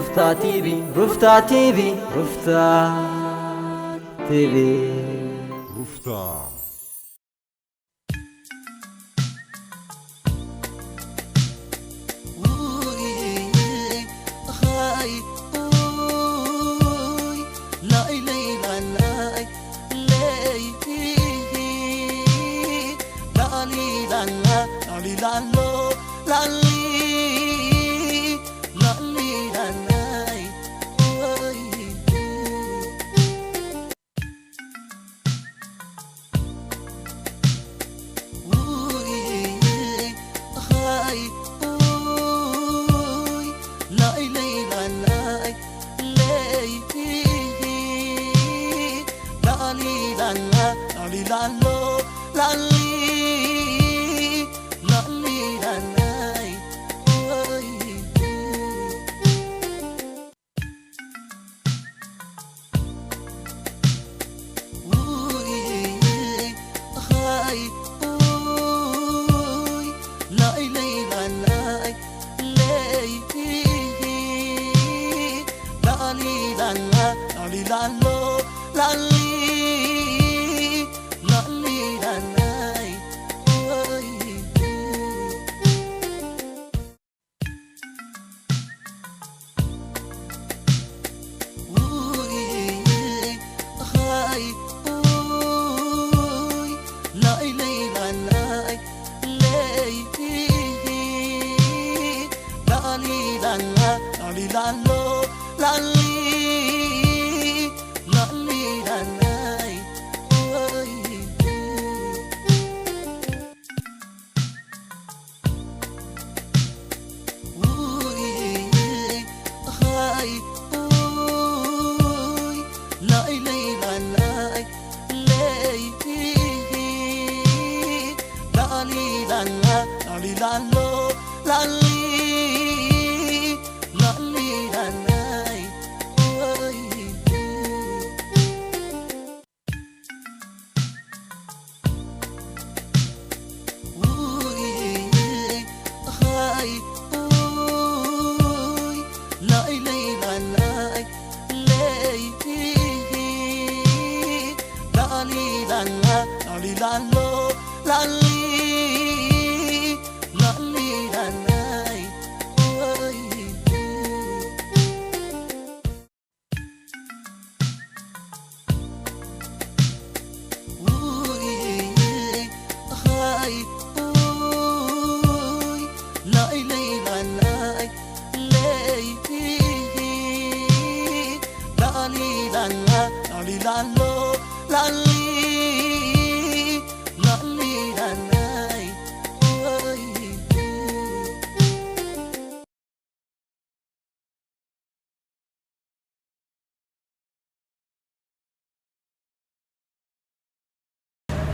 ሩፍታ ቲቪ፣ ሩፍታ ቲቪ፣ ሩፍታ ቲቪ። ሩፍታ።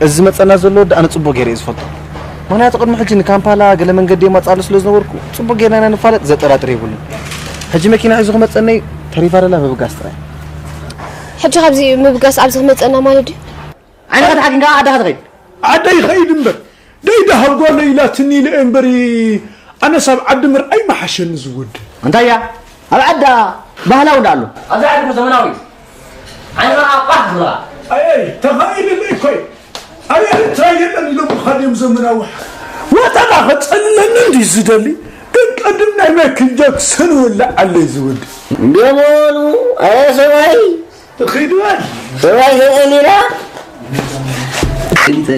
እዚ ዝመጸና ዘሎ ወዲ ኣነ ጽቡቕ ገይረ እየ ዝፈልጦ። ምኽንያቱ ቅድሚ ሕጂ ንካምፓላ ገለ መንገዲ የማጻሉ ስለ ዝነበርኩ ጽቡቕ ገይርና ኢና ንፋለጥ፣ ዘጠራጥር የብሉን። ሕጂ መኪና ሒዙ ክመጸኒ ተሪፋ ደላ ምብጋስ ጥራይ። ሕጂ ካብዚ ምብጋስ ኣብዚ ክመጸና ማለት ድዩ? ዓይንኻ ተሓኪምካ ዓድኻ ትኸይድ። ዓደይ ይኸይድ እምበር፣ ደይ ደሃብ ጓለይ ኢላትኒ ኢለ እየ እምበሪ፣ ኣነስ ኣብ ዓዲ ምርኣይ ምሓሸኒ ዝወዲ። እንታይ እያ? ኣብ ዓዳ ባህላዊ እንዳ ኣሎ። ኣብዚ ዓዲ እኮ ዘመናዊ እዩ። ዓይንኻ ቋሕ ትብላ። ኣየይ፣ ተኻኢልለይ እኮ እዩ። ኣብ ኤርትራ የለን ኢሎም ምኻድ እዮም ዘመናዊ። ወጠና ኸጸልለኒ እንዲ ዝደሊ፣ ግን ቀድም ናይ ማይክል ጃክሰን ወላዓለይ ዝወዲ። እንዲኦም በሉ፣ ኣየ ሰብኣይ። ኺድ በል። ሰብኣይ ከይቀኒና። ክልተ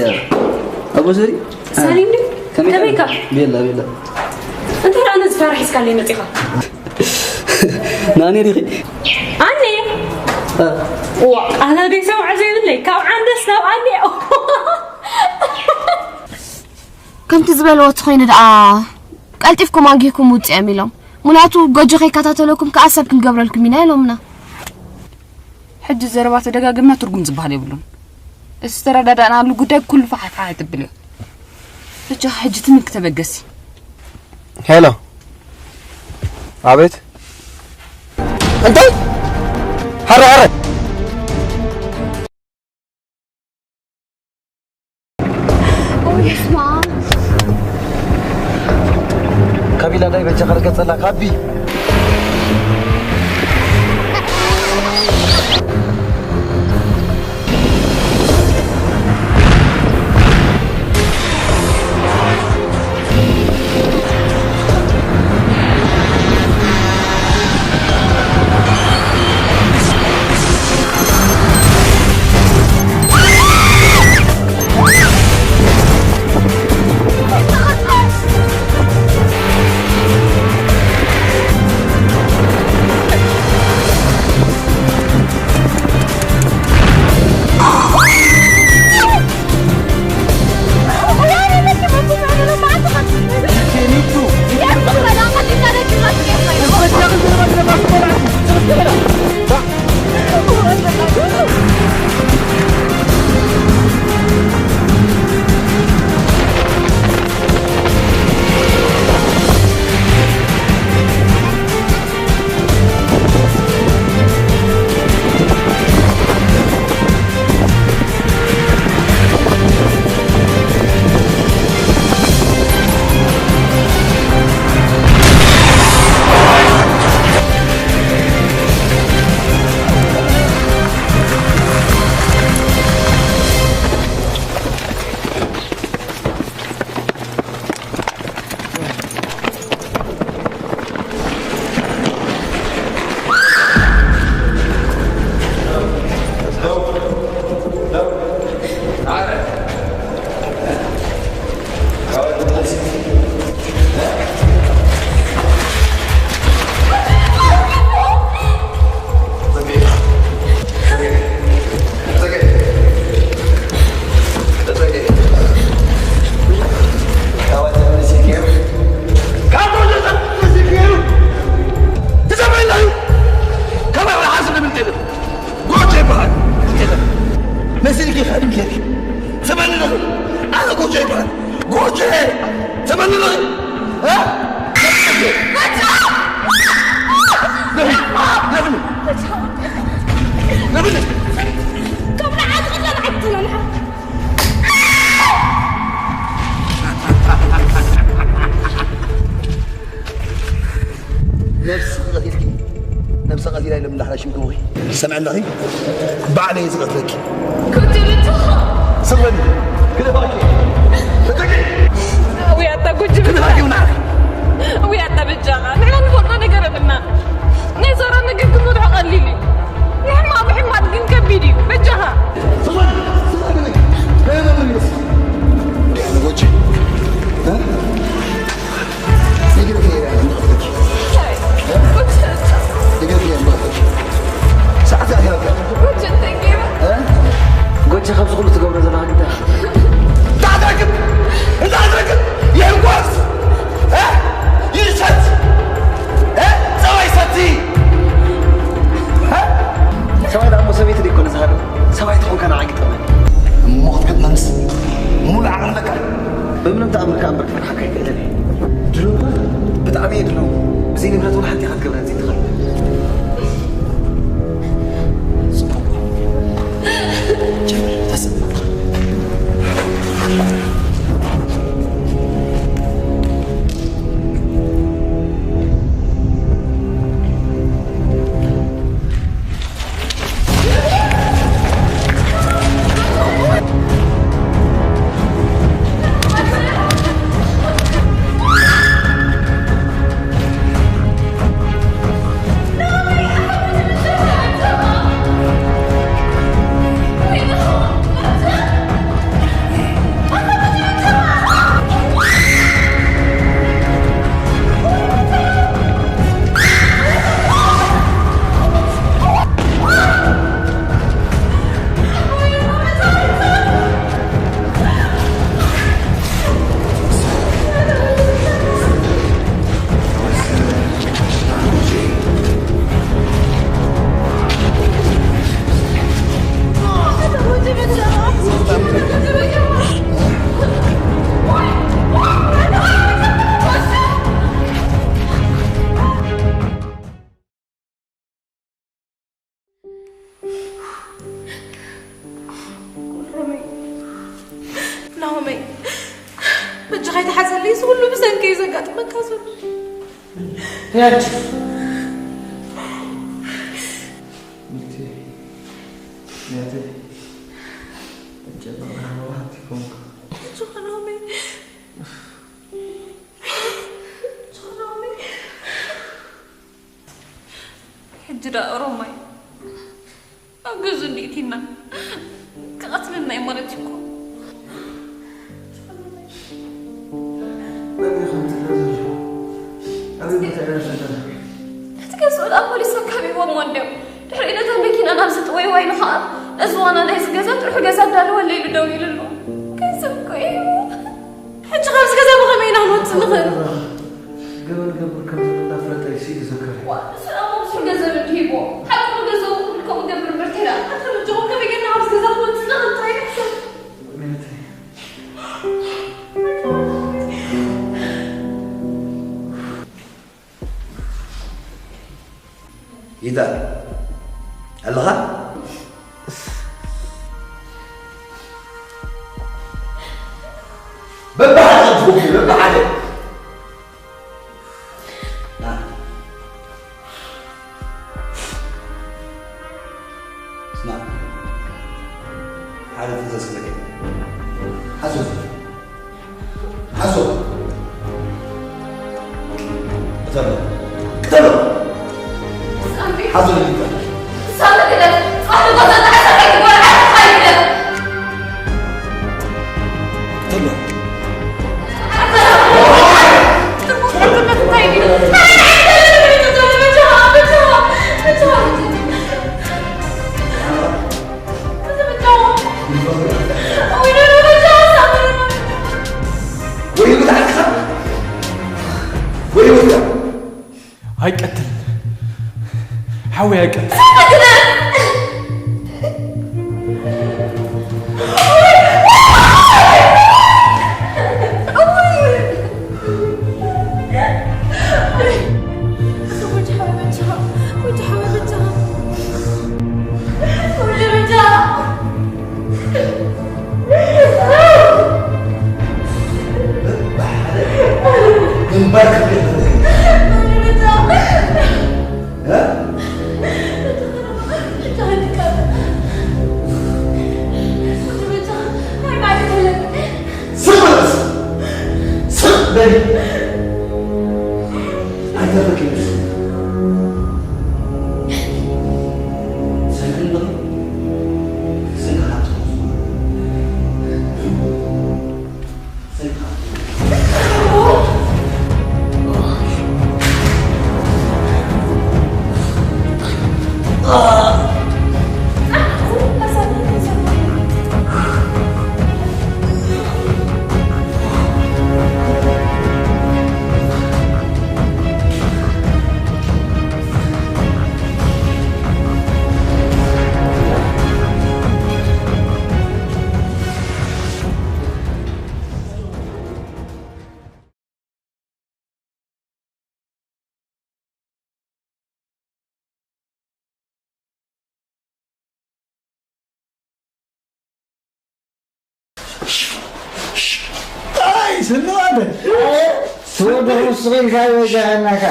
ኣቦ ሰሪ። ሳሊም ድዩ? ከመይ ከመይ ኢኻ? ኢኻ? ቤላ፣ ቤላ። እንታይ ደኣ ነዚ ፋራ ሒዝካለይ መጺኻ? ናኒ ዲኺ? ኣነ? እ። ዋ፣ ኣታ ደይ ሰምዖ ዘይብለይ፣ ካብ ዓንደስ ናብ ኣነ። ከምቲ ዝበልዎ ተኾይኑ ደኣ ቀልጢፍኩም ኣንጊህኩም ውፅኦም ኢሎም። ምኽንያቱ ጎጆ ከይከታተለኩም ከዓ ሰብ ክንገብረልኩም ኢና ኢሎምና። ሕጂ ዘረባ ተደጋገምና ትርጉም ዝበሃል የብሉን። እቲ ዝተረዳዳእናሉ ጉዳይ ኩሉ ፋሕ ፋሕ ትብል እዩ። በጃኻ ሕጂ ትምክ ተበገሲ። ሄሎ። ኣቤት። እንታይ? ሐረ ሐረ። ኦይ፣ ስማ። ካቢላ ዳይ በጃኻ ርገጸላ፣ ካቢ። ስቕ ቀቲልኪ ነብሰ ቀቲላ ኢሎም እንዳሕራ ሽም ክቡኺ ሰምዐ ኣለኺ። ባዕለይ ዝቐትለኪ። كنت بتخ- ስቕ በሊ። ግደፋ። እተቂ። ويا أتا كنت ግደፋ بتخ- ይውና። ويا أتا بتجاغا. نحن نقول لنا قربنا. نزار أنا قلت لكم روح قليلي. يا حمام، حمام، قلت كبيدي. بتجاغا. ስቕ በሊ። ስቕ በሊ። لا، لا، لا، لا. يا أنا وجهي. ها؟ ጎጆ ካብዚ ኩሉ ትገብሮ ዘለኻ እንታይ? እንታይ ኣድረግን? እንታይ ኣድረግን? ይሕጎስ? እ? ይሰት? እ? ጸባይ ሰቲ? እ? ሰብኣይ ደኣ እሞ ሰበይቲ ደይኮነ ዝሃዶ? ሰብኣይ ተኾንካ ንዓይ ግጠመኒ። እሞ ክትገጥመንስ ሙሉእ ዓቕሊ ኣለካ? ብምንም ተኣምር ከኣ እምበር ክፈርሓካ ኣይክእልን እየ። ድሉው እኳ ብጣዕሚ እየ ድሉው። ብዘይ ንብረት እውን ሓንቲ ኢኻ ክትገብረኒ ዘይትኽእል። ጽቡቕ። ጀምር፣ ተስእ። ሮመይ፣ ናሆመይ፣ በጃኻ ኣይትሓዘለይ፣ እዚ ኩሉ ብሰንከይ ዘጋጥመካ ዘሎ። ያቺ ምርቴ፣ ያቴ፣ እጀባ፣ ሃንቲ ኮንካ። በጃኻ ናሆመይ። ሕጂ ደኣ ኦሮማይ ኣብ ገዝኡ እንዲእቲና ክቐትለና እዩ ማለት እዩ እኮ። ኣበይ ከም ዘሎ ዘሎ? ኣበይ ቦታ ኢና ዘለና? እቲ ገዝኡ ደኣ ፖሊስ ኣካቢቦሞ እንድዮም። ድሕሪኡ ነታ መኪና ናብ ዝጥወይዋ ኢሉ ኸኣ እዚ ዋና ናይዚ ገዛ ጥርሑ ገዛ ኣዳልወለይ ኢሉ ደው ኢሉ ኣሎ። ገንዘብ እኮ እዩ። ሕጂ ካብዚ ገዛ ብኸመይ ኢና ክንወጽእ ንኽእል? ገበን ገብር ከም ዘሎ እንዳፍለጠ እዩ ስኢሉ ዘከረ። ዋ፣ ንሱ ደኣ እሞ ብዙሕ ገንዘብ እንድዩ ሂብዎ። ሓቁ ገንዘቡ ክብል ከምኡ ገብር እምበር ተይዳ። ኣንተ በጃኹም ከመይ ጌርና ካብዚ ገዛ ክንወጽእ ንኽእል ጥራይ ንሕሰብ። ምክንያት ይታ ኣለኻ? በብሓደ ክትጉቡ፣ በብሓደ። ና። ስማዕ። ሓደ ትእዛዝ ክበካ። ሓዞ። ሓዞ። ቅተሎ። ቅተሎ። ሓዞ። ሳሚ ግደፍ። ጻዕዱ ጎዛ ተዓሰብ ኣይትበል። ዓርፍካ ይግደፍ። ቅተሎ። ወይ ይውጣ፣ ወይ ይውጣ። ኣይቀትልን። ሓወይ ኣይቀትልን። ግንባር ክፍል ኣይ ስንዋደ ትወደኹ ስኺልካ ወይጃኸናካ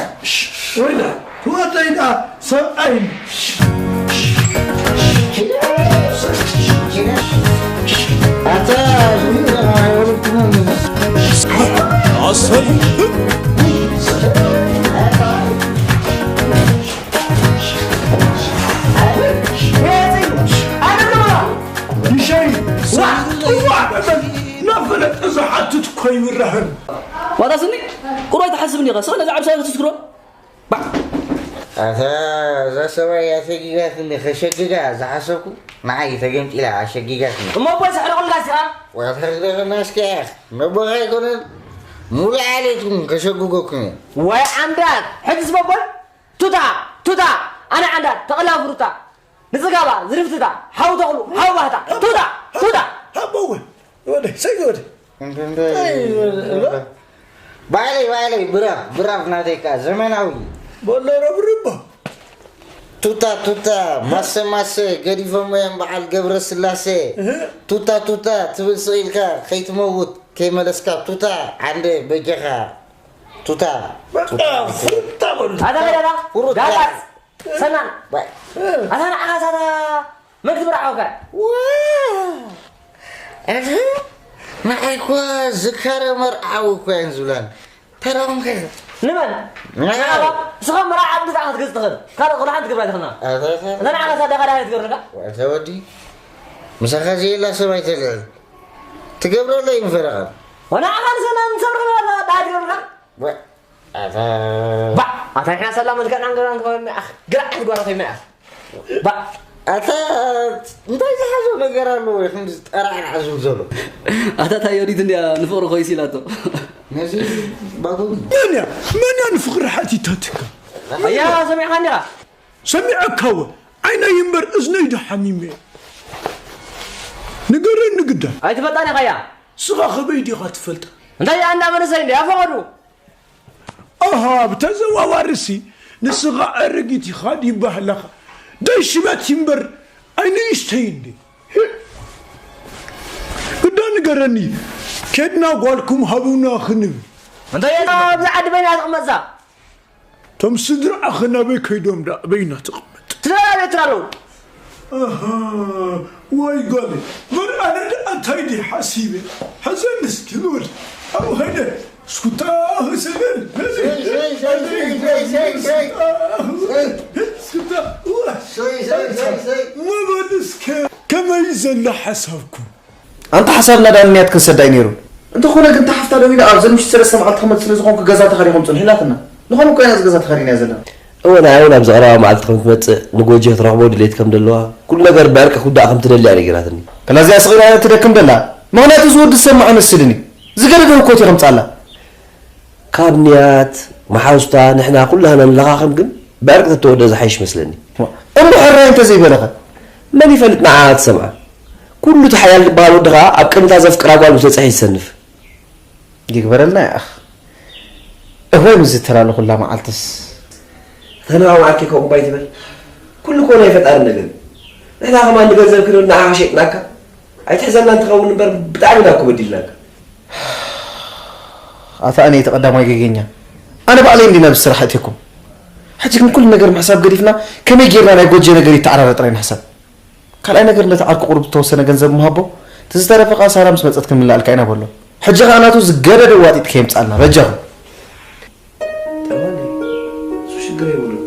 ወይዳ ትወደይዳ ሰብኣይ ኣታ ኣሰይ ይሸይ ዋ ጥዋ በበል ናፈለጠ ዝሓትት እኮ ይብራህን ዋጣ ስኒ ቁሩብ ኣይትሓስብን ኢኻ። ስቕ ነዛ ዓብሳይ ክትስክሮ። ባዕ። ኣታ እዛ ሰብኣይ ኣሸጊጋትኒ፣ ከሸግጋ ዝሓሰብኩ ንዓይ ተገምጢላ ኣሸጊጋትኒ። እሞ እኮ ዘሕርቑልካ ሲኻ? ዋታ ክደኸና እስኪ ነቦኻ ኣይኮነን ሙሉእ ዓሌትኩም ከሸግጎኩም እየ። ወይ ዓንዳት፣ ሕጅስ በቦል ቱታ ቱታ ኣነ ዓንዳት ተቐላ ፍሩታ ንጽጋባ ዝርፍትታ ሓው ተቕሉ ሓው ባህታ ቱታ ቱታ ሃቦ ወደ ሰጊ ወደ እንደ- እንደ- እንታይ ይበል? ባዕለይ ባዕለይ ብራፍ ብራፍ ናተይ ከኣ ዘመናዊ በሎ ረብርቦ ቱታ ቱታ ማሰ ማሰ ገዲፎም እዮም በዓል ገብረ ስላሴ እህ። ቱታ ቱታ ትብል ስቕ ኢልካ ከይትመውት ከይመለስካ ቱታ ዓንደ በጀኻ ቱታ በቃ ፉታ በሉ ኣታ ገዳዳ ፍሩታ። ጋባዝ ሰናን ባይ። ኣታ ንዓኻ ሳታ መግቢ ርዓውካ ዋው! ኣታ ንዓይ እኳ ዝካረ መርዓዊ እኳ እየን ዝብላን። ተራኦም ከ? ንመን? ንዓኻ። ንዓኻ። ንስኻ መርዓ ኣብ ብዛዕባ ክትገዝ ትኽእል። ካልእ ቆልዓ ሓንቲ ግብራ ትኽእልና። ኣታ፣ ኣታ። እዛ ንዓኻ ሳዳ ካዳ ትገብርካ? ኣታ ወዲ። ምሳኻ ዘየላ ሰብ ኣይተልዕል። ትገብረለይ ምፈረቓ። ወንዓኻ ንሰና ንሰብርኻ ዳ ትገብርካ? ወ-፣ ኣታ። ባ፣ ኣታ ንሕና ሰላ መልክዕና ንገራ ንከውን ኣኽ፣ ግራ ዓዲ ጓራ ኮይና ኣኽ። ባ። ኣታ፣ እንታይ ዝሓዞ ነገር ኣለዎ? ይኹን ዝጠራዕራዕ ዝብል ዘሎ። ኣታ፣ እታ ዮዲት እንድያ ንፍቕሪ ኮይስ ኢላቶ። ነዚ ባጎኒ። መን እያ? መን እያ ንፍቕሪ ሓቲታትካ? ኣያ፣ ሰሚዕኻኒ ኢኻ? ሰሚዐካ እወ። ዓይነይ እምበር እዝነይ ዶ ሓሚመ እየ? ንገረኒ ግዳ። ኣይትፈልጣን ኢኻ እያ። ስኻ ኸበይ ዲኻ ትፈልጣ? እንታይ እያ እንዳ መንእሰይ እንድያ ፈቐዱ? ኣሃ፣ ብተዘዋዋሪሲ ንስኻ ኣረጊት ኢኻ ድዩ ባህላኻ? ደይ ሽበት እምበር ኣይንእሽተይ እንዴ? ግዳ ንገረኒ፣ ኬድና ጓልኩም ሃቡና ክንብል። እንታይ እያ ኣብዚ ዓዲ በይና ትቕመጥ እዛ? እቶም ስድራኻ ናበይ ከይዶም ደኣ ኣበይና ትቕመጥ? ስድራ ቤት ኣለዉ። ኣሃ፣ ዋይ ጓለይ፣ በር ኣነ ደኣ እንታይ ድየ ሓሲበ? ሕዘኒ እስኪ ልወድ። ኣብኡ ኸይደ ስኩታ ክስእል። ስኩታ፣ እዋ፣ መበል እስከ። ከመይ ዘሎ ሓሳብኩም? ኣንታ ሓሳብና ደኣ ንንያት ክንሰዳ እዩ ነይሩ። እንተኾነ ግን፣ እታ ሓፍታ ደዊላ፣ ኣብ ዘን ምሽት ሰለስተ መዓልቲ ክመጽእ ስለ ዝኾንኩ፣ ገዛ ተኸዲኹም ጽንሑ ኢላትና። ንኸምኡ እኮ ኢና እዚ ገዛ ተኸዲና ዘለና። እወ፣ ንዓይ እውን ኣብዚ ቀረባ መዓልቲ ከም ትመጽእ፣ ንጎጆ ክትረኽቦ ድሌት ከም ዘለዋ፣ ኩሉ ነገር ብዕርቂ ክውዳእ ከም ትደሊ እያ ነጊራትኒ። ከላ እዚኣ ስቕ ኢላ እያ ትደክም ደላ። ምኽንያቱ እዚ ወዲ ዝሰምዖ ይመስልን እዩ። ዝገደደ ህኮት እዩ ከምጽኣላ። ካብ ንያት፣ መሓዙታ፣ ንሕና ኩላህና ንለኻኸም ግን፣ ብዕርቂ ተተወደ ዝሓይሽ መስለኒ። እሞ ሕራይ እንተዘይበለኸ? መን ይፈልጥ ንዓኣ ትሰምዓ? ኩሉ እቲ ሓያል ዝበሃል ወዲ ኸኣ ኣብ ቅድሚ እታ ዘፍቅራ ጓል ምስ በጽሐ እዩ ዝሰንፍ። ይግበረልና ይኣኽ። እወ፣ ምስ ዝተላለኹላ መዓልትስ። እታ ንዓ መዓልቲ ከምኡ ባይ ትበል። ኩሉ እኮ ናይ ፈጣሪ ነገር እዩ። ንሕና ከማን ንገንዘብ ክንብል ንዓኻ ሸይጥናካ። ኣይትሕዘና እንትኸውን እምበር ብጣዕሚ ኢና እኮ በዲልናካ። ኣታ ኣነ እቲ ቀዳማይ ገገኛ። ኣነ ባዕለይ እንዲና ብስራሕ ኣእትየኩም። ሕጂ ግን ኩሉ ነገር ምሕሳብ ገዲፍና ከመይ ጌርና ናይ ጎጆ ነገር ይተዓራረ ጥራይ ንሕሰብ። ካልኣይ ነገር ነቲ ዓርኩ ቁሩብ ዝተወሰነ ገንዘብ ምሃቦ፣ እቲ ዝተረፈ ከኣ ሳራ ምስ መጸት ክንምልኣልካ ኢና በሎ። ሕጂ ከኣ ናቱ ዝገደደ ዋጢጥ ከየምጽኣልና በጃኹም። ጠመኒ፣ እሱ ሽግር የብሉን።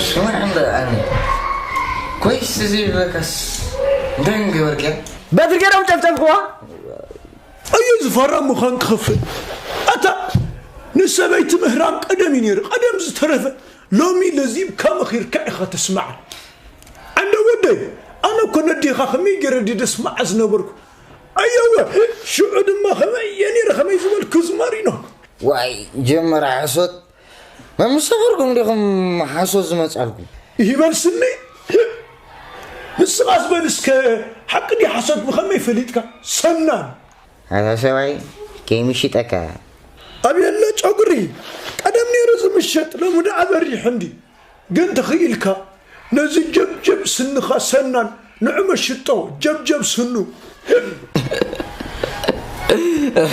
ስማዕ እምበር ኣነ፣ ኮይስ ዘይብለካስ እንታይ ገበርክያ? በትሪ ገይሮም ጨፍጨፍክዋ። እዩ ዝፈራ ምዃን ክኸፍል። ኣታ ንሰበይቲ ምህራም ቀደም እዩ ነይሩ። ቀደም ዝተረፈ ሎሚ ለዚብካ መኺርካ ኢኻ ተስምዓ። ዓንደ ወደይ፣ ኣነ እኮ ነዴኻ ከመይ ገይረ ድየ ደስምዓ ዝነበርኩ? ኣየወ፣ ሽዑ ድማ ከመይ እየ ነይረ ከመይ ዝበልኩ ዝማሪኖ። ዋይ፣ ጀመራ ሓሶት። መምሰኸርኩም ዲኹም ሓሶት ዝመጻልኩም? ይበል ስኒ። ንስኻስ በል እስከ፣ ሓቂ ድዩ ሓሶት ብኸመይ ፈሊጥካ? ሰናን። ኣታ ሰብኣይ፣ ከይምሽጠካ። ኣብ የለ ጨጉሪ፣ ቀደም ነይሩ ዝምሸጥ፣ ሎሚ ደኣ በሪሑ እንዲ። ግን ተኽኢልካ፣ ነዚ ጀብጀብ ስንኻ ሰናን፣ ንዑ መሽጦ፣ ጀብጀብ ስኑ።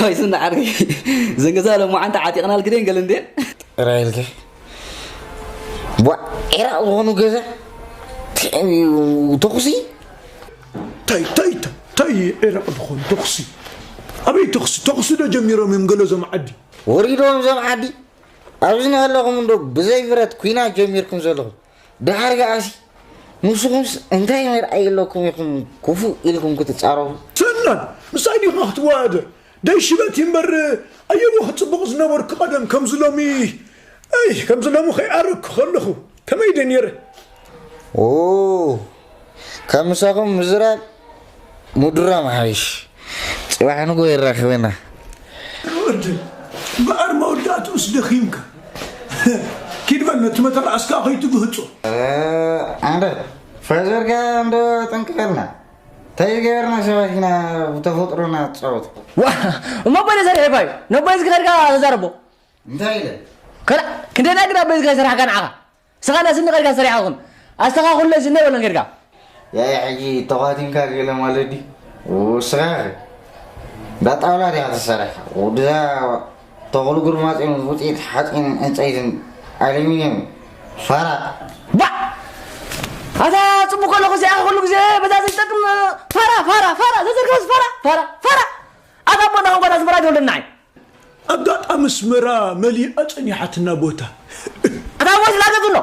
ወይ ስኒ ዓርኪ፣ ዘን ገዛ ሎማዓንቲ ዓጢቕናልኪ ደን ገለ እንዴ? ጥራይ ኢልኪ። ቧዕ፣ ዒራቕ ዝኾኑ ገዛ፣ ተ-፣ ተኹሲ? ታይ፣ ታይ፣ ታይ፣ ታይ ዒራቕ ዝኾኑ ተኹሲ? ኣበይ ተኹሲ? ተኹሲ ዶ ጀሚሮም እዮም ገለ እዞም ዓዲ? ወሪዶም እዞም ዓዲ? ኣብዚ እናሃለኹም እንዶ ብዘይ ብረት ኲናት ጀሚርኩም ዘለኹም። ደሓር ከኣሲ ንስኹምስ እንታይ መርኣይ ኣለኩም ኢኹም ክፉእ ኢልኩም ክትጻረፉ? ሰናን፣ ምሳይ ዲኻ ክትወዳደር? ደይ ሽበት እዩ እምበር፣ ኣየወ ክጽቡቕ ዝነበርኩ ቀደም ከምዚ ሎሚ፣ ኣይ፣ ከምዚ ሎሚ ከይኣረግኩ ከለኹ ከመይ ደ ነይረ? ኦ፣ ከም ምሳኹም ምዝራብ ምድራም ሓይሽ። ጽባሕ ንግሆ የራኽበና። ወዲ፣ እምበኣር መወዳእትኡስ ደኺምካ። ኪድ በል ነቲ መተርኣስካ ከይትግህጾ። እ፣ ኣንደ፣ ፋዘርካ እንዶ ጠንቅቐልና። እንታይ ዝገበርና ሰባት ኢና ብተፈጥሮና ትጻወቱ? ዋ፣ እሞ በለ ሰሪሐ ባዩ። ነቦይ ዝከድካ ተዛረቦ። እንታይ ኢለ? ከላ፣ ክንደና ግን ኣቦይ ዝከ ሰራሕካ ንዓኻ። ስኻ ነስኒ ከድካ ሰሪሓ ኹን። ኣስተኻኽሎ ስኒ በለን ከድካ። ያይ ሕጂ ተዃቲምካ ገለ ማለት ድዩ? ወስኻ ኸ? እንዳ ጣውላ ዲኻ ተሰሪሕካ? ወድዛ ተኽሉ ግርማጽዮን ውጽኢት ሓጺን ዕንጸይትን ኣሉሚንየም ፋራ። ባ! ኣታ ጽቡቕ ከለኹ እዚኣ ኩሉ ግዜ በዛ ዘይጠቅም ፋራ፣ ፋራ፣ ፋራ፣ ዘዘርከስ ፋራ፣ ፋራ፣ ፋራ። ኣታ ኣቦና ኸንኳን ኣስመራ ይወልደና እዩ። ኣጋጣሚ ኣስመራ መሊኣ ጸኒሓትና ቦታ። ኣታ ኣቦ ዝላገጽ ኣሎ።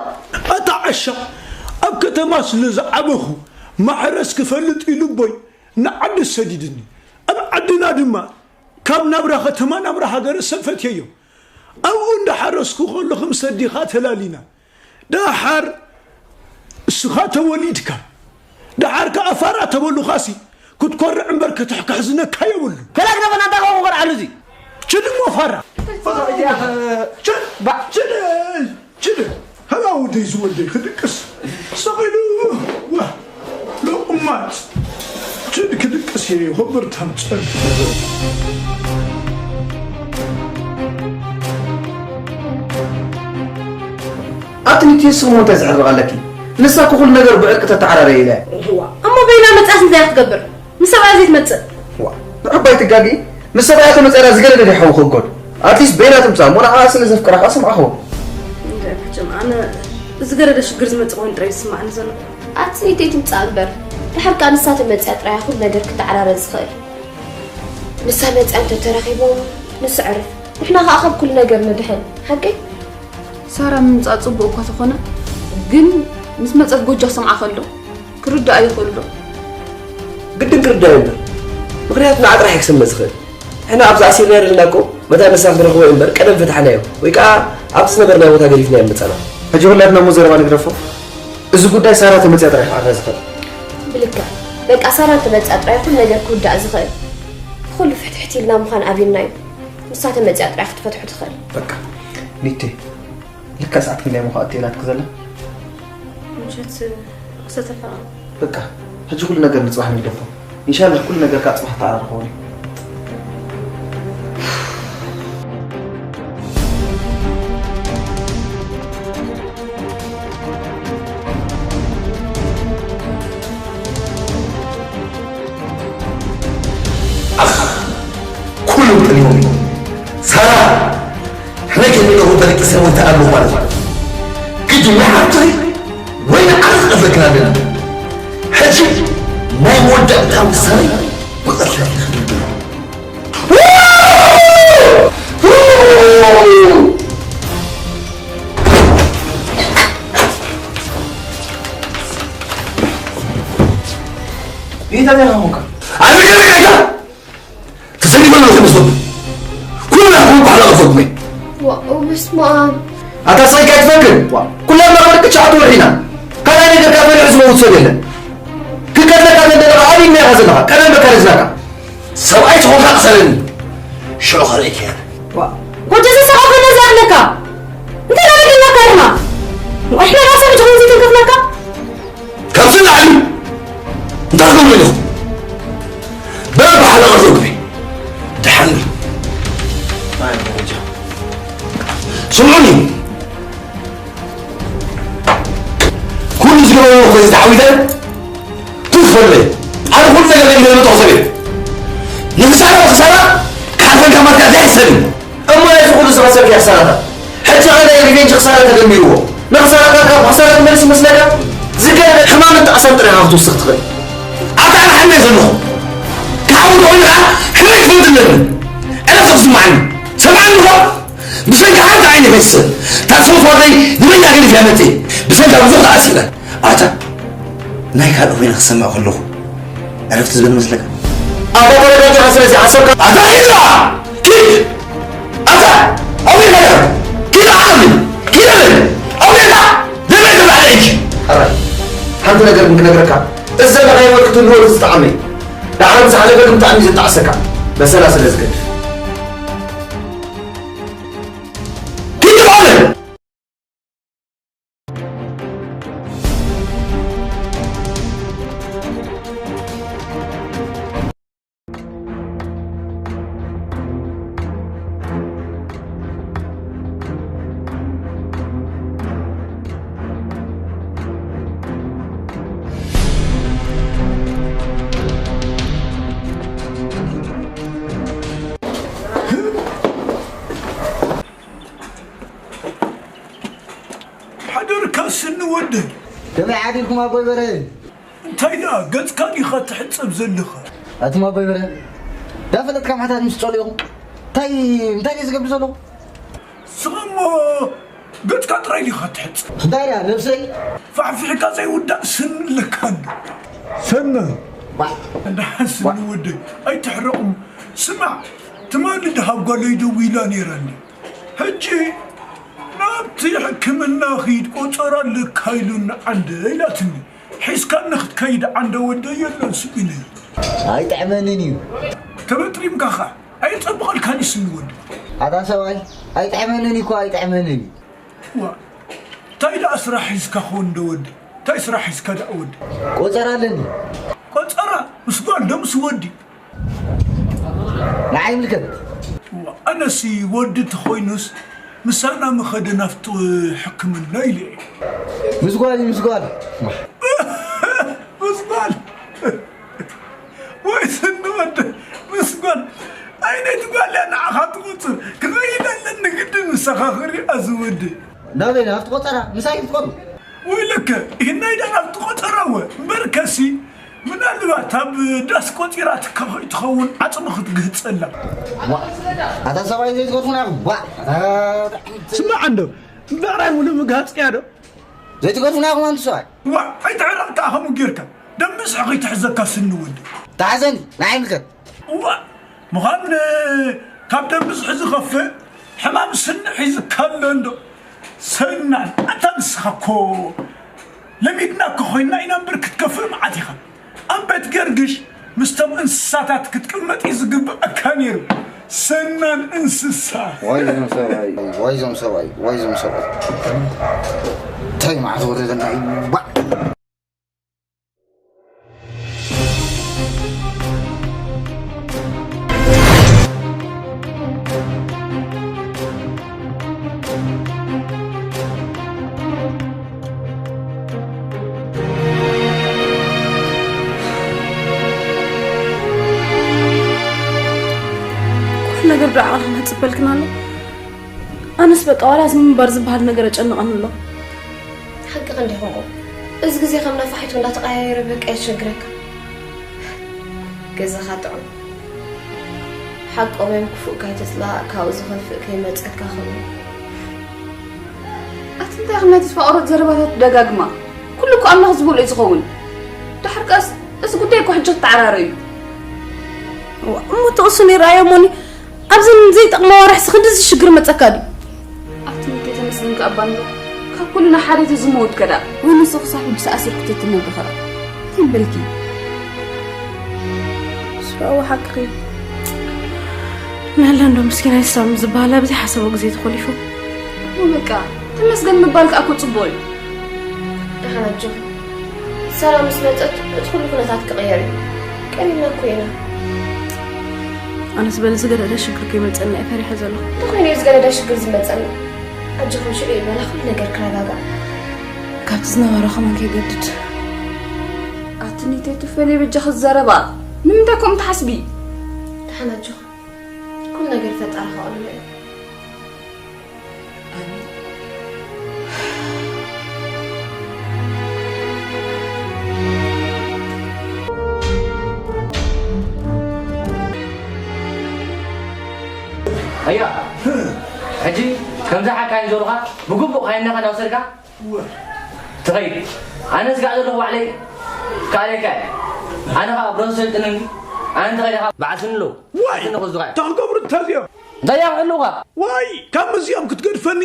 ኣታ ዓሻ፣ ኣብ ከተማ ስለ ዝዓበኹ ማሕረስ ክፈልጥ ኢሉ ኣቦይ ንዓዲ ሰዲድኒ። ኣብ ዓድና ድማ ካብ ናብራ ከተማ ናብራ ሃገረ ሰብ ፈትየዮ። ኣብኡ እንዳሓረስኩ ከለኹ ምስ ኣዴኻ ተላሊና። ደሓር እስኻ ተወሊድካ። ደሓር ከኣ ፋራ ተበሉኻሲ ክትኮርዕ እምበር ክትሕክሕዝነካ የብሉ። ከላክ ደፈና እንታይ ኸውን ኮርዓሉ እዚ? ችድ እሞ ፋራ። ችድ፣ ባ- ችድ፣ ችድ። ሃላ ወደይ ዝወደይ ክድቅስ ሰቒሉ። ዋ፣ ሎቑማት። ችድ ክድቅስ እየ፣ ይኸብር ታምጸል። ኣቲ ንትየ ስሙ እንታይ ዘሕርቕ ኣለኪ? ንሳ እኮ ኩሉ ነገር ብዕርቂ ተተዓራረየ ኢለ። እዋ፣ እሞ በይና መጻስ እንታይ ክትገብር? ምስ ሰብኣያ ዘይትመጽእ? ዋ፣ ንዑ ባይ ትጋጊ። ምስ ሰብኣያ ተመጸራ ዝገደደ ሓው ክጎድ። ኣትሊስት በይና ትምጻእ፣ እሞ ንዓኣ ስለ ዘፍቅራ ከኣ ስምዓኹ። እንደ መቸም ኣነ ዝገደደ ሽግር ዝመጽእ ኮይኑ ጥራይ ዝስማዕኒ ዘሎ። ኣቲ ንትየ ትምጻእ እምበር፣ ድሓር ከኣ ንሳ ተመጽያ ጥራይ ኩሉ ነገር ክተዓራረ ዝኽእል። ንሳ መጽያ እንተ ተረኺቦም ንስዕርፍ፣ ንሕና ከኣ ካብ ኩሉ ነገር ንድሕን። ሓቀይ? ሳራ ምምጻእ ጽቡቕ እኳ ተኾነ፣ ግን ምስ መጸት ጎጃ ሰምዓ ከሎ ክርዳእ ይኽእል ዶ? ግድን ክርዳእ እዩ እምበር፣ ምኽንያቱ ንዓ ጥራሕ እዩ ክሰምዕ ዝኽእል። ንሕና ኣብዚ ኣሲርና ዘለና እኮ መታን ንሳ ክንረኽቦ እዩ እምበር ቀደም ፈታሕናዮ፣ ወይ ከኣ ኣብዚ ዝነበርናዮ ቦታ ገዲፍናዮ መጻና። ሕጂ ኩላትና እሞ ዘረባ ንግደፎ። እዚ ጉዳይ ሳራ ተመጽያ ጥራሕ እዩ ክዓርራ ዝኽእል። ብልክዕ፣ በቃ ሳራ እንተመጽያ ጥራይ ኩሉ ነገር ክውዳእ ዝኽእል። ብኹሉ ፍትሕት ኢልና ምዃን ኣብዩና እዩ። ንሳ ተመጽያ ጥራይ ክትፈትሖ ትኽእል። በቃ፣ ኒቴ፣ ልክዕ ሰዓት ክንደይ ምዃ እትይላትክ ዘላ? ምሸት ክልተ ተፈራም። በቃ፣ ሕጂ ኩሉ ነገር ንጽባሕ ንግደፎ። ኢንሻላህ ኩሉ ነገር ከዓ ጽባሕ ተዓራርኸዎ። ኣኽ፣ ኩሎም ጠሊሞም እዮም። ሳራ፣ ሕነ ከሚለኹ ተለቂሰ ሞይተ ኣለኹ ማለት እዩ። ግዲ ንዓርትኺ ወይ ንዓርትኺ ቀትለክን ኣለና። ሕጂ ናይ መወዳእታ ውሳነ ብቐትለኪ ክብል። እንታይ ኢኻ ኾንካ? ኣነ ገለ ኢኻ? ተሰዲዱ ኣሎ ተመስገን። ኩሉ ናትኩም ባሕላ ቀርጾኩም እየ። ዋው፣ በስመ ኣብ። ኣታ ስቕ ኢልካ ኣይትፈክር። ዋ፣ ኩላትና ወርቂ ትሽዓተ ወርሒ ኢና። ካልኣይ ነገር ካብ በሊዑ ዝመውት ሰብ የለን። ክቀትለካ ተደለኻ ኣበይ እኒኻ ዘለኻ? ቀደም በካ ረዚናካ። ሰብኣይ ተኾንካ ቅሰለኒ። ሽዑ ከርእየካ እየ። ዋ፣ ጎጆ ዘሰኻ ከመዚ ኣለካ። እንታይ ዳበደልናካ ኢኻ? ንቑሕ ነባሰ ብጅኹም ዘይተንከፍናካ? ካብዚ ንላዕሊ እንታይ ክትገብሩ ኢኹም? በል ብሓደ ቅርጹ ግቢ። ደሓን በል። ስምዑኒ። ኩሉ ዝገበርዎ ክፍሊ ተዓዊተ ትኽፈለይ። ኣነ ኩሉ ነገር ለሚደ ዝመጣኹ ሰብ እየ። ንኽሳራ ብኽሳራ ክሓልፈልካ ማለትካ ዘይሕሰብ እዩ። እሞ ነዚ ኩሉ ዝኸሰብክዮ ክሳራታት፣ ሕጂ ኸ ናይ ሪቬንጅ ክሳራ ተደሚርዎ፣ ንኽሳራታትካ ብኽሳራ ትመልስ ይመስለካ? ዝገደደ ሕማምን ጣዕሳን ጥራይ ኢኻ ክትውስኽ ትኽእል። ኣታ ኣነ ሓመይ ዘለኹ። ክሓዊ ተኾይኑ ኸዓ ሕማይ ክፈልጥ ኣለኒ። ዕረፍቲ ክስምዓኒ። ሰምዓኒ ዶ? ብሰንኪ ሓንቲ ዓይኒ ይፈስስ። እታ ዝፈትዋ ኣደይ ንበይና ገዲፈያ መጺኤ። ብሰንካ ብዙሕ ተኣሲረ። ኣታ ናይ ካልእ ኮይነ ክሰምዕ ከለኹ ዕረፍቲ ዝበል መስለካ? ኣታ ተረጋጊኻ ስለዚ ሓሳብካ ኣታ ኪድ! ኪድ! ኣታ ኣውሪድካ ኪድ! ዓቕሊ! ኪድ! ኣውሪድካ! ደመይ ተባዕለ እጅ! ሕራይ፣ ሓንቲ ነገር ግን ክነግረካ፣ እዚ ዘለኻዮ ወርቂ ትህልዎ ዝጠዓመ እዩ። ደሓር ምስ ሓለፈ ግን ብጣዕሚ እዩ ዘጣዕሰካ። በሰላ ስለ ዝገድፍ። ኪድ በል! ሓደርካ ስኒ ወደይ። ከመይ ዓዲልኩም ኣቦይ በርሀ? እንታይ ደኣ ገጽካ ዲኻ ትሕጸብ ዘለኻ? ኣቱም ኣቦይ በርሀ፣ ዳፈለጥካ ምሕታት ምስ ጸልኡኹም፣ እንታይ፣ እንታይ ድየ ዝገብር ዘለኹ? ንስኻ እሞ ገጽካ ጥራይ ዲኻ ትሕጸብ? እንታይ ደኣ ነብሰይ? ፋሕፊሕካ ዘይውዳእ ስኒ ኣለካ እንዶ። ሰኒ። ዋ። ደሓን ስኒ ዋ። ወደይ፣ ኣይትሕረቑ። ስማዕ፣ ትማሊ ደሃብ ጓለይ ደዊላ ነይራ እንዲ። ሕጂ ናብቲ ሕክምና ኺድ ቆጸራ ኣለካ ኢሉኒ ዓንደ ኢላትኒ። ሒዝካኒ ክትከይድ ዓንደ ወደይ የለን ስኢነ። ኣይጥዕመንን እዩ። ተበጥሪምካ ኸዓ ኣየጸብቐልካን እዩ ስኒ ወደይ። ኣታ ሰብኣይ ኣይጥዕመንን እዩ እኮ ኣይጥዕመንን እዩ። ዋ፣ እንታይ ደኣ ስራሕ ሒዝካ ኾን እንዶ ወደይ? እንታይ ስራሕ ሒዝካ ደኣ ወደይ? ቆጸራ ኣለኒ። ቆጸራ? ምስ ጓል ዶ ምስ ወዲ? ንዓይ ይምልከት። ዋ፣ ኣነሲ ወዲ ተኾይኑስ ምሳና ምኸደ ናብቲ ሕክምና ኢለ እየ። ምስ ጓል እዩ፣ ምስ ጓል። ምስ ጓል? ወይ ስኒ ወዲ፣ ምስ ጓል? ኣይነይቲ ጓል እያ ንዓኻ ትቑጽር። ክኸይድ ኣለኒ ግድን ምሳኻ ክሪኣ ዝወዲ። ናበይ? ናብቲ ቆጸራ? ምሳይ ክትቆሩ? ወይለከ፣ ይህናይ ደኣ ናብቲ ቆጸራ እወ። እምበርከሲ፣ ምናልባት ኣብ ዳስ ቆጺራትካ ከይትኸውን ዓጽሚ ክትግህጸላ። ዋ፣ ኣታ ሰብኣይ ዘይትገድፉና ኢኹም። ዋ፣ ኣታ ስማዕ እንዶ፣ ብዕራይ ሙሉ ምግሃጽ እያ ዶ? ዘይትገድፉና ኢኹም ኣንቱ ሰብኣይ። ዋ፣ ኣይትሕረቕ ከኣ ከምኡ ጌርካ። ደም ብዝሒ ከይትሕዘካ ስኒ ወዲ። ተሓዘኒ፣ ንዓይ ይምልከት። እዋ፣ ምዃን ካብ ደም ብዝሒ ዝኸፍእ ሕማም ስኒ ሒዝካ ኣሎ እንዶ። ሰናን፣ ኣንታ ንስኻ እኮ ለሚድና እኮ ኮይንና ኢና እምበር ክትከፍእ መዓት ኢኻ። ኣብ ቤት ገርግሽ ምስቶም እንስሳታት ክትቅመጥ እዩ ዝግብኣካ ነይሩ። ሰናን እንስሳ። ዋይ ዞም ሰብኣይ፣ ዋይ ዞም ሰብኣይ፣ ዋይ ዞም ሰብኣይ። እንታይ መዓት ወረደና እዩ። ባዕ። ኩሉ ነገር ዶ ዓቕልኽን ክጽበልክን ኣሎ? ኣነስ በቃ ዋላ እዚ ምንባር ዝበሃል ነገር የጨንቐኒ ኣሎ። ሓቅኺ እንዲኹም። እዚ ግዜ ከም ነፋሒቶ እንዳተቐያየረ በቃ የሸግረካ። ገዛኻ ጥዑም። ሓቆም እዮም ክፉእ ከይትጽላእ፣ ካብኡ ዝኸፍእ ከይመጸካ ክብሉ። ኣቲ እንታይ ኢኽን ነቲ ተፋቕሮ ዘረባታት ትደጋግማ? ኩሉ እኮ ኣምላኽ ዝበሎ እዩ ዝኸውን። ደሓር ከኣስ እዚ ጉዳይ እኮ ሕጂ ክተዓራረዩ። እሞ ተቕሱ ነይራዮ እሞኒ ኣብዚ ዘይጠቕመ ወርሕሲ ክንድዚ ሽግር መጸካ ድዩ? ኣብቲ ምክንያት ተመስገን ከኣ ባንዶ ካብ ኩልና ሓደ እቲ ዝመውት ከዳ። ወይ ንሱ ክሳብ ሕጂ ተኣሲርኩ ትትነብሪ ከኣ እንታይ በልኪ? ስራዊ ሓቅኺ። መላ እንዶ ምስኪናይ ሳሚ ዝበሃል ኣብዚ ሓሰቦ ግዜ ተኾሊፉ። እሞ በቃ ተመስገን ምባል ከኣ እኮ ጽቡቕ እዩ። ደሓን ኣጆኺ። ሰላም ምስ መጸት እቲ ኩሉ ኩነታት ክቕየር እዩ። ቀሪብና እኮ ኢና። ኣነስ በሊ ዝገደደ ሽግር ከይመጸና እየ ፈሪሐ ዘለኹ። እንተኾይኑ እዩ ዝገደደ ሽግር ዝመጸና። ኣጆኺ ሽዑ እዩ በላ ኩሉ ነገር ክረጋጋእ። ካብቲ ዝነበረ ከማን ከይገድድ። ኣቲ ኒቴቱ ፈለይ በጃኺ ዘረባ ንምንታይ ከምኡ ትሓስቢ? ደሓን ኣጆኺ። ኩሉ ነገር ፈጣሪ ከቕልሎ እዩ። ኣያ፣ ሕጂ ከምዛ ሓካይም ዞርኻ ብግቡእ ካይናኻ እንዳወሰድካ ትኸይድ። ኣነ ስጋዕ ዘለኹ ባዕለይ ከኣለካ እየ። ኣነ ኸዓ ብረን ሰልጥነኒ። ኣነ እንተኸይደ ኸዓ በዓል ስኒ ኣለዉ። ዋይ! ስኒ ክወስዱኻ እዮም። እንታይ ክገብሩ እንተዚኦም? እንታይ እዮም ክሕልዉኻ? ዋይ! ካብ መዚኦም ክትገድፈኒ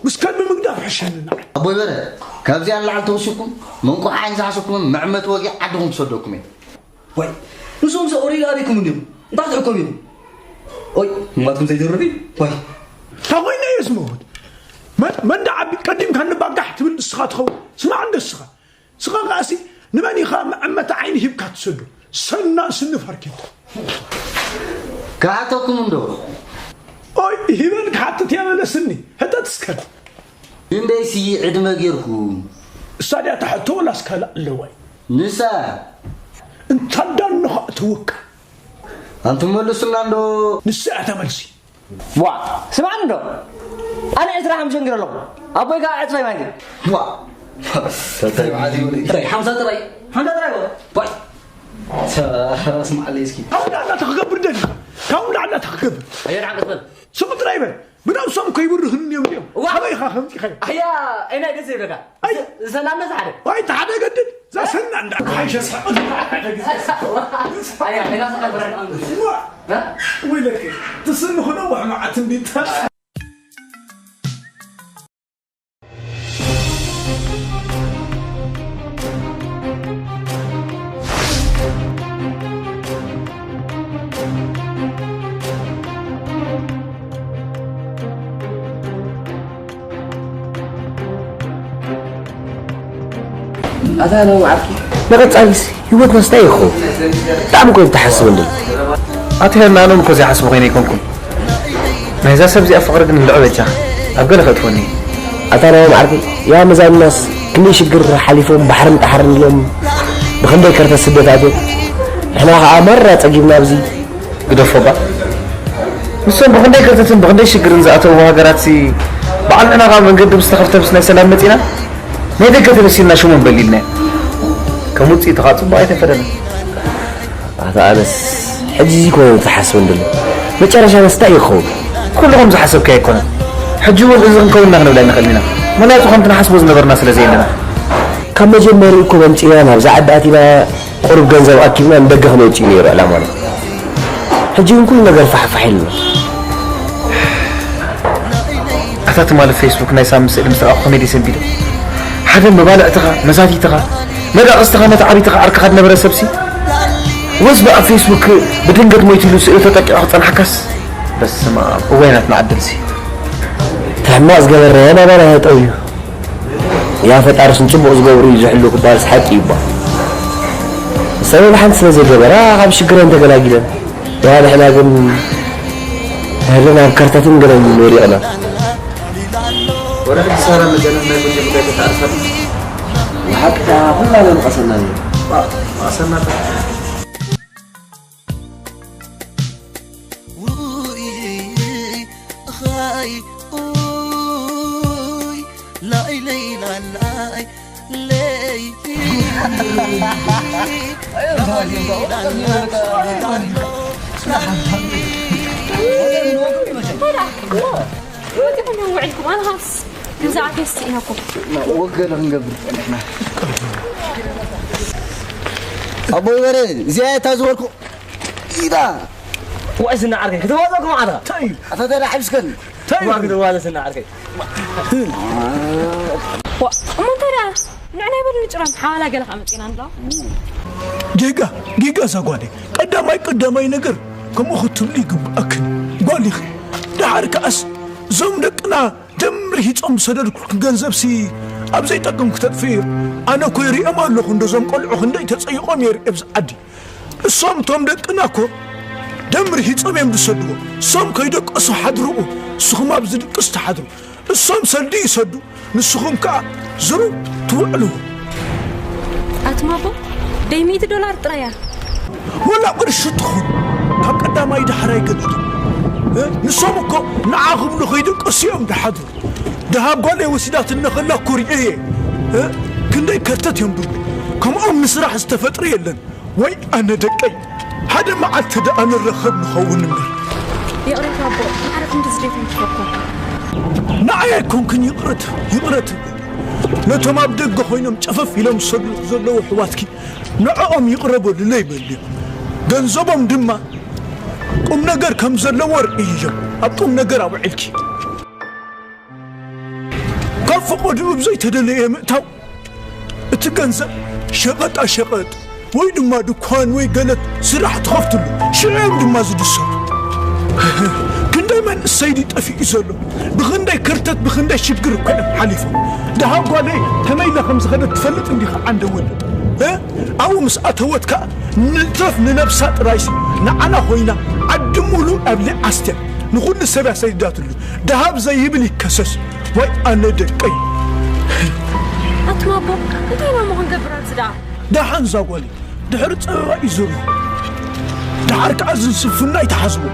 ምስ ከልቢ ምግዳፍ ሕሸኒ ንዓይ። ኣቦይ በረ፣ ካብዚኣ ንላዕሊ ተወሲኽኩም መንቋሕ ዓይኒ ዝሓሰብኩምን መዕመቲ ወጊዕ ዓድኹም ክሰደኩም እየ። ዋይ፣ ንሶም ሰ ኦሪጋ ኣበይኩም እንዲኹም? እንታይ ትሕከሙ ኢኹም? ኦይ፣ እማትኩም ዘይተርፍ እዩ። ዋይ። እንታይ ኮይነ እየ ዝመውት? መን፣ መን ደኣ ዓቢ ቀዲምካ ንባጋሕ ትብል ንስኻ ትኸውን። ስማዕ እንዶ ንስኻ። ስኻ ከኣሲ ንመን ኢኻ መዐመቲ ዓይኒ ሂብካ ትሰዶ? ሰናን ስኒ ፋርኬታ። ክሓተኩም እንዶ? ኦይ፣ ሂበን ክሓትት እያ በለ ስኒ። ሕተት እስከ። ክንደይ ስዪ ዕድመ ጌርኩም? እሳ ድያ ትሓቶ ወላስ ካልእ ኣለዋ እዩ? ንሳ። እንታ ዳንኻ ትውቃ። ኣንቱም መልሱና እንዶ። ንሳ እያ እታ መልሲ። ዋ፣ ስማዕኒ እንዶ። ኣነ ዕስራ ሓሙሽተ ጌረ ኣለኹ። ኣቦይ ከኣ ዕጽፈይ ማለት እዩ። ዋ። እንታይ በዓል እዩ? እንታይ ሓምሳ ጥራይ? ሓምሳ ጥራይ በል። ባይ። ተ-፣ ስማዕለይ እስኪ። ካብኡ ንላዕሊ እንታይ ክገብር ደሊኻ? ካብኡ ንላዕሊ እንታይ ክገብር? ኣየ፣ ደሓን ቀስ በል። ስሙ ጥራይ በል። ብነብሶም ከይብርህኒ እዮም ድዮም? እዋ። ኣበይ ኢኻ ከምጺኻዮ? ኣያ፣ ኣይናይ ደስ ይብለካ? ኣይ። ዘ-፣ ዘናነ ዝሓደ። ኣይ፣ ተሓደ ገድል። ዘሰና እንዳ ሓይሸ ስሕቕ። ኣያ፣ ኣይና ስሕቕ ብረን። እዋ። እ? ወይለከ፣ ትስምኹ ነዋሕ መዓት እንዲታ። ኣታ ነው ዓርኪ። ንቐጻሊስ ህይወትናስ እንታይ ይኸውን? ብጣዕሚ እኮ እዩ ተሓስበሉ። ኣቲ ሄርና፣ ኣነ እኮ ዘይሓስቦ ኮይነ ኣይኮንኩን። ናይዛ ሰብ እዚኣ ፍቕሪ ግን እንድዒ በጃኻ፣ ኣብ ገለ ከእትወኒ። ኣታ ናሆም ዓርከይ፣ ያ መዛኑናስ ክንደይ ሽግር ሓሊፎም ባሕርን ጣሕርን ኢሎም ብኽንደይ ከርተት ስደት ኣትዮም። ንሕና ኸኣ ማራ ጸጊብና ኣብዚ። ግደፎ እባ። ንሶም ብኽንደይ ከርተትን ብኽንደይ ሽግርን ዝኣተውዎ ሃገራትሲ፣ ባዕልና ካብ መንገዲ ምስ ተኸፍተ ምስ ናይ ሰላም መጺና፣ ናይ ደገ ተመሲልና ሽሞም በሊልናዮ። ከም ውጽኢቱ ኸኣ ጽቡቕ ኣይተፈደናን። ኣታ ኣነስ ሕጂ እዚ ኮነ ዝሓስበን ዘሎ። መጨረሻናስ እንታይ ይኸውን? ኩሉ ከም ዝሓሰብካዮ ኣይኮነን። ሕጂ እውን እዚ ክንከውን ኢና ክንብል ኣይንኽእልን ኢና። ምኽንያቱ ከምቲ ንሓስቦ ዝነበርና ስለ ዘየለና። ካብ መጀመሪኡ እኮ መምጺእና ናብዛ ዓዲ ኣቲና ቁሩብ ገንዘብ ኣኪብና ንደገ ክነውጽእ እዩ ነይሩ ዕላማና። ሕጂ ግን ኩሉ ነገር ፋሕፋሕ ኢሉና። ኣታ ትማሊ ፌስቡክ ናይ ሳሚ ስእሊ ምስ ረኣኹ ከመይ ድየ ሰንቢደ? ሓደ መባልዕትኻ፣ መሳቲትኻ፣ መዳቕስትኻ፣ መተዓቢትኻ ዓርክኻ ዝነበረ ሰብሲ ወስ ብኣብ ፌስቡክ ብድንገት ሞይቱ ኢሉ ስእሊ ተጠቂዑ ክጸንሓካስ? በስመ ኣብ፣ እዋይ ናትና ዕድልሲ። እቲ ሕማቕ ዝገበርናዮ ናባና ጠው እዩ። ያ ፈጣሪስ ንጽቡቕ ዝገብሩ እዩ ዝሕሉ ክበሃልስ ሓቂ እዩ እባ። ንሰን ሓንቲ ስለ ዘይገበራ ካብ ሽግረን ተገላጊለን። ያ ንሕና ግን ንህልና ኣብ ከርተትን ገለን ወዲቕና። ወረ ሕጂ ሳራ መጀመር ናይ ጉንዲ ጉዳይ ተታርፋ። ብሓቂ ከኣ ኩላና ንቐሰና ነይሩ። ንቐሰና። ውይ፣ ኻይ፣ ኡይ፣ ላይለይ ላላይ፣ ለይ፣ ላይለይ ላላይ። እንታይ ደኣ? ወጺኹም ዲኹም ውዒልኩም? ኣነ ኻስ ግዛዕ ቴስት ኢናኩም። ወገለ ክንገብር ጸኒሕና። ኣቦይ በረ፣ እዚኣ እያ እታ ዝበልኩ። ኢዳ። ዋይ ዝና ዓርከይ፣ ክትዋዘ እኮ ማዕዳ። እንታይ እዩ? ኣታ ተዳ ሓብስከን። እንታይ እዩ ክትዋዘ ዝና ዓርከይ? ዋ፣ እሞ እንታይ ደኣ? ንዕና ይበል ንጭራም ሓዋላ ገለ ከኣ መጺና እንዶ። ጌጋ፣ ጌጋ እዛ ጓለይ። ቀዳማይ፣ ቀዳማይ ነገር ከምኡ ክትብሊ ይግብኣክን። ጓል ኢኺ። ደሓር ከኣስ እዞም ደቅና ደም ርሂጾም ዝሰደድኩልኪ ገንዘብሲ ኣብ ዘይጠቅም ክተጥፍእዮ። ኣነ እኮ ይሪኦም ኣለኹ፣ እንዶ እዞም ቆልዑ ክንደይ ተጸይቖም እየ ርእየ ኣብዚ ዓዲ። እሶም እቶም ደቅና እኮ ደም ርሂጾም እዮም ዝሰድዎ። እሶም ከይደቀሱ ሓድርኡ፣ ንስኹም ኣብ ዝድቅስ ትሓድሩ። እሶም ሰልዲ ይሰዱ፣ ንስኹም ከኣ ዝሩ ትውዕሉ። ኣትማቦ፣ ደይ ሚእቲ ዶላር ጥራይ እያ። ወላ ቅርሺ ትኹን፣ ካብ ቀዳማይ ዳሕራይ ገለ እ? ንሶም እኮ ንዓ ክብሉ ከይደቀሱ እዮም ድሓድሩ። ደሃብ ጓለይ ወሲዳትኒ ከላ እኮ ሪኤ እየ። እ? ክንደይ ከርተት እዮም ድብሉ። ከምኦም ንስራሕ ዝተፈጥረ የለን። ወይ ኣነ ደቀይ፣ ሓደ መዓልቲ ደኣ ንረኸብ ንኸውን እምበር። ይቕሬታ ኣቦ፣ ማዕረ ክንዲ ዝደይቶም ትፈኮ። ንዓይ ኣይኮንክን ይቕረት፣ ይቕረት። ነቶም ኣብ ደገ ኮይኖም ጨፈፍ ኢሎም ዝሰድሉ ዘለዉ ኣሕዋትኪ ንዕኦም ይቕረ በሉለይ በልዮ። ገንዘቦም ድማ ቁም ነገር ከም ዘለዎ ርእዮም ኣብ ቁም ነገር ኣውዒልኪ። ካብ ፈቐድኡ ብዘይተደለየ ምእታው እቲ ገንዘብ ሸቐጣ ሸቐጥ ወይ ድማ ድኳን ወይ ገለ ስራሕ ትኸፍትሉ ሽዑ እዮም ድማ ዝድሰቱ። ክንደይ መንእሰይ ድዩ ጠፊኡ ዘሎ? ብኽንደይ ከርተት ብኽንደይ ሽግር እኮ እዮም ሓሊፎም። ደሃብ ጓለይ ከመይ ኢላ ከም ዝኸደት ትፈልጥ እንዲኻ ዓንደ ወዲ? እ? ኣብኡ ምስ ኣተወት ከኣ ንትረፍ ንነብሳ ጥራይሲ ንዓና ኮይና ዓዲ ሙሉእ ኣብሊዓ ኣስትያ ንኹሉ ሰብ እያ ሰዲዳትሉ። ደሃብ ዘይብል ይከሰስ። ወይ ኣነ ደቀይ። ኣትማቦ እንታይ ኢና እሞ ክንገብር ኣብዚ ደኣ? ደሓን እዛ ጓለይ ድሕሪ ጸበባ እዩ ዝርሁ። ደሓር ከኣ እዚ ስንፍና ይትሓዝዎ።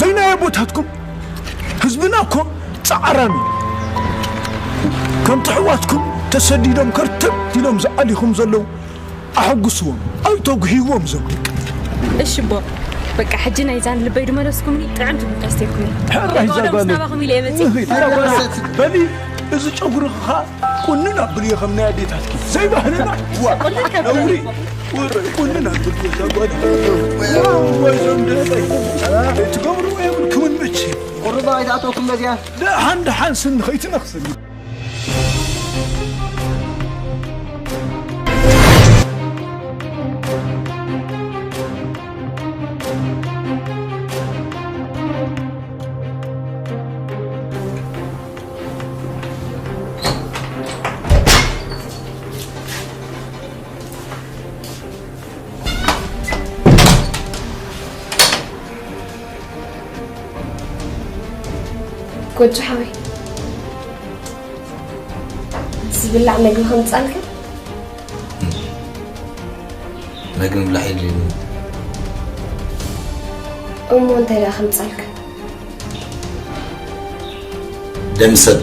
ዘይናይ ኣቦታትኩም ህዝብና እኮ ጻዕራም እዩ። ከምቲ ኣሕዋትኩም ተሰዲዶም ከርተት ኢሎም ዝኣሊኹም ዘለዉ ኣሐጉስዎም፣ ኣይተጉህይዎም እዞም ደቂ። እሺ ኣቦ፣ በቃ ሕጂ ናይዛን ልበይ ድመለስኩምኒ ጥዕምቲ ምንካስ ተይኩኒ። ሕራይ እዛ ጓለይ። ናባኹም ኢለ እየ መጺእ። ንኺድ፣ እዛ ጓለይ። በሊ፣ እዚ ጨጉሪ ኸዓ ቁንን ኣብልዮ ከም ናይ ኣዴታትኪ። ዘይባህልና። ዋ፣ ነውሪ። ወረ፣ ቁንን ኣብልዮ እዛ ጓለይ። ዋ፣ እዞም ደቂ። ትገብርዎ የብልኩምን መቼ። ቁርባ ኣይትኣተወኩም በዚኣ። ደሓን፣ ደሓን ስኒ ኸይትነኽስኒ። ጎጆ ሓወይ፣ ዝብላዕ መግቢ ከምጻልካ? መግቢ ምብላዕ የድልየኒ። እሞ እንታይ ደኣ ከምጻልካ? ደም ሰብ።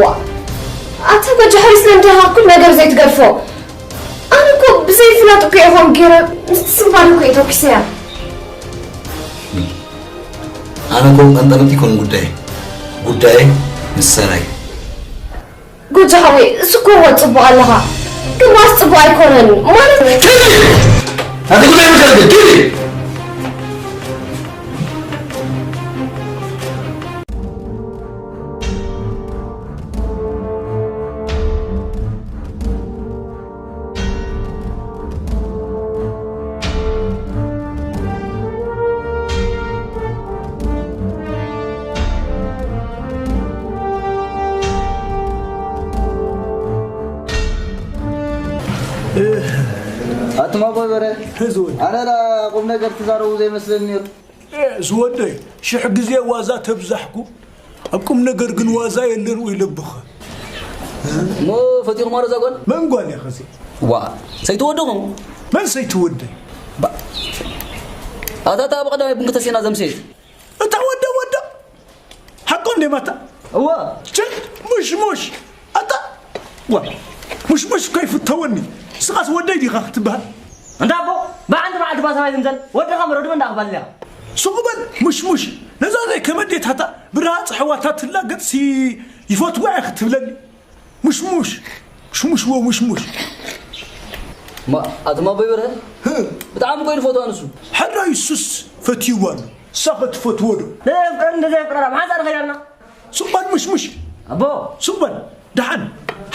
ዋ፣ ኣታ ጎጆ ሓወይ፣ ስለምንታይ ኢኻ ኩሉ ነገር ዘይትገድፎ? ኣነ እኮ ብዘይ ፍላጥ እኮ ኢኹም ገይረ ምስቲ ስንባደ እኮ እየ ተኩሰያ። ኣነ እኮ ቀንጠመት ይኮን ጉዳይ፣ ጉዳይ ንሰናይ። ጎጆ ሓወይ፣ እሱ እኮ እወ ጽቡቕ ኣለኻ፣ ግን ማስ ጽቡቕ ኣይኮነን ማለት። ኣቲ ጉዳይ ምከልክ ኪዲ። ኣቱም ኣቦይ በረ፣ ህዝቢ። ኣነ ዳ ቁም ነገር ትዛረቡ ዘይመስለኒ ነይሩ። እ፣ ዝወደይ፣ ሽሕ ግዜ ዋዛ ተብዛሕኩ፣ ኣብ ቁም ነገር ግን ዋዛ የለን ወይ ለብኸ? እሞ ፈቲኹም ኣረ እዛ ጓል? መን ጓል እያ ኸዚ? ዋ፣ ሰይቲ ወደኹም? መን ሰይቲ ወደይ? ባ-፣ ኣታ፣ እታ ብቐዳማይ ቡን ክተስየና ዘምሰየት። እታ ወደ ወደ? ሓቆ እንዴ ማታ? እዋ። ችል፣ ሙሽ ሙሽ። ኣታ፣ ዋ፣ ሙሽ ሙሽ እኮ ይፍተወኒ። ንስኻስ ወደይ ዲኻ ክትበሃል? እንዳ ኣቦ፣ ብሓንቲ መዓልቲ ባሰባይ ዝምዘል ወድኻ መረዱ እንዳ ክባልያ። ሱቕ በል፣ ሙሽ ሙሽ። ነዛ ዘይከመዴታታ ብረሃጽ ኣሕዋታ ትላገጽሲ ይፈትዋ እየ ክትብለኒ። ሙሽ ሙሽ። ሙሽ ሙሽ ወ ሙሽ ሙሽ። ማ ኣቶም ኣቦይ በርሀ? ብጣዕሚ እኮ እዩ ዝፈትዋ ንሱ። ሕራይ እሱስ ፈትይዋ ኣሎ። እሳ ከ ትፈትዎ ዶ? ነዘፍቅርን ነዘፍቅራ ብሓንሳእ ንኸይዳልና። ስቕ በል ምሽምሽ። ኣቦ። ስቕ በል። ደሓን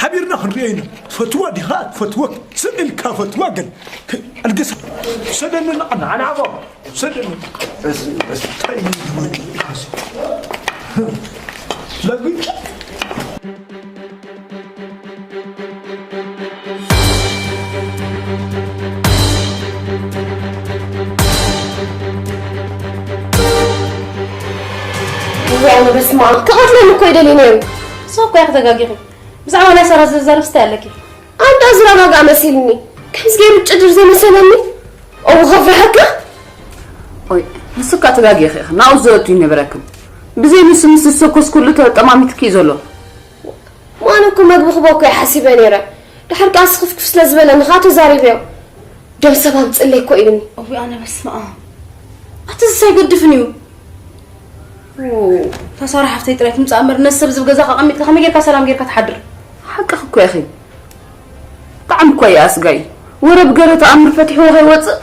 ሓቢርና ክንሪኦ ኢና። ትፈትዋ ዲኻ ትፈትወክ? ስቕ ኢልካ ፈትዋ ግን። ከ-፣ ኣልግሳ። ውሰደኒ ንዓና፣ ኣነ ኣቦ። ውሰደኒ። እንታይ እዩ ዝብል ኢልካስ? ለግጫ። እዋይ፣ ኣነ በስመ ኣብ፣ ክቐትለኒ እኮ ይደሊ ነይሩ። ንስኺ እኮ ኢኺ ተጋጊኺ። ብዛዕባ ናይ ሳራ ዝዛረብ ስታይ ኣለኪ። ኣንታ ዝረጋግኣ መሲልኒ። ከምዚ ገይሩ ጭድር ዘይመሰለኒ። እው፣ ከፍርሐካ? ኦይ፣ ንስካ ተጋጊኺ ኢኺ። ናብኡ ዘእቱ ይነበረክን። ብዘይ ንሱ ምስ ዝሰኮስ ኩሉ ተጠማሚትኪ እዩ ዘሎ። ማን እኮ መግቢ ክቦ እኮ እየ ሓሲበ ነይረ። ድሓር ከኣ ስኽፍክፍ ስለ ዝበለኒ ከኣ ተዛሪበዮ። ደም ሰብ ኣምጽለይ እኮ ኢሉኒ። እውይ ኣነ በስመ ኣብ። ኣቲ ዝሳይ ገድፍን እዩ። ኦ፣ እታ ሳራ ሓፍተይ ጥራይ ትምጻእ እምበር ነዚ ሰብ እዚ ኣብ ገዛኻ ኣቐሚጥካ ከመይ ጌርካ ሰላም ጌርካ ትሓድር? ሓቅኺ እኮ ኢኺ። ብጣዕሚ እኮ እዩ ኣስጋኢ። ወረ ብገለ ተኣምር ፈቲሕዎ ከይወጽእ።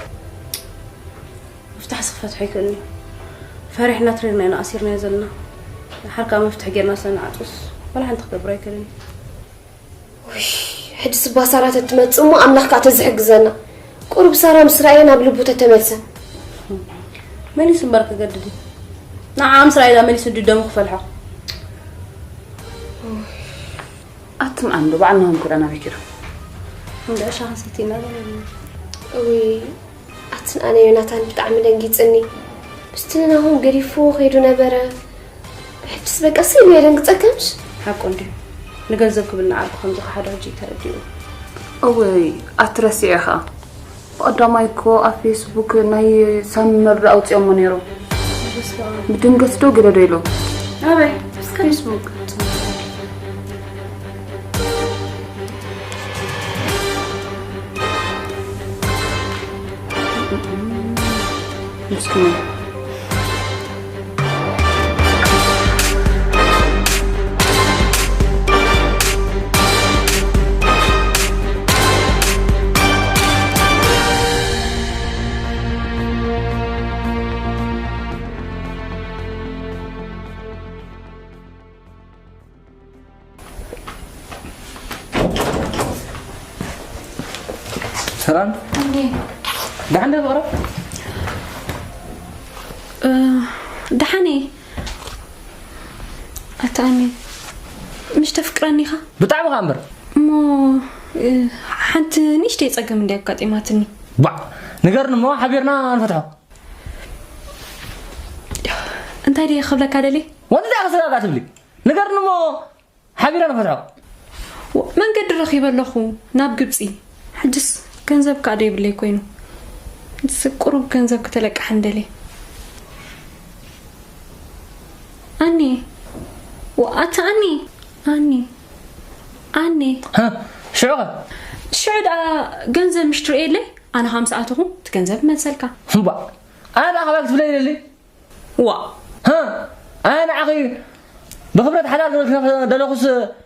ምፍታሕስ ክፈትሖ ኣይክእልን እዩ። ፈሪሕና ትሪርና ኢና ኣሲርናዮ ዘለና። ድሓር ከኣ መፍትሒ ጌርና ስለ ንዓጹስ ዋላ ሓንቲ ክገብር ኣይክእልን እዩ። ውይ፣ ሕጂ ስባ ሳራ ተትመጽእ እሞ ኣምላኽ ከኣ ተዝሕግዘና። ቁሩብ ሳራ ምስ ረኣየ ናብ ልቡ ተተመልሰ። መሊሱ እምበር ክገድድ እዩ። ንዓ ምስ ረኣየ መሊሱ ድዩ ደሙ ክፈልሖ? ኣትም ኣንዶ ባዕልና ክንኮዳ ናበይ ኪዶ? እንዳ ዕሻ ክንሰቲ ኢና ዘለና። እውይ፣ ኣትን ኣነ ዮናታን ብጣዕሚ ደንጊጽኒ። ምስቲ ንናሆም ገዲፍዎ ከይዱ ነበረ። ሕጅስ በቃ ስኢሉ የደንግጸካ ምሽ? ሓቁ እንድዩ። ንገንዘብ ክብል ንዓርኩ ከም ዝኸሓዶ ሕጂ እዩ ተረዲኡ። እወይ፣ ኣትረሲዐ ኸኣ። ብቐዳማይ እኮ ኣብ ፌስቡክ ናይ ሳሚ መርዶ ኣውጺኦሞ ነይሮም። በስመ ኣብ። ብድንገት ዶ ገለ ዶ ኢሎም? ኣበይ? እስከ ፌስቡክ። ምስኪን። ሰላም። እንዴ? ደሓን ዶ ፍቕረ? እ፣ ደሓን እየ። ኣታ ኣኒ፣ ምሽ ተፍቅረኒ ኢኻ? ብጣዕሚ ኸኣ እምበር። እሞ፣ እ፣ ሓንቲ ንእሽተይ ጸገም እንድያ ኣጋጢማትኒ። ባዕ፣ ንገርኒ እሞ ሓቢርና ንፈትሖ። እንታይ ድየ ክብለካ ደልየ? ወንታ እንታይ ክስራቃ ትብሊ? ንገርኒ እሞ ሓቢርና ንፈትሖ። ወ-፣ መንገዲ ረኺበ ኣለኹ ናብ ግብጺ። ሕጅስ ገንዘብ ከኣ ዶ የብለይ ኮይኑ። ሕጅስ ቁሩብ ገንዘብ ክተለቅሓኒ ደልየ። ኣኒ፣ ወ-፣ ኣታ ኣኒ፣ ኣኒ፣ ኣኒ። ሃ፣ ሽዑ ኸ? ሽዑ ደኣ ገንዘብ ምሽ ትርእየለይ፣ ኣነ ኸኣ ምስ ኣተኹ እቲ ገንዘብ እመልሰልካ። እምባ፣ ኣነ ደኣ ካባይ ክትፍለይ ይደሊ? ዋ። ሃ፣ ኣነ ንዓኺ ብኽብረት ሓዳር ክብል ደለኹስ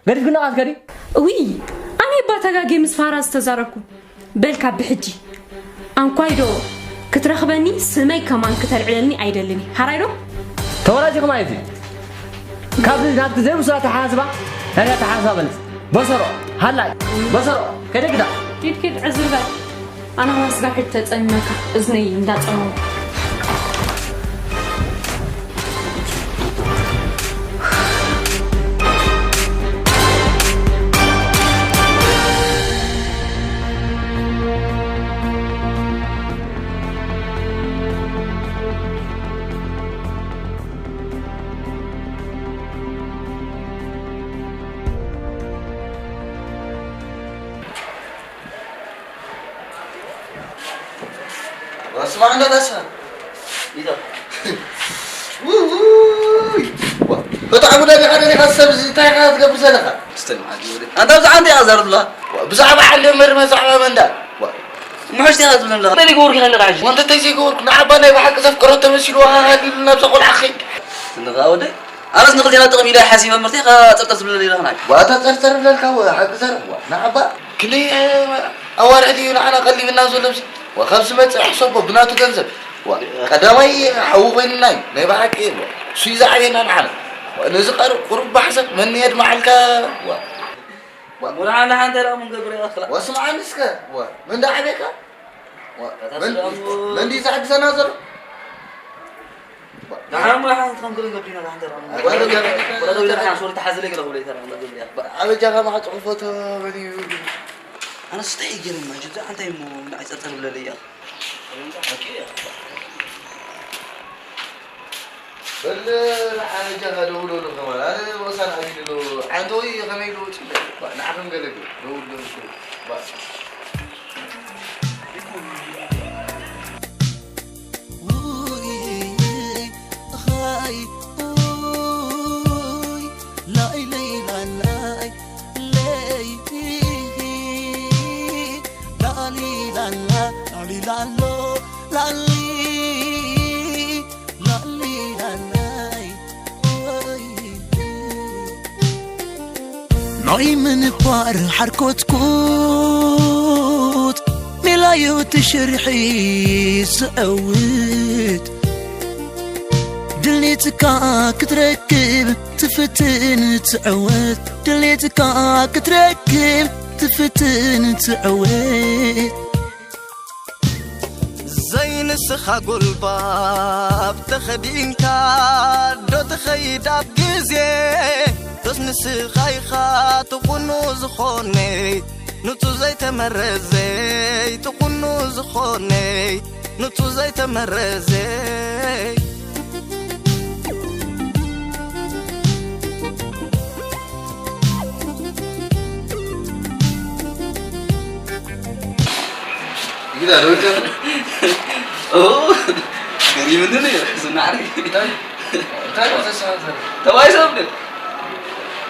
ገዲፍክኒ ኸኣ ትከዲ? እውይ፣ ኣነ እባ ተጋግየ ምስ ፋራ ዝተዛረብኩ። በል ካብ ብሕጂ ኣንኳይዶ ክትረኽበኒ ስመይ ከማን ክተልዕለኒ ኣይደልን እየ። ሓራይ ዶ? ተወራዚኺ ማለት እዩ። ካብዚ ናትኪ ዘይብሱል ኣተሓሳስባ ናይዚ ኣተሓሳስባ በልጽ። በሰሮ፣ ሃላይ፣ በሰሮ፣ ከይደ ግዳ። ኪድ ኪድ ዕዝር በል። ኣነ ኸኣ ስጋብ ሕጂ ተጸሚመካ እዝነይ እንዳጸመሙ። ስማዕ እንዳ ታሳ። ኢዛ። ውይ! ዋ፣ በጣዕሚ ደሊኻ፣ ደሊኻ ሰብ እዚ እንታይ ኢኻ ትገብር ዘለኻ? ስተን ዓዲ ወደ። ኣንታ ብዛዕባ እንታይ ኢኻ ትዛረብ ዘለኻ? ዋ፣ ብዛዕባ ዓሊ መርመ፣ ብዛዕባ መንዳ። ዋ፣ ምሕሽ እንታይ ኢኻ ትብል ዘለኻ? እንታይ ይገብርኪ ከለኻ ሕጂ? ወንተ እንታይ ዘይገበርኩ? ንዓባ ናይ ብሓቂ ዘፍቀሮ ተመሲሉ ሃሃ ኢሉ ናብዛ ቆልዓ ክኸይድ። ንኻ ወደይ? ኣነስ ንኽልቴና ጥቕሚ ኢለ ሓሲበ ምርተይ፣ ኸ ጸርጸር ትብል ዘለኻ ናይ። ዋ፣ እታ ጸርጸር ብለልካ፣ ዋ፣ ሓቂ ዘረባ። ንዓባ ክንደይ፣ እ፣ ኣዋርሕ ድዩ ንዓና ቀሊብና ዘሎ እዚ? ዋ፣ ካብ ዝመጽእ ሕሰቦ ብናቱ ገንዘብ። ዋ፣ ቀዳማይ ሓዊ ኮይንና እዩ፣ ናይ ብሓቂ። ዋ፣ እሱ እዩ ዝዓብየና ንዓና። ዋ፣ ነዚ ቀር-፣ ቁሩብ ባሕሰብ መን የድምዓልካ? ዋ፣ ዋ። ሙሉዓና ሓንተ ደኣ ምን ገብር እያ ክላ። ዋ፣ ስምዓኒ እስከ። ዋ፣ መን ደኣ ዓብየካ? ዋ፣ መን፣ መን ድዩ ዝሕግዘና ዘሎ? ደሓን እሞ ሓንቲ ከም ገለ ገብሪና ደሓን ተራ። ወረ ገለ ወረ ገለ ሓንቲ ሶሪ ተሓዝለ ገለ ብለይ ተራ ገለ ገብሪያ። ኣበጃኻ ማዕጾ ክፈቶ መን እዩ? ኣነ ስታይ ገለ ማጅ እንታይ እሞ ንዓይ ጸርጸር ብለለይ እያ። በል ኣበጃኻ ደውለሉ ከማን። ኣነ ወሳን ኣቢሉ ኣሎ። ዓንተ ወይ ከመይ ኢሉ ወጺኡ? ንዓኹም ገለ ገለ ደውል ገለ ገለ። ባ ናይ ምንባር ሓርኮትኮት ሜላዩ ትሽርሒ ዝዕውት ድሌትካ ክትረክብ ትፍትን ትዕወት ድሌትካ ክትረክብ ትፍትን ትዕወት ዘይንስኻ ጉልባብ ተኸዲንካ ዶ ትኸይድ ኣብ ግዜ ዶስ ንስኻ ኢኻ ትኹኑ ዝኾነይ ንጹ ዘይተመረዘይ ትኹኑ ዝኾነይ ንጹ ዘይተመረዘይ ይግዳ ዶ ይተ ኦ ገሪምኒ ነው ዝናሪ እንታይ እንታይ ተሳዘረ ተባይ ሰብ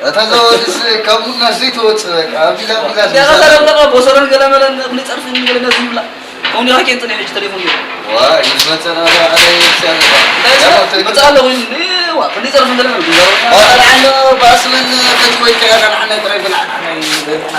እታ ዘወድስ ካብ ሙና ዘይትወጽእ በቃ ኣቢላ ኣቢላ እዚኣ ዝመሰለ። ተረብረቐ ቦሰረን ገለመለን እኽሊ ጸርፍን ገለመ ዝብላ ከምኡ ዲኻ ኬንጽን ሕጂ ተሌፎን ገይሩ ዋ ይመጸና ኣደ ይብስያ እንታይ ስለ መጽእ ኣለኹ ዋ ክንዲ ጸርፍን ገለመ ዝዘረብና ባስልን ፈትወይ ከያና ንዓና ጥራይ ብልዓና ናይ በልዕና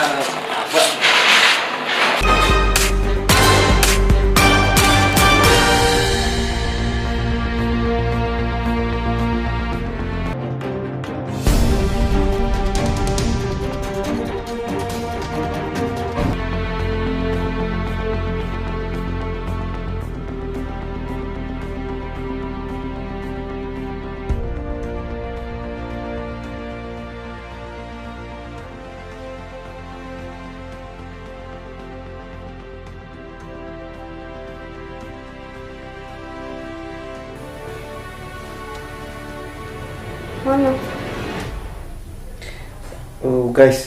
ጋይስ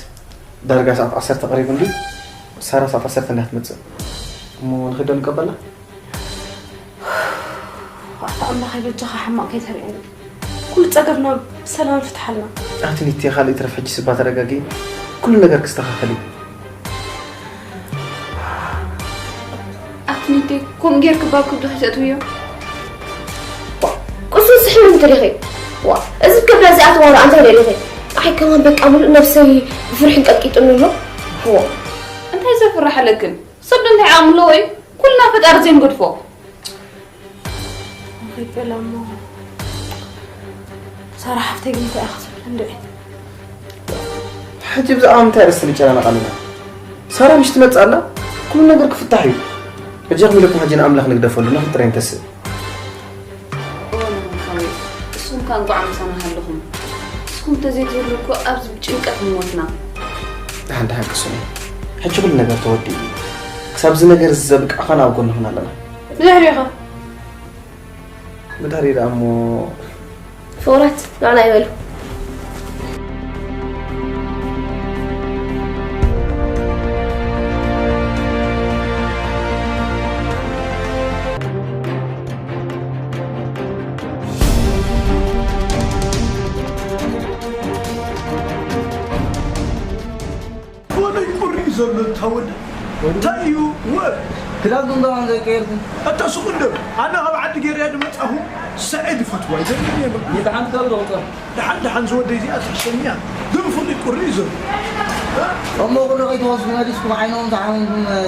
ዳርጋ ሰዓት ዓሰርተ ቀሪቡ እንዲ ሳራ ሰዓት ዓሰርተ እንዳ ትመፅእ እሞ ንክዶ ንቀበላ ኣታ ኣምላኸይ በጃኻ ሕማቕ ከይተርእየኒ ኩሉ ጸገምና ብሰላም ፍትሓልና። ኣቲ ኒቴ ካልእ ይትረፍ ሕጂ ስባ ተረጋጊ ኩሉ ነገር ክስተኻኸል እዩ። ኣቲ ኒቴ ከምኡ ጌርኪ ባብ ክብዲ ከይተእትውዮ። ቁሱን ስሕምን እንተ ዲኺ ዋ እዚ ከብዳ እዚኣ ተዋርኣ እንታይ ደሊኺ ኣይ ከማን በቃ ሙሉእ ነብሰይ ብፍርሒ እንቀጥቂጡኒ ኣሎ። ዎ እንታይ ዘፍርሕ ኣለክን ሰብ ዶ እንታይ ዓቕሚ ኣለዎ እዩ ኩልና ፈጣሪ ዘይንገድፎ። ከይበላ እሞ ሳራ ሓፍተይ ግን እንታይ ኢኻ ትብል እንድዒ? ሕጂ ብዛዕባ ምንታይ ርእሲ ንጨናነቕ ኣለና? ሳራ ምሽ ትመጽእ ኣላ? ኩሉ ነገር ክፍታሕ እዩ። በጃኹም ኢለኩም ሕጂ ንኣምላኽ ንግደፈሉ፣ ንኽጥረ ይንተስእ። እወ መምህር ሓወይ፣ እሱም ከኣ እንቋዕ ምሳና ሃለኹም። ንስኹም እንተዘይትህሉ እኮ ኣብዚ ብጭንቀት ምሞትና። ደሓን ደሓን ቅሱነይ፣ ሕጂ ኩሉ ነገር ተወዲኡ እዩ። ክሳብ እዚ ነገር እዚ ዘብቅዕ ኸኣ ኣብ ጎንኽን ኣለና። ብድሕሪኻ። ብድሕሪ ደኣ እሞ ፍቑራት ንዓና ይበሉ። ወደይ ቁሪ ዘሎ እንታ ወደ እንታይ እዩ ወ ክዳን ዱንዳዋን ዘይቀየርኩ ኣታ ሱቕ እንዶ ኣነ ካብ ዓዲ ገርያ ድመጻኹ ሰዒድ ይፈትዋ ይዘርግን የብልኩ ይትሓንቲ ካብ ዘውፅእ ደሓን ደሓን ዝወደይ እዚኣ ትሕሸኒ እያ ግን ፍሉይ ቁሪ እዩ ዘሎ እሞ ኩሉ ከይትወስዱ መሊስኩም ዓይኖም ተሓሚምኩም፣ እ፣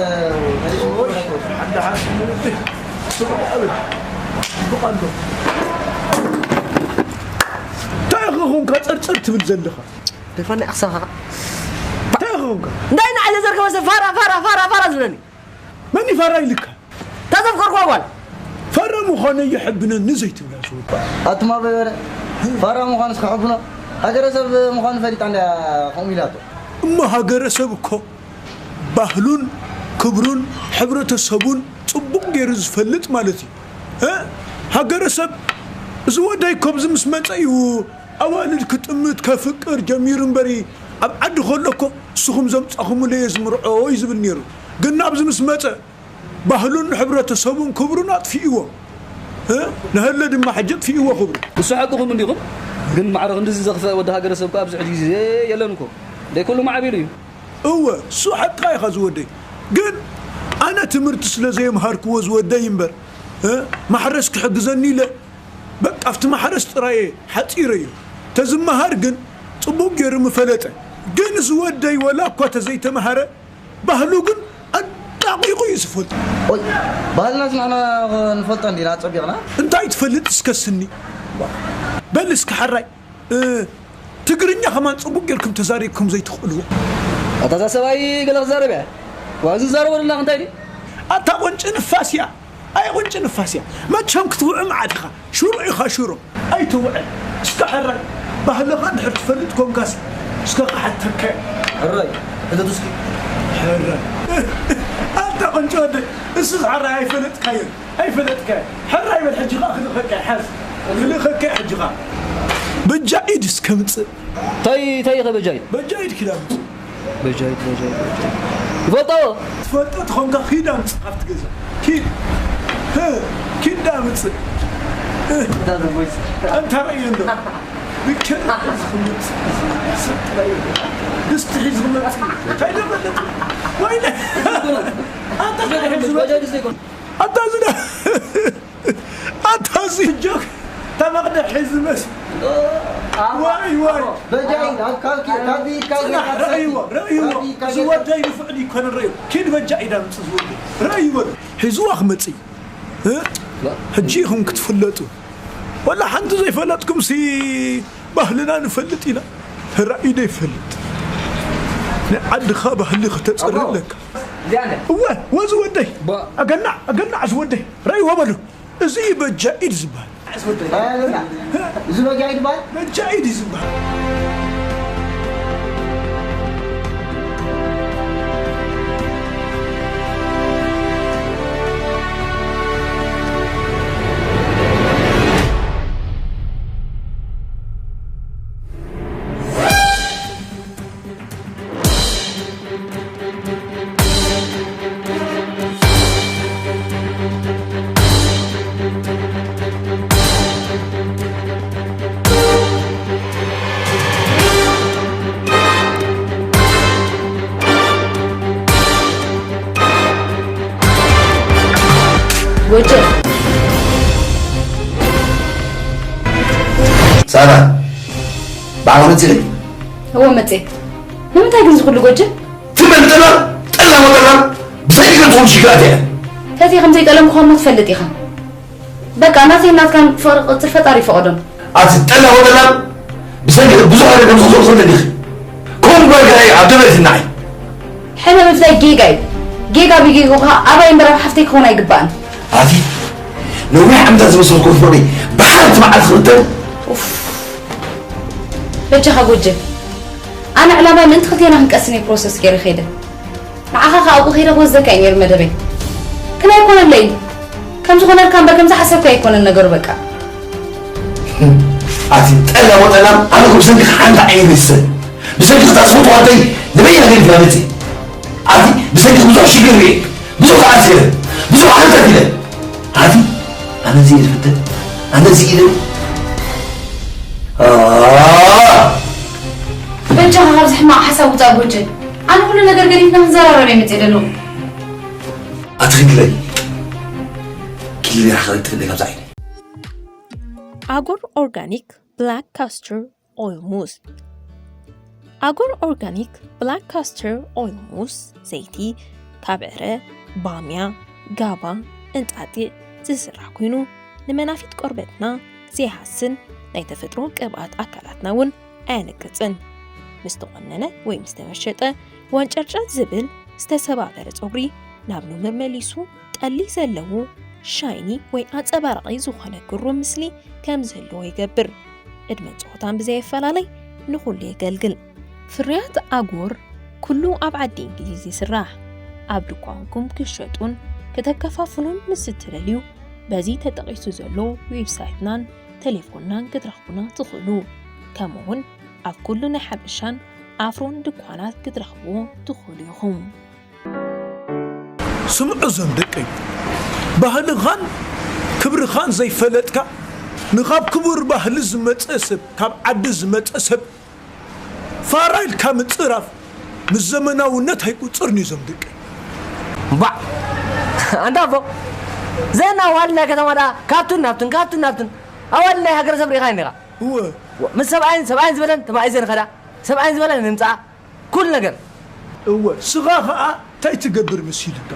መሊስኩም ኩሉ ከይትወስዱ። ሓንቲ ሓንቲ ጽቡቕ ኣሎ። እንታይ ኢኻ ኾንካ ጸርጸር ትብል ዘለኻ? ደፋና ኣኽሳኻ። እንታይ ኢኻ ኾንካ? እንታይ ንዓለ ዘርከበ ሰብ ፋራ፣ ፋራ፣ ፋራ፣ ፋራ ዝብለኒ? መን ይፈራ ኢልካ? እታ ዘፍቀርኳ ጓል። ፋራ ምዃነይ የሐብነኒ ዘይትብላ ዝወዳ። ኣቱማ በበረ፣ ፋራ ምዃኑ እስከ ሕብኖ። ሃገረሰብ ምዃኑ ፈሊጣ እንድያ ከምኡ ኢላቶ። እሞ ሃገረሰብ እኮ ባህሉን ክብሩን ሕብረተሰቡን ጽቡቕ ገይሩ ዝፈልጥ ማለት እዩ። እ? ሃገረሰብ እዚ ወደይ ከምዚ ምስ መጸ እዩ ኣዋልድ ክጥምት ከፍቅር ጀሚሩ እምበሪ፣ ኣብ ዓዲ ከሎ እኮ ንስኹም ዘምጻኹምለየ ዝምርዖ እዩ ዝብል ነይሩ። ግን ናብዚ ምስ መጸ ባህሉን ሕብረተሰቡን ክብሩን ኣጥፊእዎ። እ? ንሀለ ድማ ሕጂ ኣጥፊእዎ ክብሩ። ንሱ ሓቅኹም እንዲኹም፣ ግን ማዕረ ክንድዚ ዘኽፍአ ወዲ ሃገረሰብ ከኣ ኣብዚ ሕጂ ግዜ የለን እኮ። ደይ ኩሉ ማዕቢሉ እዩ። እወ፣ እሱ ሓቅኻ ኢኻ ዝወደይ። ግን ኣነ ትምህርቲ ስለ ዘየምሃርክዎ ዝወደይ እምበር፣ እ? ማሕረስ ክሕግዘኒ ኢለ፣ በቃ ኣብቲ ማሕረስ ጥራየ ሓጺረዮ። ተዝመሃር ግን ጽቡቕ ገይሩ ምፈለጠ። ግን ዝወደይ ወላ እኳ ተዘይተምሃረ፣ ባህሉ ግን ኣዳቂቑ እዩ ዝፈልጥ። ኦይ፣ ባህልናስ ንሕና ንፈልጦ እንዲና ጸቢቕና? እንታይ ትፈልጥ እስከ ስኒ? በል እስከ ሓራይ፣ እ፣ ትግርኛ ከማን ጽቡቕ ጌርኩም ተዛሪብኩም ዘይትኽእልዎ። ኣታ እዛ ሰብኣይ ገለ ክዛረብ እያ። ዋዚ ዝዛረቦ ደላ እንታይ ድዩ? ኣታ ቁንጪ ንፋስ እያ። ኣይ ቁንጪ ንፋስ እያ። መቸም ክትውዑ መዓት ኢኻ። ሽሮ ኢኻ ሽሮ። ኣይትውዕል። እስከ ሕራይ። ባህልኻ እንድሕር ትፈልጥ ኮንካስ። እስከ ክሓተካ። ሕራይ። ሕተት እስኪ። ሕራይ። ኣታ ቁንጪ ወደይ። እሱስ ሕራይ ኣይፈለጥካዮን። ኣይፈለጥካዮን። ሕራይ በል ሕጂ ኸኣ ክልእኸካ እየ። ሓዝ። ክልእኸካ እየ ሕጂ ኸኣ። በጃ ኢድ እስከ ምጽእ። ታይ፣ ታይ ኢኸ በጃ ኢድ? በጃ ኢድ ኪዳ ምጽእ። በጃ ኢድ፣ በጃ ኢድ፣ በጃ ኢድ። ይፈልጦ? ትፈልጦ ተኾንካ ኪድ ኣምጽእ ካብቲ ገዛ። ኪድ። ህ፣ ኪድ ኣምጽእ። ህ። ኣንታ ረእዮ እንዶ። ብክር ዝኽምጽእ። ድስቲ ሒዝኩም መጽእ። እንታይ ደበለት? ወይለ። ኣንታ ሒዝኩም መጽእ። ኣታ ዝዳ-፣ ኣታ እዚ ጆክ ተመቕደ ሒዝ መስ-፣ ዋይ፣ ዋይ። በጃይ፣ ኣብ ካብ-፣ ካብ ኢድካ ጽናሕ፣ ጌርካ ረእይዎ፣ ረእይዎ። ካብ ኢድካ እዚ ጌርካ ወደይ ንፉዕ ድዩ ይኮነ ረእይዎ። ኪድ በጃ ኢዳ ምጽእ ዝወደይ። ረእይዎ። ሒዝዋ ክመጽእ እዩ። እ? ሕጂ ኢኹም ክትፍለጡ። ወላ ሓንቲ ዘይፈለጥኩም ሲ ባህልና ንፈልጥ ኢና። ራእይ ዶ ይፈልጥ? ናይ ዓድኻ ባህሊ ከተጽሪ ኣለካ። እዚኣ እንደ እወ፣ ወዚ ወደይ። ባ- ኣገናዕ፣ ኣገናዕ፣ እዚ ወደይ። ራእይ ወበሉ። እዚ በጃ ኢድ ዝበሃል። ኣይ፣ ኣገናዕ። እዚ በጃ ኢድ በሃል? በጃ ኢድ እዩ ዝበሃል። ጎጀ። ሳራ፣ ብዓል መጺኺ? እወ፣ መጺኤ። ንምንታይ ግን ዝኹሉ ጎጀ? ትመን ጠላ፣ ጠላ ወጠላ፣ ብሰንኪ ከም ዝኾኑ ሽግራት እያ። ተቲ ከም ዘይጠለምኩኻ እሞ ትፈልጥ ኢኻ። በቃ፣ ናተይን ናትካን ፍቕሪ ክቕጽል ፈጣሪ ይፈቐዶን። ኣቲ ጠላ ወጠላ፣ ብሰንኪ ብዙሕ ነገር ከም ዝኾኑ ትፈልጥ ኢኺ። ከምኡ ጓል ገና ኣብ ደበ ትናዓይ። ሕነ ምፍላይ ጌጋ እዩ። ጌጋ ብጌጋኻ ኣባይ እምበር ኣብ ሓፍተይ ክኸውን ኣይግባእን። ኣቲ ነዊሕ ዓመታት ዝመሰልኩ ፍቕሪ ብሓንቲ መዓልቲ ክብተን? ኡፍ። በጃኻ ጎጀ። ኣነ ዕላማይ ምእንቲ ክልቴና ክንቀስን እየ ፕሮሰስ ገይረ ከይደ። ንዓኻ ከኣ ኣብኡ ከይደ ክወስደካ እዩ ነይሩ መደበይ። ግን ኣይኮነለይን። ከም ዝኾነልካ እምበር ከም ዝሓሰብካዮ ኣይኮነን ነገሩ በቃ። ኣቲ ጠላ ወጠላ ኣነ እኮ ብሰንኪ ሓንቲ ዓይኒ ይስተ። ብሰንኪ እታ ዝፈትዋ ኣደይ ንበይና ገዲፍና መጺእ። ኣቲ ብሰንኪ ብዙሕ ሽግር ርኤ፣ ብዙሕ ተዓሲረ፣ ብዙሕ ኣኽልተት ኢለ። ኣቲ ኣነ እዚ ኢለ ዝፍተን፣ ኣነ እዚ ኢለ። ኣኣ! በጃኻ ካብዚ ሕማቕ ሓሳብ ውጻእ ጎጀ። ኣነ ኩሉ ነገር ገዲፍና ክንዘራረብ እየ መጺአ ዘለኹ። ኣቲ ክንድለይ ኪሊራ ኸረጥፍለይ ካብዛ ዓይኒ። ኣጎር ኦርጋኒክ ብላክ ካስተር ኦይል ሙዝ። ኣጎር ኦርጋኒክ ብላክ ካስተር ኦይል ሙስ ዘይቲ ካብ ዕረ፣ ባምያ፣ ጋባ፣ እንጣጢዕ ዝስራሕ ኮይኑ፣ ንመናፊት ቆርበትና ዘይሃስን ናይ ተፈጥሮ ቅብኣት ኣካላትና እውን ኣየንቅጽን። ምስ ተቖነነ ወይ ምስ ተመሸጠ ዋንጨርጨር ዝብል ዝተሰባበረ ጸጉሪ ናብ ኑመር መሊሱ ጠሊ ዘለዎ ሻይኒ ወይ ኣንጸባራቒ ዝኾነ ግሩም ምስሊ ከም ዝህልዎ ይገብር። ዕድመን ጾታን ብዘየፈላለይ ንኹሉ የገልግል። ፍርያት ኣጎር ኩሉ ኣብ ዓዲ እንግሊዝ ይስራሕ። ኣብ ድኳንኩም ክሸጡን ከተከፋፍሉን ምስ እትደልዩ በዚ ተጠቒሱ ዘሎ ዌብሳይትናን ቴሌፎንናን ክትረኽቡና ትኽእሉ። ከምኡውን ኣብ ኩሉ ናይ ሓበሻን ኣፍሮን ድኳናት ክትረኽብዎ ትኽእሉ ኢኹም። ስምዑ እዞም ደቀይ፣ ባህልኻን ክብርኻን ዘይፈለጥካ፣ ንኻብ ክቡር ባህሊ ዝመጸ ሰብ፣ ካብ ዓዲ ዝመጸ ሰብ ፋራ ኢልካ ምጽራፍ ምስ ዘመናውነት ኣይቁጸርን እዩ። እዞም ደቀይ እምባዕ ኣንታ ኣቦ፣ ዘና ዋልና ከተማ ደኣ ካብቱን ናብቱን ካብቱን ናብቱን ኣዋል ናይ ሃገረሰብ ርኢኻ እንዲኻ። እወ። ምስ ሰብኣይን ሰብኣይን ዝበለን ተማኢዘን ኸዳ ሰብኣይን ዝበለን ንምጻኣ ኩሉ ነገር። እወ፣ ስኻ ኸኣ እንታይ ትገብር መሲልካ?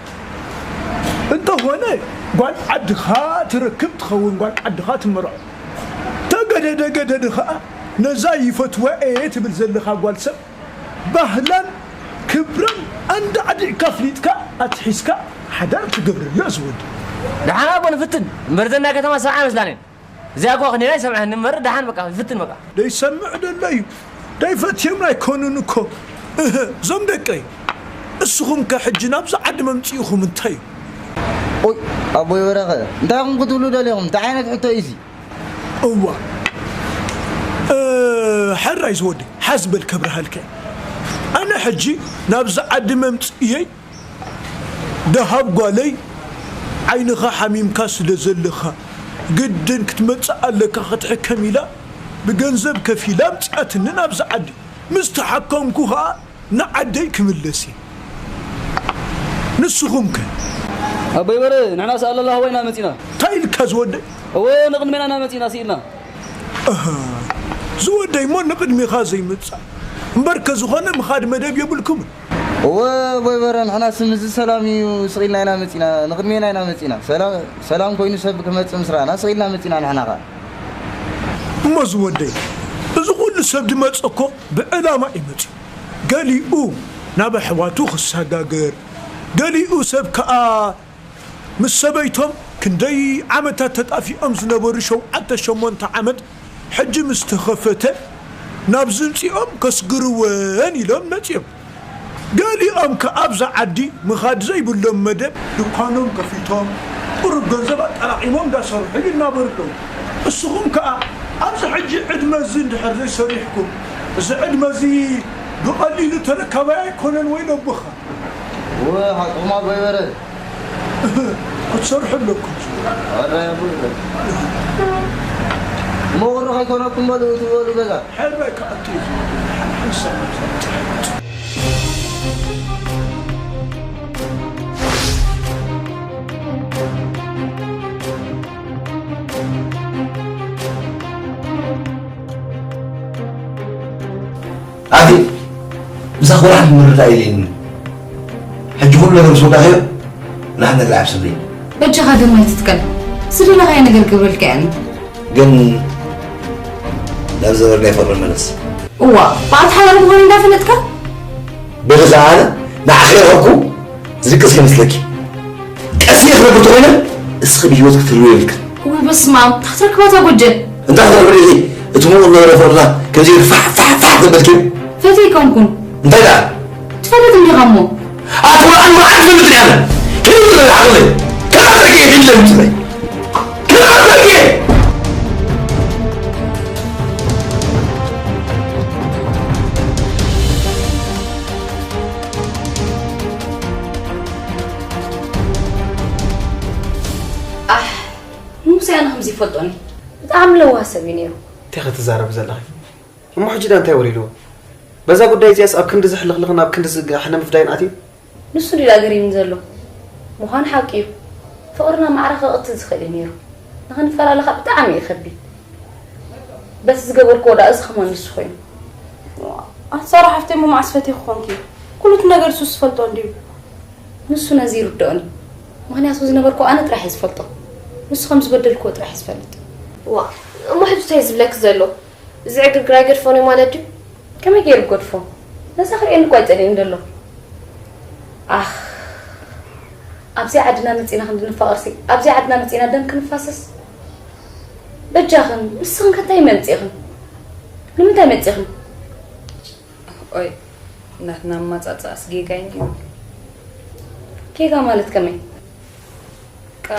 እንተኾነ ጓል ዓድኻ ትረክብ ትኸውን፣ ጓል ዓድኻ ትመርዖ። ተገደደ ገደደ ኸኣ ነዛ ይፈትዋ እየ ትብል ዘለኻ ጓል ሰብ ባህላን ክብራን ኣንዳዕዲዕካ ኣፍሊጥካ ኣትሒዝካ ሓዳር ትገብረላ ዝወዲ። ደሓን ኣቦ ንፍትን እምበር ዘና ከተማ ሰብዓ መስላኔን። እዚኣ እኳ ክንደይ ኣይሰምዐን እምበር ደሓን በቃ ይፍትን በቃ። ደይሰምዕ ደሎ እዩ። ደይፈትዮም ኣይኮኑን እኮ። እህ፣ እዞም ደቀይ። እስኹም ከ ሕጂ ናብዚ ዓዲ መምጺእኹም እንታይ እዩ? ኦይ፣ ኣቦይ በረኸ፣ እንታይ ኢኹም ክትብሉ ደሊኹም? እንታይ ዓይነት ሕቶ እዩ እዚ? እዋ። እ፣ ሕራይ ዝወደይ፣ ሓዝ በል ከብርሃልካ። ኣነ ሕጂ ናብዚ ዓዲ መምጽእየይ ደሃብ ጓለይ ዓይንኻ ሓሚምካ ስለ ዘለኻ ግድን ክትመጽእ ኣለካ ክትሕከም ኢላ ብገንዘብ ከፊላ ኣምጺኣትኒ ናብዚ ዓዲ። ምስ ተሓከምኩ ኸኣ ንዓደይ ክምለስ እየ። ንስኹም ከ? ኣቦይ በረ ንሕና ስኣል ኣለኻ ወይ ኢና መጺና። እንታይ ኢልካ ዝወደይ? እወ ንቕድሜና ኢና መጺና ስኢልና። ኣሃ ዝወደይ እሞ ንቕድሜኻ ዘይምጻእ እምበርከ ዝኾነ ምኻድ መደብ የብልኩምን። እወ ኣቦይ በረ ንሕና ስም እዚ ሰላም እዩ ስቕ ኢልና ኢና መጺና ንቕድሜና ኢና መጺና ሰላም ሰላም ኮይኑ ሰብ ክመጽእ ምስ ረኣና ስቕ ኢልና መጺና ንሕና ከኣ። እሞ ዝወደይ እዚ ኹሉ ሰብ ድመጸ እኮ ብዕላማ እዩ መጺኡ። ገሊኡ ናብ ኣሕዋቱ ክሰጋገር፣ ገሊኡ ሰብ ከኣ ምስ ሰበይቶም ክንደይ ዓመታት ተጣፊኦም ዝነበሩ ሸውዓተ ሸሞንተ ዓመት ሕጂ ምስ ተኸፈተ ናብዚ ምጺኦም ከስግርወን ኢሎም መጺኦም። ገሊኦም ከኣ ኣብዛ ዓዲ ምኻድ ዘይብሎም መደብ ድኳኖም ከፊቶም ቁሩብ ገንዘብ ኣጠራቒሞም እንዳሰርሑሉ ይናበሩ ኣለዉ። እስኹም ከኣ ኣብዚ ሕጂ ዕድመ እዚ እንድሕር ዘይሰሪሕኩም እዚ ዕድመ እዚ ብቐሊሉ ተረካባይ ኣይኮነን ወይ ነቦኻ። እወ ሓቅኹም ኣቦይ በረ። ክትሰርሑ ኣለኩም። ኣረ ኣቦይ በረ። እሞ ቁሪ ከይኮነኩም በሉ እትበሉ ገዛ። ሕራይ ክኣቱ እዩ ዝብል ሓደ ሓደ ሰብ ኣቲ ምሳኺ ወላ ሓንቲ ምርዳእ የድልየኒ። ሕጂ ኩሉ ነገር ምስ ወዳእካዮ ንሓንቲ ነገር ኣይሓስብን እየ። በጃኻ ደም ኣይትትከል። ዝደለኻዮ ነገር ክገብረልካ እየ ኣነ። ግን ናብ ዝነበርናዮ ፍቕሪ ንመለስ። እዋእ፣ ብኣቲ ሓዳር ምዃኑ እንዳፈለጥካ? በሊ ኸኣ ኣነ ንዓኺ የርኸብኩ ዝድቅስ ከይመስለኪ። ቀስ ኢለ ክነብር ተኾይነ እስኺ ብህይወት ክትህልዊ የብልክን። እውይ በስመኣብ፣ እንታይ ክትረክባ እታ ጎጀል? እንታይ ክትረኽቢ ኢኺ? እቲ ምቑር ዝነበረ ፍቕርና ከምዚ ኢሉ ፋሕ ፋሕ ፋሕ ዘበልክዮ። ፈትየ ኣይኮንኩን። እንታይ ደኣ? ትፈልጥ እንዲኻ እሞ። ኣቲ ወላ ኣነ ወላ ኣይፈልጥን እየ ኣነ። ከመይ ትብል ዓቕለይ? ከመይ ኣድርጌ እየ ሒለ ምፅለይ? ከመይ ኣድርጌ? ኣሕ፣ ንሙሴ ኣነ ከምዚ ይፈልጦኒ። ብጣዕሚ ለዋህ ሰብ እዩ ነይሩ። እንታይ ኢኺ ትዛረቢ ዘለኺ? እሞ ሕጂ ደኣ እንታይ ወሪድዎ? በዛ ጉዳይ እዚኣስ ኣብ ክንድዚ ሕልኽልኽን ኣብ ክንድዚ ጋሕነ ምፍዳይን ኣትዩ? ንሱ ድዩ ደኣ ገሪምኒ ዘሎ? ምዃኑ ሓቂ እዩ። ፍቕርና ማዕረ ክቕትል ዝኽእል እዩ ነይሩ። ንኽንፈላለ ኸኣ ብጣዕሚ እዩ ከቢድ። በቲ ዝገበርክዎ ደኣ እዚ ከማን ንሱ ኾይኑ። ኣቲ ሳራ ሓፍተይ፣ እሞ መዓስ ፈትየ ክኾንኪ? ኩሉ እቲ ነገር ንሱ ዝፈልጦ እንድዩ። ንሱ ነዚ ይርድኦኒ። ምኽንያቱ ዝነበርኩ ኣነ ጥራሕ እየ ዝፈልጦ። ንሱ ከም ዝበደልክዎ ጥራሕ እየ ዝፈልጥ። ዋ፣ እሞ ሕጂ እንታይ ዝብለኪ ዘሎ? እዚ ዕግርግር ኣይገድፎን እዩ ማለት ድዩ? ከመይ ገይሩ ክገድፎ? ነዛ ክርእየኒ እኮ ኣይጸልእን ዘሎ። ኣኽ፣ ኣብዚ ዓድና መጺና ክንዲ ንፋቐርሲ፣ ኣብዚ ዓድና መጺና ደም ክንፋሰስ? በጃኽን፣ ንስኽን ከ እንታይ መምጺእኽን? ንምንታይ መጺእኽን? ኦይ፣ ናትና ኣማጻጽኣስ ጌጋ እዩ። ጌጋ ማለት ከመይ? ቃ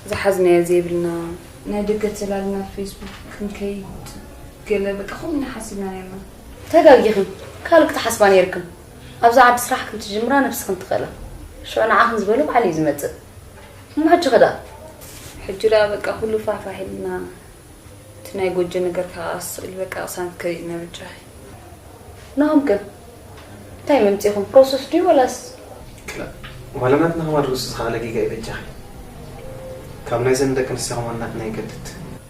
ዝሓዝናዮ ዘይብልና፣ ናይ ደገ ተላልና ፌስቡክ ክንከይድ ገለ በቃ ከምኡ ኢና ሓሲብና ነርና። ተጋጊኽን፣ ካልእ ክትሓስባ ነይርክን። ኣብዛ ዓዲ ስራሕ ክንትጅምራ ነብስኽን ትኽእላ። ሽዑ ንዓኽን ዝበሎ ባዕሉ እዩ ዝመጽእ። እሞ ሕጂ ኸ ደኣ? ሕጂ ደኣ በቃ ኩሉ ፋሕፋሕ ኢልና፣ እቲ ናይ ጎጆ ነገር ከዓ ስቕ ኢሉ በቃ ቅሳነት ከሪእና በጃኺ። ናሆም ከ እንታይ መምጺኹም? ፕሮሰስ ድዩ ወላስ? ክላ-፣ ዋላ ናትና ከማን ርእሱ ዝኸኣለ ጌጋ እዩ በጃኺ። ካብ ናይዘን ደቂ ኣንስትዮ ከማን ናትና ይገድድ።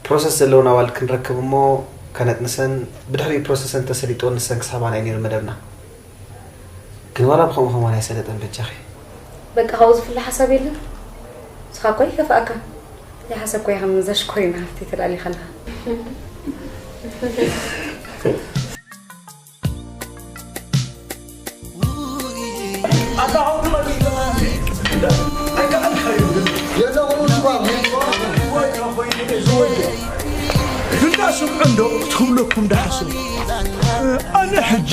ፕሮሰስ ዘለወን ኣዋልድ ክንረክብ እሞ ከነጥንሰን፣ ብድሕሪኡ ፕሮሰሰን ተሰሊጥወን ንሰን ክስሕባና እዩ ነይሩ መደብና። ግን ዋላ ብኸምኡ ከማን ኣይሰለጠን በጃኺ። በቃ ካብኡ ዝፍለ ሓሳብ የለን። ንስኻ እኮ ይከፍኣካ። ዘይሓሰብኩ እየ ከም እዛ ሽኮሪና ሃፍተይ ተላሊኻ ኣለኻ። ግዳ ስምዑ እንዶ ክትብለኩም ደሓስብ። ኣነ ሕጂ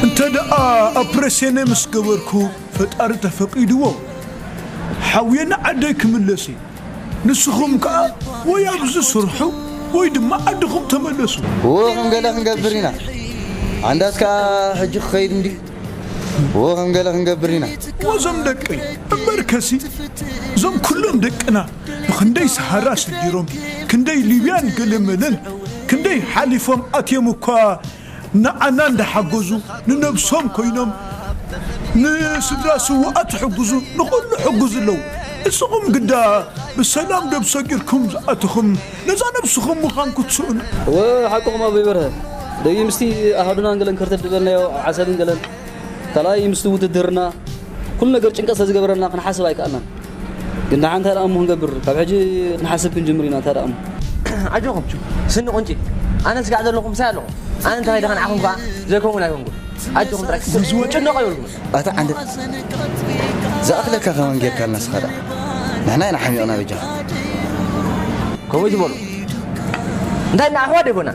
እንተ ደኣ ኦፕሬስየነ ምስ ገበርኩ ፈጣሪ ተፈቂድዎ ሓውየ ንዓደይ ክምለስ እየ። ንስኹም ከኣ ወይ ኣብዚ ስርሑ ወይ ድማ ዓድኹም ተመለሱ። እዎ ከም ገለ ክንገብር ኢና። ኣንዳስ ከኣ ሕጂ ክኸይድ እንድዩ። እዎ ከም ገለ ክንገብር ኢና። እዞም ደቀይ እምበርከሲ እዞም ኩሎም ደቅና ብኽንደይ ሰሃራ ሰጊሮም ክንደይ ሊብያን ገለመለን ክንደይ ሓሊፎም ኣትዮም እኳ ንዓና እንዳሓገዙ ንነብሶም ኮይኖም ንስድራ ስውኣት ሕግዙ ንኹሉ ሕግዙ ኣለዉ። እስኹም ግዳ ብሰላም ደብ ሰጊርኩም ዝኣተኹም ነዛ ነብስኹም ምዃን ክትስእኑ። እወ ሓቅኹም ኣቦይ በርሀ። ደጊ ምስቲ ኣሃዱናን ገለን ከርተት ዝበልናዮ ዓሰብን ገለን ካልኣይ ምስቲ ውትድርና ኩሉ ነገር ጭንቀት ስለዝገበረና ክንሓስብ ኣይከኣልናን። ግን ደሓን እንታይ ደኣ እሞ ክንገብር ካብ ሕጂ ክንሓስብ ክንጅምር ኢና እንታይ ደኣ እሞ። ዓጆኹም ስኒ ቁንጪ ኣነ ስጋዕ ዘለኹ ምሳይ ኣለኹ ኣነ እንታይ ደኸን ዓኹም ከኣ ዘይከውን ኣይኮንኩን ኣጆኹም ጥራይ ጭነቕ ኣይበልኩም ኣታ ዓንደ ዝኣኽለካ ከማን ጌርካልና ስኻ ደኣ ንሕና ኢና ሓሚቕና በጃኻ ከምኡ ትበሉ እንታይ እና ኣሕዋት ደይኮና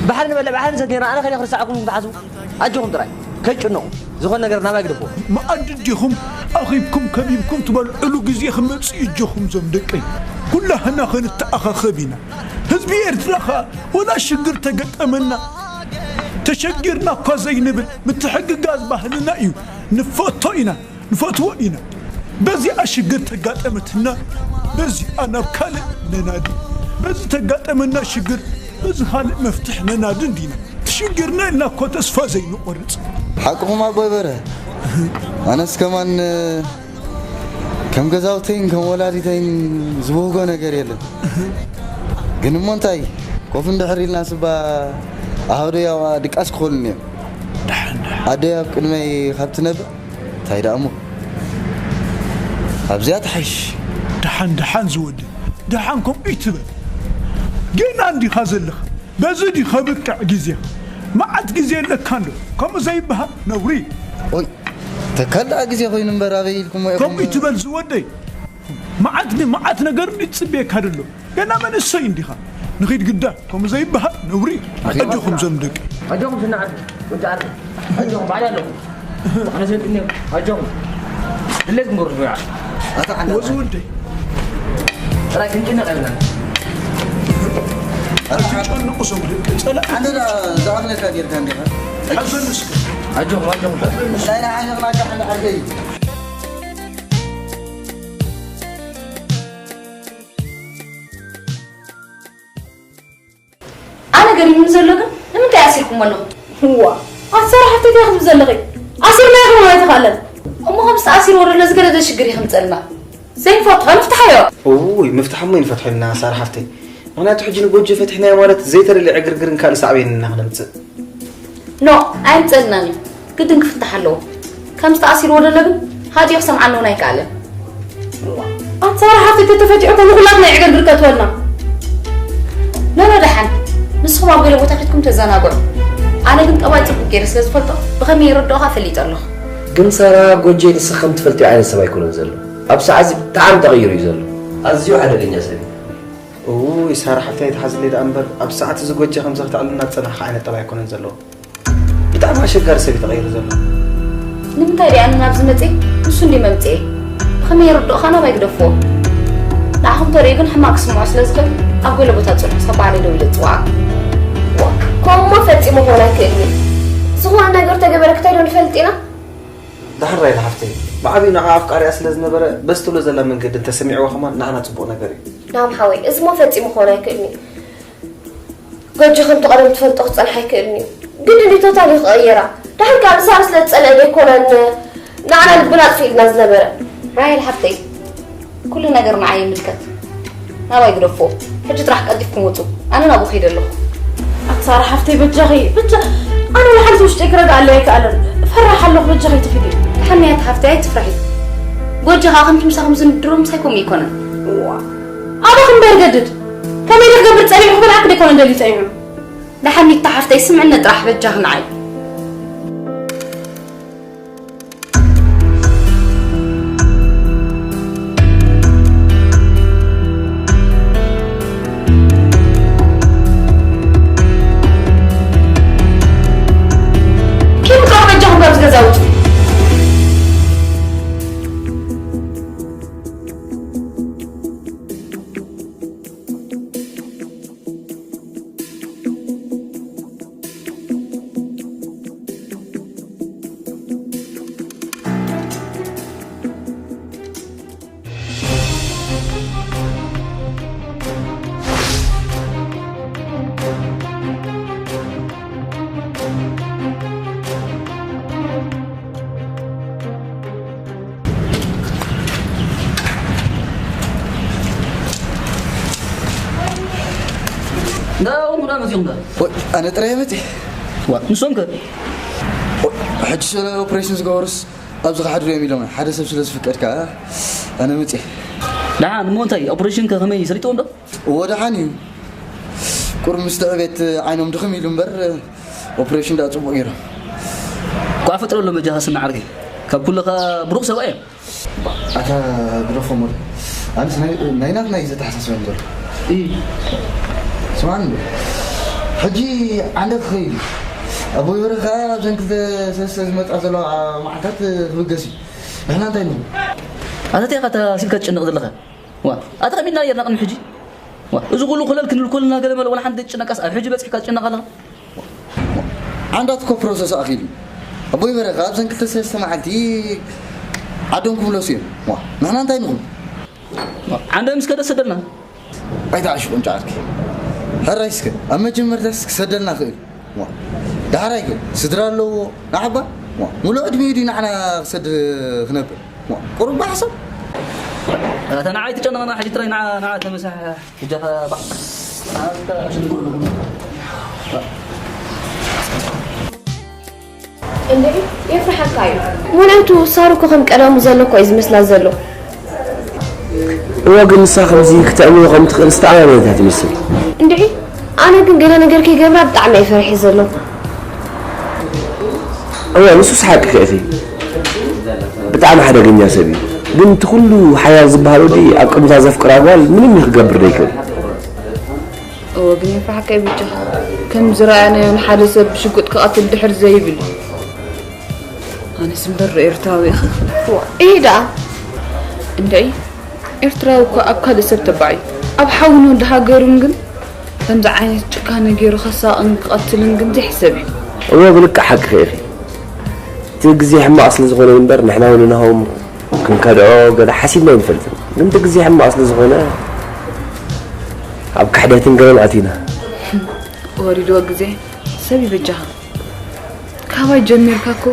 ባሕሪ ንበልዕ ባሕሪ ንሰት ጌርና ኣነ ከይደ ክርስዓኩም ትሓስቡ ኣጆኹም ጥራይ ከይትጭነቑ ዝኾነ ነገር ናባይ ግደፍዎ። መኣዲ እጀኹም ኣኺብኩም ከቢብኩም ትበልዕሉ ግዜ ክመጽእ እዩ እጀኹም ዞም ደቀይ። ኩላህና ክንተኣኻኸብ ኢና። ህዝቢ ኤርትራ ኸኣ ወላ ሽግር ተገጠመና ተሸጊርና እኳ ዘይንብል ምትሕግጋዝ ባህልና እዩ። ንፈቶ ኢና። ንፈትዎ ኢና። በዚኣ ሽግር ተጋጠመትና በዚኣ ናብ ካልእ ነናዲ። በዚ ተጋጠመና ሽግር በዚ ካልእ መፍትሕ ነናዲ እንዲና። ትሽግርና ኢልና እኮ ተስፋ ዘይንቆርጽ። ሓቅኹም ኣቦይ በርሀ። ኣነስ ከማን ከም ገዛውተይን ከም ወላዲተይን ዝብህጎ ነገር የለን። ግን እሞ እንታይ ኮፍ እንድሕር ኢልና ስባ ኣሃዶ ያዋ ድቃስ ክኾኑኒ እዮም። ኣደይ ኣብ ቅድመይ ካብ ትነብዕ እንታይ ደኣ እሞ ኣብዚኣ ትሓይሽ። ደሓን ደሓን ዝወዲ ደሓን ከምኡ ይትበል። ጌና እንዲኻ ዘለኻ በዚ ድዩ ከብቅዕ ግዜኻ? መዓት ግዜ ኣለካ እንዶ ከምኡ ዘይበሃል ነውሪ። ኦይ ተካል ደኣ ግዜ ኮይኑ እምበር ኣበይ ኢልኩሞ ኢኹም? ከምኡ ይትበል ዝወደይ። መዓት ን- መዓት ነገር ይጽበየካ ደሎ። ገና መንእሰይ እንዲኻ ንኺድ ግዳ ከምኡ ዘይበሃል ነውሪ። ኣጆኹም ዘም ደቂ። ኣጆኹም ስናዓት ወዲ ዓርቢ ኣጆኹም ባዕላ ኣለኹ ኣነ ሰልጥኒ ኣጆኹም ድሌት ግበሩ ዝጎያ ኣታ ዓንዳ ወዚ ወደይ ጥራይ ክንጭነቕ የብላን ኣይትጨንቑ ዘም ደቂ ጸላእ ኣንተ ዝኣኽለካ ጌርካ እንዲኻ ሓዘን እስከ ኣጆኹም ኣጆኹም ሓዘን እስከ ናይ ንዓይ ኽናካ ሓንዳ ዓርከይ ኣነ ገሪሙኒ ዘሎ ግን ንምንታይ ኣሲርኩሞ ኣለኹም? እዋ ኣቲ ሳራ ሓፍተይ እንታይ ክትብሊ ዘለኺ? ኣሲርናዮ ክንብል ኣይተኻእለን። እሞ ከምዚ ተኣሲሩ ወረሎ ዝገደደ ሽግር እዩ ከምፀልና። ዘይንፈትሖ ንፍትሓዮ። እውይ ምፍታሕ እሞ ኣይንፈትሖ ኢልና ሳራ ሓፍተይ። ምኽንያቱ ሕጂ ንጎጆ ፈቲሕናዮ ማለት ዘይተደልየ ዕግርግርን ካልእ ሳዕቤንን ኢና ክነምፅእ። ኖ፣ ኣየምፀልናን እዩ። ግድን ክፍታሕ ኣለዎ። ከምዚ ተኣሲርዎ ዘሎ ግን ሃዲኡ ክሰምዓና እውን ኣይከኣለን። ኣንሳር ሓፍቲ ተተፈቲሑ ከሎ ኩላትና ይዕገርግር ከትወልና። ኖ ኖ፣ ደሓን ንስኹም ኣብ ገለ ቦታ ከድኩም ተዘናግዑ። ኣነ ግን ጠባይ ፅቡቅ ገይረ ስለ ዝፈልጦ ብኸመይ ይርድኦኻ ፈሊጠ ኣለኹ። ግን ሳራ፣ ጎጆይ ንስኺ ከም ትፈልጥዮ ዓይነት ሰብ ኣይኮነን ዘሎ። ኣብ ሰዓት እዚ ብጣዕሚ ተቐይሩ እዩ ዘሎ። ኣዝዩ ሓደገኛ ሰብ እዩ። እውይ ሳራ ሓፍተይ ኣይትሓዝለይ ደኣ እምበር፣ ኣብ ሰዓት እዚ ጎጆ ከምዚ ክተዕልልና ዝጸናሕካ ዓይነት ጠባይ ኣይኮነን ዘለዎ። ብጣዕሚ ኣሸጋሪ ሰብ እዩ ተቐይሩ ዘሎ። ንምንታይ ድኣ ኣነ ናብዚ መፅየ? ንሱ እንዲ መምፅየ። ብኸመይ ይርድኦኻ ናባይ ግደፍዎ። ንዓኹም ተርእዩ ግን ሕማቅ ክስምዖ ስለ ዝኽእል ኣብ ገለ ቦታ ፅንሑ፣ ሳብ ባዕለይ ደዊለ ዝፅውዓ። ከምኡሞ ፈጺሙ ክኾን ኣይክእልን እዩ። ዝኾነ ነገር ተገበረ ክታይ ዶ ንፈልጥ ኢና? ዳሕራይ ሓፍተይ፣ ብዓብዩ ንዓ ኣፍቃሪኣ ስለ ዝነበረ በዚ ትብሎ ዘላ መንገዲ እንተሰሚዕዋ ከማን ንዓና ጽቡቕ ነገር እዩ። ናም ሓወይ፣ እዚሞ ፈጺሙ ክኾን ኣይክእልን እዩ። ጎጆ ከምቲ ቀደም ትፈልጦ ክጸንሕ ኣይክእልን እዩ። ግድን እዩ ቶታሊ ክቕየራ። ድሓር ከኣ ንሳራ ስለ ዝጸልአ ዘይኮነን ንዓና ልብና ኣጥፊእልና ዝነበረ። ራሄል ሓፍተይ፣ ኩሉ ነገር ንዓይ ይምልከት። ናባይ ግደፎ። ሕጂ ጥራሕ ቀልጢፍኩም ውጹ። ኣነ ናብኡ ከይደ ኣለኹ። ኣቲ ሳራ ሓፍተይ በጃኺ፣ በጃ ኣነ ንሓንቲ ውሽጠይ ክረግኣለይ ኣይከኣለን። እፈርሕ ኣለኹ በጃኺ ትኺዲ። ተሓንያት ሓፍተይ ኣይትፍርሒ። ጎጆ ኸኣ ከምቲ ምሳኹም ዝንድሮ ምሳይ ከምኡ ኣይኮነን። እዋ ኣበ ክንበር ገድድ ከመይ ዶ ክገብር ጸኒሑ ክበልዓኪ ደይኮነ ደልዩ ጸኒሑ። ደሓኒታ ሓፍተይ ስምዕኒ ጥራሕ በጃኺ ንዓይ። ኪም ካብ በጃኹም ካብዚ ገዛ ውጹ። እንዳ ወንጉዳ መፂኦም ዳ ኣነ ጥራይ መፂ ዋ ንሶም ከ ሕጂ ስለ ኦፕሬሽን ዝገበሩስ ኣብዚ ክሓድሩ እዮም ኢሎም ሓደ ሰብ ስለ ዝፍቀድ ከዓ ኣነ መፂ ደሓን እሞ እንታይ ኦፕሬሽን ከ ከመይ ሰሊጥዎም ዶ እዎ ደሓን እዩ ቁሩብ ምስ ትዕቤት ዓይኖም ድኽም ኢሉ እምበር ኦፕሬሽን ደኣ ፅቡቕ ገይሮም ኳ ፈጥረሎም በጃኻ ስና ዓርከይ ካብ ኩልኻ ብሩኽ ሰብኣይ እዮም ኣታ ግደፎም ወረ ኣነስ ናይ ናትና እዩ ዘተሓሳስበኒ ዘሎ ስማዕኒ ሕጂ ዓንደ ክኸይድ እዩ ኣቦይ ወረ ከዓ ኣብዘን ክልተ ሰለስተ ዝመፃ ዘለዋ መዓልታት ክብገስ እዩ ንሕና እንታይ ንኹን ኣታ እንታይ ኢኻ ተሲልካ ትጭነቕ ዘለኻ ዋ ኣታ ከሚድና ነርና ቅድሚ ሕጂ ዋ እዚ ኩሉ ኮለል ክንብል ኮልና ገለ መለ ወላ ሓንቲ ዘይትጭነቃስ ኣብ ሕጂ በፂሕካ ትጭነቕ ኣለኻ ዓንዳት እኮ ፕሮሰስ ኣኺሉ ኣቦይ በረኻ ኣብዘን ክልተ ሰለስተ መዓልቲ ዓዶም ክምለሱ እዮም ንሕና እንታይ ንኹን ዓንደ ምስ ከደ ሰደልና ኣይትዓሽ ቁንጫ ዓርኪ ሕራይ እስከ ኣብ መጀመርታስ ክሰደልና ክእል ዳሕራይ ከ ስድራ ኣለዎ ንዓባ ሙሉእ ዕድሚኡ ድዩ ንዓና ክሰድ ክነብር ቁሩብ ብሓሳብ እታ ንዓይ ትጨነቐና ሕጂ ትራይ ንዓ ንዓ ተመሳሕ እጃኻ ባዕ እንዴ የፍርሓካ እዩ ምክንያቱ ሳሩ እኮ ከም ቀደሙ ዘሎ እኮ እዩ ዝመስላ ዘሎ እወ ግን ንሳ ከምዚ ክተዕምዮ ከም ትኽእል ዝተኣማመነት እያ ትመስል እንድዒ ኣነ ግን ገለ ነገር ከይገብራ ብጣዕሚ እየ ፈሪሐ ዘለኹ እወ ንሱስ ሓቅኺ ኢኺ ብጣዕሚ ሓደገኛ ሰብ እዩ ግን እቲ ኩሉ ሓያል ዝበሃል ወዲ ኣብ ቅድሚታ ዘፍቅራ ጓል ምንም እዩ ክገብር ዘይክእል እወ ግን የፍራሕካ ይብጃኻ ከም ዝረኣናዮ ንሓደ ሰብ ብሽጉጥ ክቐትል ድሕር ዘይብል እዩ ኣነስ እምበር ኤርትራዊ ኢኻ እሂ ደኣ እንድዒ ኤርትራዊ እኳ ኣብ ካልእ ሰብ ተባዕ እዩ ኣብ ሓውን ወዲ ሃገሩን ግን ከምዚ ዓይነት ጭካነ ገይሩ ከሳቕን ክቐትልን ግን ዘይሕሰብ እዩ እወ ብልክዕ ሓቅኺ ኢኺ እቲ ግዜ ሕማቕ ስለ ዝኾነ እዩ እምበር ንሕና እውን ናሆም ክንከድዖ ገለ ሓሲብና ኣይንፈልጥን ግን እቲ ግዜ ሕማቕ ስለ ዝኾነ ኣብ ክሕደትን ገለን ኣቲና ወሪድዎ ግዜ ሰብ ይበጃኻ ካባይ ጀሚርካ እኮ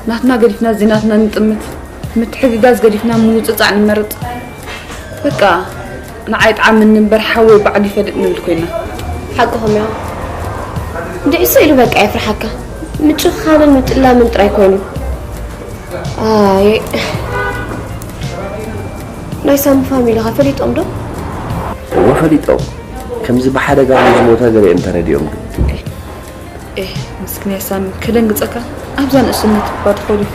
ናትና ገዲፍና እዚ ናትና ንጥምት ምትሕግጋዝ ገዲፍና ምውፅፃዕ ንመርፅ በቃ ንዓይ ጣዕምኒ እምበር ሓወይ ባዕሉ ይፈልጥ ንብል ኮይና ሓቅኹም እዮም እንድዒ እሱ ኢሉ በቃ የፍርሓካ ምጭኻንን ምጥላምን ጥራይ ኮይኑ። ኣይ፣ ናይ ሳሚ ፋሚሊ ኸ ፈሊጦም ዶ? እወ ፈሊጦም። ከምዚ ብሓደጋ ንዝሞተ ገሊኦም ተረዲኦም ግን። ኤህ ምስኪናይ ሳሚ ከደንግጸካ ኣብዛ ንእስነት እባ ተኾሊፉ።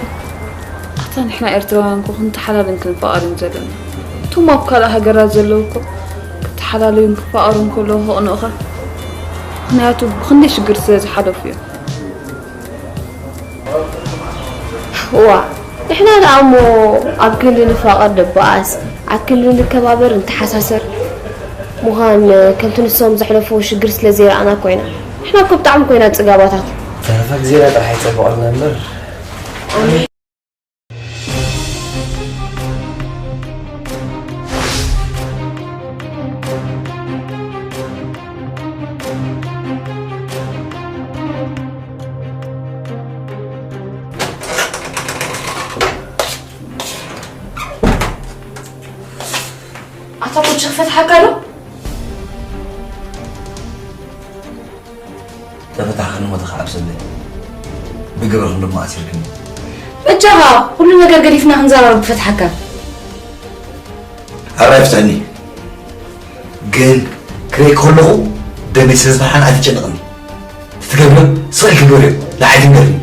ኣታ ንሕና ኤርትራውያን እኮ ክንተሓላልን ክንፋቐርን ዘለና። እቶም ኣብ ካልእ ሃገራት ዘለዉ እኮ ክተሓላለዩን ክፋቐሩን ከለዉ ከቕንኡኻ። ምኽንያቱ ብኽንደይ ሽግር ስለ ዝሓለፉ እዮም። እዋ ንሕና ደኣ እሞ ኣብ ክንዲ ንፋቐር ንበኣስ፣ ኣብ ክንዲ ንከባበር ንተሓሳሰር ምዃን ከምቲ ንሶም ዘሕለፍዎ ሽግር ስለ ዘይረኣና እኮ ኢና። ንሕና እኮ ብጣዕሚ እኮ ኢና ጽጋባታት። ተረፈ ግዜና ጥራሕ ይጸብቐልና እምበር። ኣታ ኩቺ ክፈትሓካ ዶ? ተፈታሕክኒ ሞተ ክዓብሰለይ ብግብርኽን ድማ ኣሲርክኒ። በጃኻ ኩሉ ነገር ገዲፍና ክንዘራረብ ክፈትሓካ። ኣብራይ ፍትሕኒ ግን ክርኢ ከለኹ ደመይ ስለ ዝፈርሓን ኣይትጨነቕኒ። ትትገብረ ስቕ ኢልኪ ግበርዮ ንዓይ ትንገርኒ።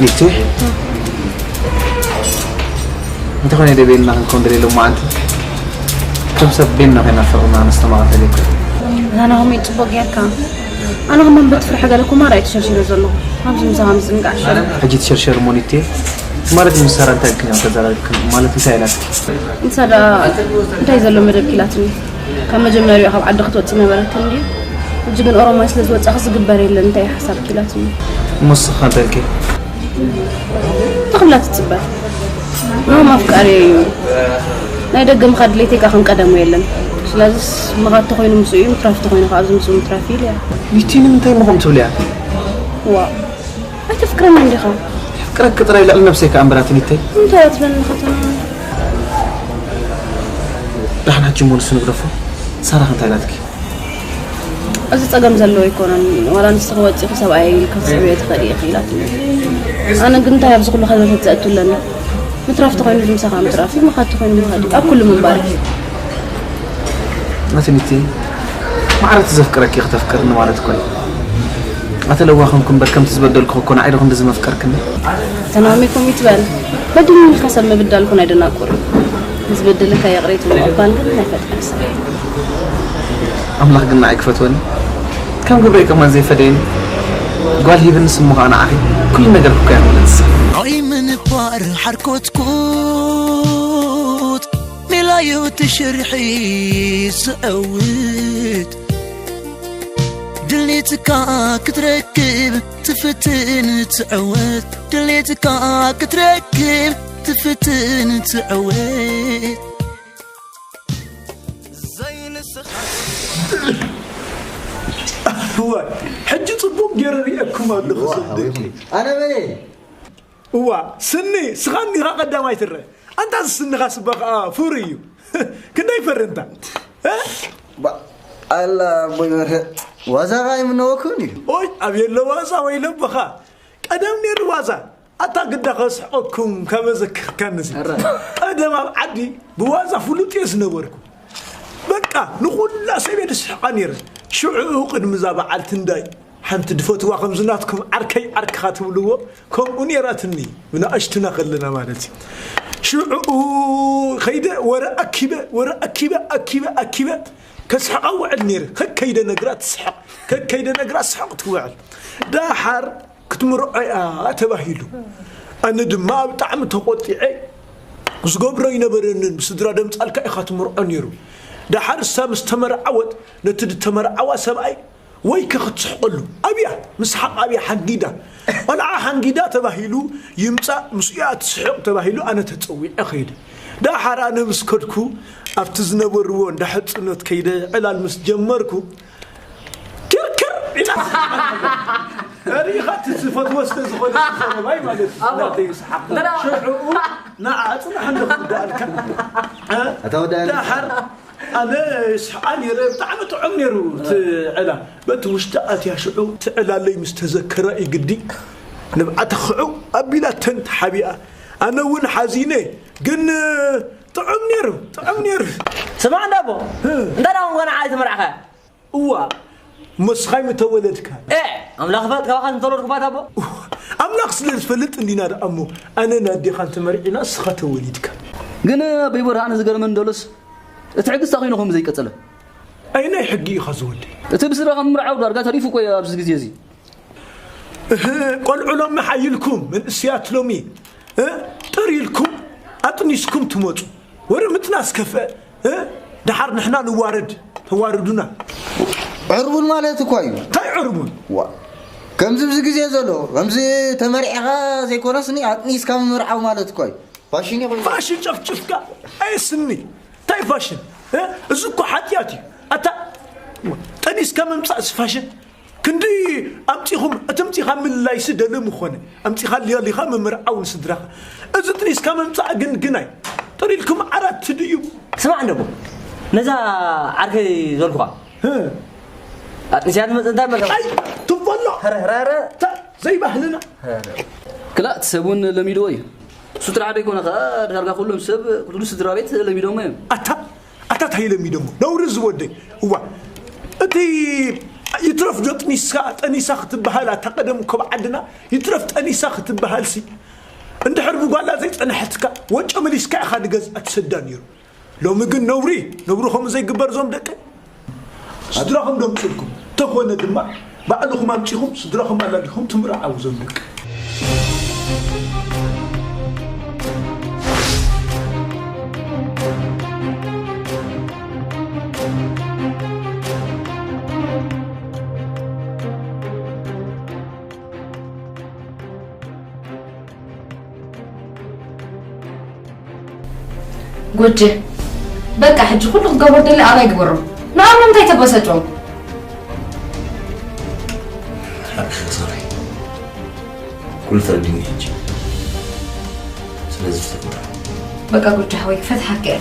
ኒቲ እንተኾነ ደቤልና ክንከውን ደሌሎ መዓንቲ እቶም ሰብ ቤንና ከይናፈቕና ነስተማቐተል ይኮ ዛና ከመይ ጽቡቅ ጌርካ ኣነ ከማን በቲ ፍርሒ ገለ ኩማር ኣይተሸርሽረ ዘለኹ ኣብዚ ምሳኻ ምዝንጋዕ ሸረ ሕጂ ትሸርሸር ሞኒቴ ማለት ምሳራ እንታይ ክኛ ተዘራርብክን ማለት እንታይ ኢላትኪ እንሳ ደኣ እንታይ ዘሎ መደብ ኪላትኒ ካብ መጀመሪያኡ ካብ ዓዲ ክትወጽእ ነበረትኒ ድዩ ሕጂ ግን ኦሮማይ ስለ ዝወጻኺ ዝግበር የለን እንታይ ሓሳብ ኪላትኒ እሞ ንስኻ እንታይ ኢልኪ ተኽላ ትጽበ ኖም ኣፍቃሪ እዩ ናይ ደገ ምኻድ ድሌተይ ከዓ ከም ቀደሙ የለን ስለዚስ ምኻድ ተኾይኑ ምስኡ እዩ ምትራፍ ተኾይኑ ከዓ ኣብዚ ምስኡ ምትራፍ ኢለ እያ ኒቲ ንምንታይ ምኹም ትብልያ ዋ ኣይተፍቅረኒ እንዲኻ ፍቅረክ ጥራይ ልዕሊ ነብሰይ ከዓ እምበራት ኒተይ እንታይ ትብለኒ ኸተና ዳሕና ሕጂ ሞንስ ንግደፎ ሳራ ክንታይ ናትኪ እዚ ጸገም ዘለዎ ኣይኮነን ዋላ ንስኺ ወጺኺ ሰብኣይ ኢልኪ ክትስዕብዮ ትኽእሊ ኢኺ ኢላትኒ ኣነ ግን እንታይ ኣብዚ ኩሉ ከዘተት ዘእቱ ኣለኒ ምትራፍ ተኾይኑ ዝምሳኻ ምትራፍ እዩ ምኻድ ተኾይኑ ምኻድ እዩ ኣብ ኩሉ ምንባር እዩ ኣቲ ኒቲ ማዕረ እቲ ዘፍቅረኪ ከተፍቅርኒ ማለት እኮ እዩ ኣተ ለዋኽ እንኩ እምበር ከምቲ ዝበደልኩ እኮ ንዓይ ዶ ክንድዚ መፍቀርክኒ ተናሚኩም ይትበል በድልካ ሰብ ምብዳል ኩን ኣይደናቁር እዩ ንዝበደለካ ይቕረ ትብል ምባል ግን ናይ ፈጣሪ ስራሕ እዩ ኣምላኽ ግን ንዓይ ክፈትወኒ ከም ግብረይ ከማን ዘይፈደየኒ ጓል ሂብኒ ስሙ ከዓ ንዓኺ ኩሉ ነገር ክኮ እያ ክብለንስ ኣይምንባር ሓርኮትኮት ሜላዩ ትሽርሒ ዝዕውት ድሌትካ ክትረክብ ትፍትን ትዕወት ድሌትካ ክትረክብ ትፍትን ትዕወት ሕጂ ጽቡቕ ገይረ ርእየኩም ኣለኹ ኣነ በለ እዋ ስኒ ስኻ እኒኻ ቀዳማይ ትረ ኣንታ ስንኻ ስባ ከዓ ፍሩ እዩ ክንደይ ፈሪ እንታ ኣላ ኣቦይ መርሀ ዋዛኻ ኣይምነወኩን እዩ ኦይ ኣብ የለ ዋዛ ወይ ለበኻ ቀደም ነይሩ ዋዛ ኣታ ግዳ ከስሕቐኩም ከመዘክርካንዚ ቀደም ኣብ ዓዲ ብዋዛ ፍሉጥ እየ ዝነበርኩ በቃ ንኹላ ሰብ እየ ዝስሕቓ ነይረ ሽዑ ቅድሚ እዛ በዓልቲ እንዳይ ሓንቲ ድፈትዋ ከምዚ ናትኩም ዓርከይ ዓርክኻ ትብልዎ ከምኡ ነይራትኒ ብናእሽቱና ከለና ማለት እዩ ሽዑ ከይደ ወረ ኣኪበ ወረ ኣኪበ ኣኪበ ኣኪበ ከስሕቓ ውዕል ነይረ ከከይደ ነግራ ትስሕቕ ከከይደ ነግራ ስሕቕ ትውዕል ዳሓር ክትምርዖ እያ ተባሂሉ ኣነ ድማ ብጣዕሚ ተቆጢዐ ዝገብሮ ኣይነበረንን ብስድራ ደምፃልካ ኢኻ ትምርዖ ነይሩ ደሓር እሳ ምስ ተመርዓወት ነቲ ዝተመርዓዋ ሰብኣይ ወይ ከክትስሕቀሉ ኣብያ ምስሓቕ ኣብያ ሓንጊዳ። ቆልዓ ሓንጊዳ ተባሂሉ ይምጻእ፣ ምስኡያ ትስሕቕ ተባሂሉ ኣነ ተጸዊዐ ከይደ። ደሓር ኣነ ምስ ከድኩ ኣብቲ ዝነበርዎ እንዳ ሕጽኖት ከይደ ዕላል ምስ ጀመርኩ፣ ክርክር ኢላ። ሪኢኻ እቲ ዝፈትዎ ስለ ዝኾነ ዝኸረባይ ማለት እዩ። ኣቦ፣ ናተይ ይስሓቕ። እንተ ደኣ ሽዑ ንዓ ጽናሕ እንዶ ክውዳእልካ። እ? ኣታ ወዳእኒ። ደሓር ኣነ ይስሕቓ ነይረ፣ ብጣዕሚ ጥዑም ነይሩ እቲ ዕላል። በቲ ውሽጢ ኣትያ ሽዑ እቲ ዕላለይ ምስ ተዘከራ እዩ ግዲ ንብዓተ ክዑ ኣቢላተን ተሓቢኣ። ኣነ እውን ሓዚነ፣ ግን ጥዑም ነይሩ፣ ጥዑም ነይሩ። ስማዕ እንዳ ኣቦ፣ እ። እንተ ደኣ እውን ጓና ዓሊ ተመርዓኻ? እዋ፣ መስኻይ ምተወለድካ። ኤ፣ ኣምላኽ ይፈልጥ ካባኻ ዝተወለድኩ ባት ኣቦ። ኣምላኽ ስለ ዝፈልጥ እንዲና ደኣ እሞ፣ ኣነ ናዴኻ እንተመርዒና እስኻ ተወሊድካ። ግን ኣቦይ ብርሃነ ዝገርመን ደሎስ፣ እቲ ሕጊ ስታ ኮይኑ ከምኡ ዘይቀጸለ? ኣይ ናይ ሕጊ ኢኻ ዝወደይ? እቲ ብስድራኻ ምምርዓው ዳርጋ ተሪፉ እኮ እዩ ኣብዚ ግዜ እዚ። እህ፣ ቆልዑ ሎሚ ሓይልኩም፣ መንእስያት ሎሚ፣ እ፣ ጥር ኢልኩም ኣጥኒስኩም ትመጹ። ወረ ምጥናስ ከፍአ፣ እ፣ ደሓር ንሕና ንዋረድ፣ ተዋርዱና። ዕርቡን ማለት እኳ እዩ። እንታይ ዕርቡን? ዋ፣ ከምዚ ኣብዚ ግዜ ዘሎ፣ ከምዚ ተመርዒኻ ዘይኮነስኒ ኣጥኒስካ ምምርዓው ማለት እኳ እዩ። ፋሽን እዩ ኮይኑ። ፋሽን ጨፍጭፍካ፣ ኣይ ስኒ፣ እንታይ ፋሽን? እ፣ እዚ እኮ ሓጢኣት እዩ። ኣታ፣ ጠኒስካ ምምጻእስ ፋሽን? ክንዲ ኣምጺኹም፣ እቲ ኣምጺኻ ምልላይሲ ደለ ምኾነ፣ ኣምጺኻ ሊኻ ምምርዓው ንስድራኻ። እዚ ጥኒስካ ምምጻእ ግን ግናይ። ጥር ኢልኩም ዓራት ትድዩ። ስማዕ እንዶ ኣቦ፣ ነዛ ዓርከይ ዝበልኩኻ። ህ። ኣጥኒስያ ትመጽእ እንታይ መልካ? ኣይ፣ ትበሎ። ሀረ፣ ሀረ፣ ሀረ። ታ-፣ ዘይባህልና። ሀረ። ክላእ፣ እቲ ሰብ እውን ለሚድዎ እዩ። እሱ ጥራሕ ዶ ይኮነ ከኣ፣ ዳርጋ ኩሎም ሰብ፣ ኩሉ ስድራ ቤት ለሚዶሞ እዮም። ኣታ፣ ኣታ እንታይ ኢሎም ኢዶሞ? ነውሪ ዝወደይ። እዋ፣ እቲ ይትረፍ ዶ ጥኒሳ፣ ጠኒሳ ክትበሃል፣ ኣታ ቀደም እኮ ኣብ ዓድና ይትረፍ ጠኒሳ ክትበሃልሲ፣ እንድሕር ብጓላ ዘይጸንሐትካ፣ ወጮ መሊስካ ኢኻ ንገዝኣ ትሰዳ ነይሩ። ሎሚ ግን ነውሪ፣ ነውሪ ከምኡ ዘይግበር እዞም ደቂ ስድራኹም ደምጽልኩም። ተኾነ ድማ ባዕልኹም ኣምጺኹም ስድራኹም ኣላጊኹም ትምርዓው እዞም ደቂ። ጎጀ፣ በቃ ሕጂ ኩሉ ክገብሮ ደሊ ኣባይ ግበሮ። ንኣም ንምንታይ ተበሰጮም? ሓቂ ሶሪ። ኩሉ ተረዲኒ ሕጂ። ስለዚ ፍትሕ። በቃ ጎጀ ሓወይ ክፈትሓካ እየ።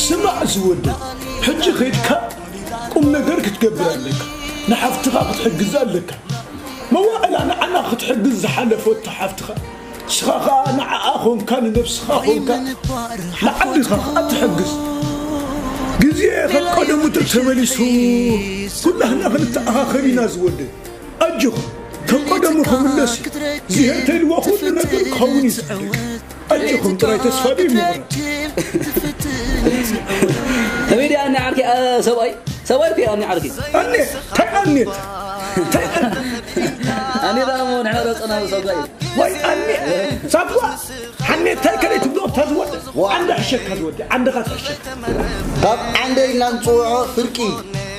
ስማዕ ዝወደይ፣ ሕጂ ኸይድካ ቁም ነገር ክትገብር ኣለካ። ንሓፍትኻ ክትሕግዛ ኣለካ። መዋእላ ንዓና ክትሕግዝ ዝሓለፈቶ ሓፍትኻ፣ ንስኻ ኸኣ ንዓኣ ኾንካ ንነብስኻ ኾንካ ንዓድኻ ኸኣ ትሕግዝ። ግዜ ከም ቀደሙ ተተመሊሱ ኩላህና ክንተኣኻኸብ ኢና ዝወደይ። ኣጆኹ፣ ከም ቀደሙ ክምለስ እዩ። ዝሄተ ኢልዎ ኩሉ ነገር ክኸውን እዩ ዝሕደግ። ኣጆኹም ጥራይ ተስፋ ዘይምቑራጽ። ከመይ ድያ ኣነ ዓርኪ፣ ኣ፣ ሰብኣይ? ሰብኣይ እኮ እያ ኣነ ዓርኪ። ኣነ፣ እንታይ ኣኔት? እንታይ ኣኔት? ኣነ ደኣ እሞ ንሕና ዶ ጸናዊ ሰብኣይ? ወይ ኣኔት? ሳብዋ፣ ሓኔት እንታይ ከለይ ትብሎ እታ ዝወደ? ዋ። ዓንዳ ሕሸካ ዝወደ፣ ዓንዳኻ ትሕሸካ። ካብ ዓንደ ኢልና ንጽውዖ ፍርቂ፣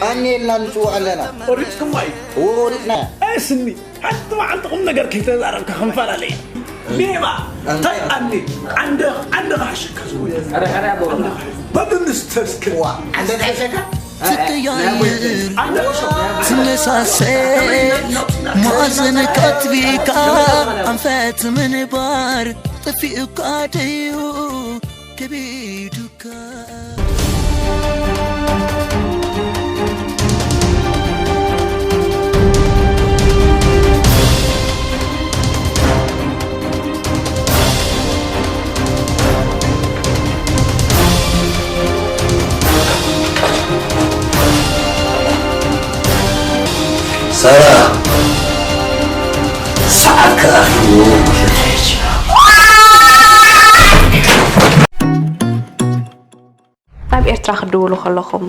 ኣኔ ኢልና ንጽውዖ ኣለና። ቆሪጽኩማ እዩ። እዎ፣ ቆሪጽና። ኣይ ስኒ፣ ሓንቲ መዓልቲ ቁም ነገር ከይተዛረብካ ክንፈላለ ኢና። ሌባ፣ እንታይ ኣኔት? ዓንደ-፣ ዓንዳኻ ሕሸካ ዝወደ። ኧረ፣ ኧረ፣ ኣቦ። በብምስተስከ። ዋ፣ ዓንደ ትሕሸካ? ትቀያየር፣ ትመሳሰል፣ መኣዘን ካትቢካ፣ ኣንፈት ምንባር፣ ጠፊኡካ ደዩ፣ ከቢዱካ። ሳራ፣ ሰዓት ከኣኽሉ ጉልበተች። ናብ ኤርትራ ክትድውሉ ከለኹም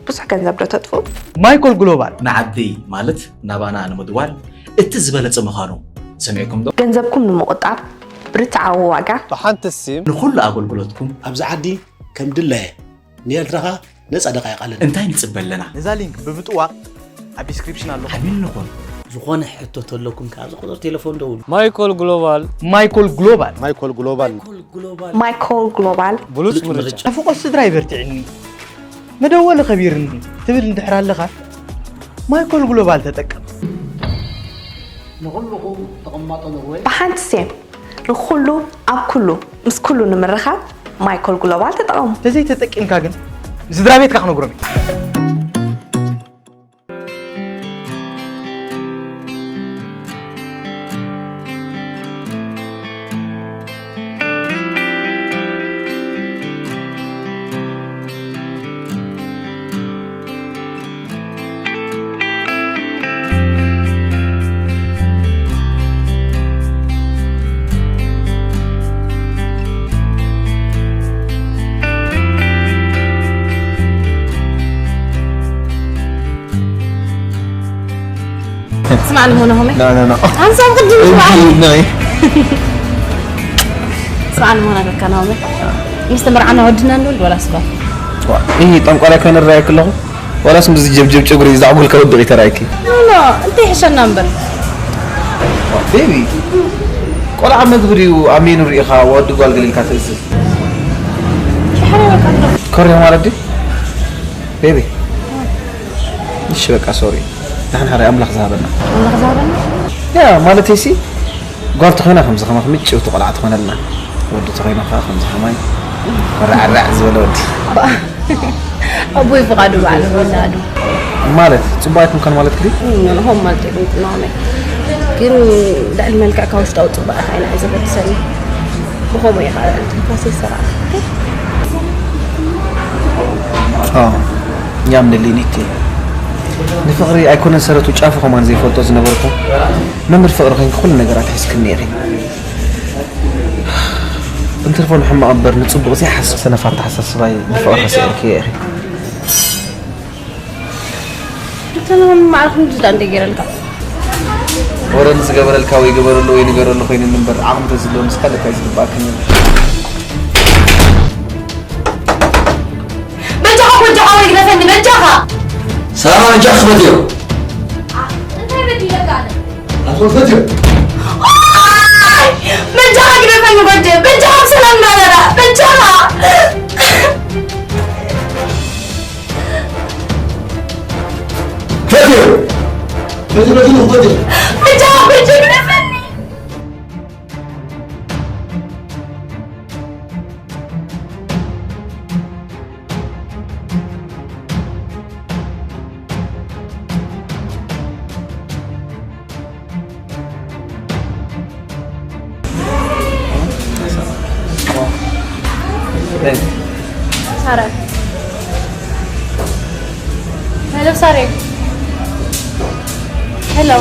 ብዙሕ ገንዘብ ዶ ተጥፍኡ? ማይኮል ግሎባል ንዓዲ ማለት ናባና ንምድዋል እቲ ዝበለጸ ምዃኑ ሰሚዕኩም ዶ? ገንዘብኩም ንምቑጣብ ብርትዓዊ ዋጋ ብሓንቲ ሲም ንኹሉ ኣገልግሎትኩም ኣብዚ ዓዲ ከም ድላየ ንኤርትራ ኸኣ ነጻ ደቓይቕ ኣለና። እንታይ ንጽበ ኣለና? ነዛ ሊንክ ብምጥዋቕ ኣብ ዲስክሪፕሽን ኣሎ። ሓቢርንኹም። ዝኾነ ሕቶ ተለኩም ከኣ ኣብዚ ቁጽሪ ቴለፎን ደውሉ። ማይኮል ግሎባል ማይኮል ግሎባል ማይኮል ግሎባል ማይኮል ግሎባል ብሉጽ ምርጫ። ናፍቖት ስድራ ይበርቲዕኒ መደወሊ ከቢርኒ ትብል እንድሕር ኣለኻ ማይኮል ግሎባል ተጠቀም። ንኹልኹም ተቐማጦ ኖርወይ ብሓንቲ ሴም ንኹሉ ኣብ ኩሉ ምስ ኩሉ ንምርኻብ ማይኮል ግሎባል ተጠቐሙ። ተዘይተጠቂምካ ግን ንስድራ ቤትካ ክነግሮም እዩ። ስማዕ ንሆነ ሆመ ና ና ና ሓንሳብ ቅድም ስማዕ ናይ ስማዕ ንሆነ ከካ ናሆመ ምስ ተመርዓና ወድና እንዶ ወላ ስባ ይህ ጠንቋላ ከንራይ ክለኹ ወላስ ምስ ጀብጀብ ጨጉሪ ዛዕጎል ከወድቕ ይተራይኪ ኖ እንታይ ሕሸና እምበር ቤቢ ቆልዓ መግቢ ድዩ ኣብ ሜኑ ርኢኻ ወዲ ጓል ገሊልካ ትእዝዝ ኮርያ ማለት ድዩ ቤቢ እሺ በቃ ሶሪ ንሕና ሓደ ኣምላኽ ዝሃበና ኣምላኽ ዝሃበና ያ ማለት ሲ ጓል ተኾይና ከምዚ ከማኽ ምጭውቲ ቆልዓ ትኾነልና ወዲ ተኾይና ከዓ ከምዚ ከማይ ራዕራዕ ዝበለ ወዲ ኣቦይ ፍቓዱ ባዕሉ ወላዱ ማለት ፅቡቅ ኣይኮንካን ማለት ክዲ ንሆም ማለት ይብልጥናሆመ ግን ልዕሊ መልክዕካ ውሽጣዊ ፅባቐ ካይና እዩ ዘገድሰኒ ብኸምኡ እየ ከዓ ትንፋሰ ይሰራ ያም ንሊኒቲ ንፍቕሪ ኣይኮነን ሰረቱ ጫፉ ከማን ዘይፈልጦ ዝነበርኩ መምህር ፍቕሪ ኮይንኪ ኩሉ ነገራት ሒዝክኒ ኢኺ እንትርፎ ንሕማቕ እምበር ንፅቡቕ ዘይሓስብ ሰነፍ ኣተሓሳስባይ ንፍቕሪ ከሲዕክዮ ኢኺ እንተነሆም ማዕረ ክንዲ ዝዳ እንደ ገይረልካ ወረ ንዝገበረልካ ወይ ግበረሉ ወይ ንገረሉ ኮይኑኒ እምበር ዓቕሚ ተዝህልዎ ንስካ ለካ እዩ ዝግባኣካ ነይሩ በጃኻ ጎጆ ሓወይ ግደፈኒ በጃኻ ሳራ በጃ ክፈትዮ እንታይ በዲለካ ኣነ ኣቶ ፈትዮ በጃኻ ግደፈኒ ጎጆ በጃኻ ብሰላም ናበራ በጃኻ ፈትዮ ፈትዮ ፈትዮ ፈትዮ በጃኻ ጎጆ ግደፈኒ ሳራ ሄሎ ሳሬ ሄሎ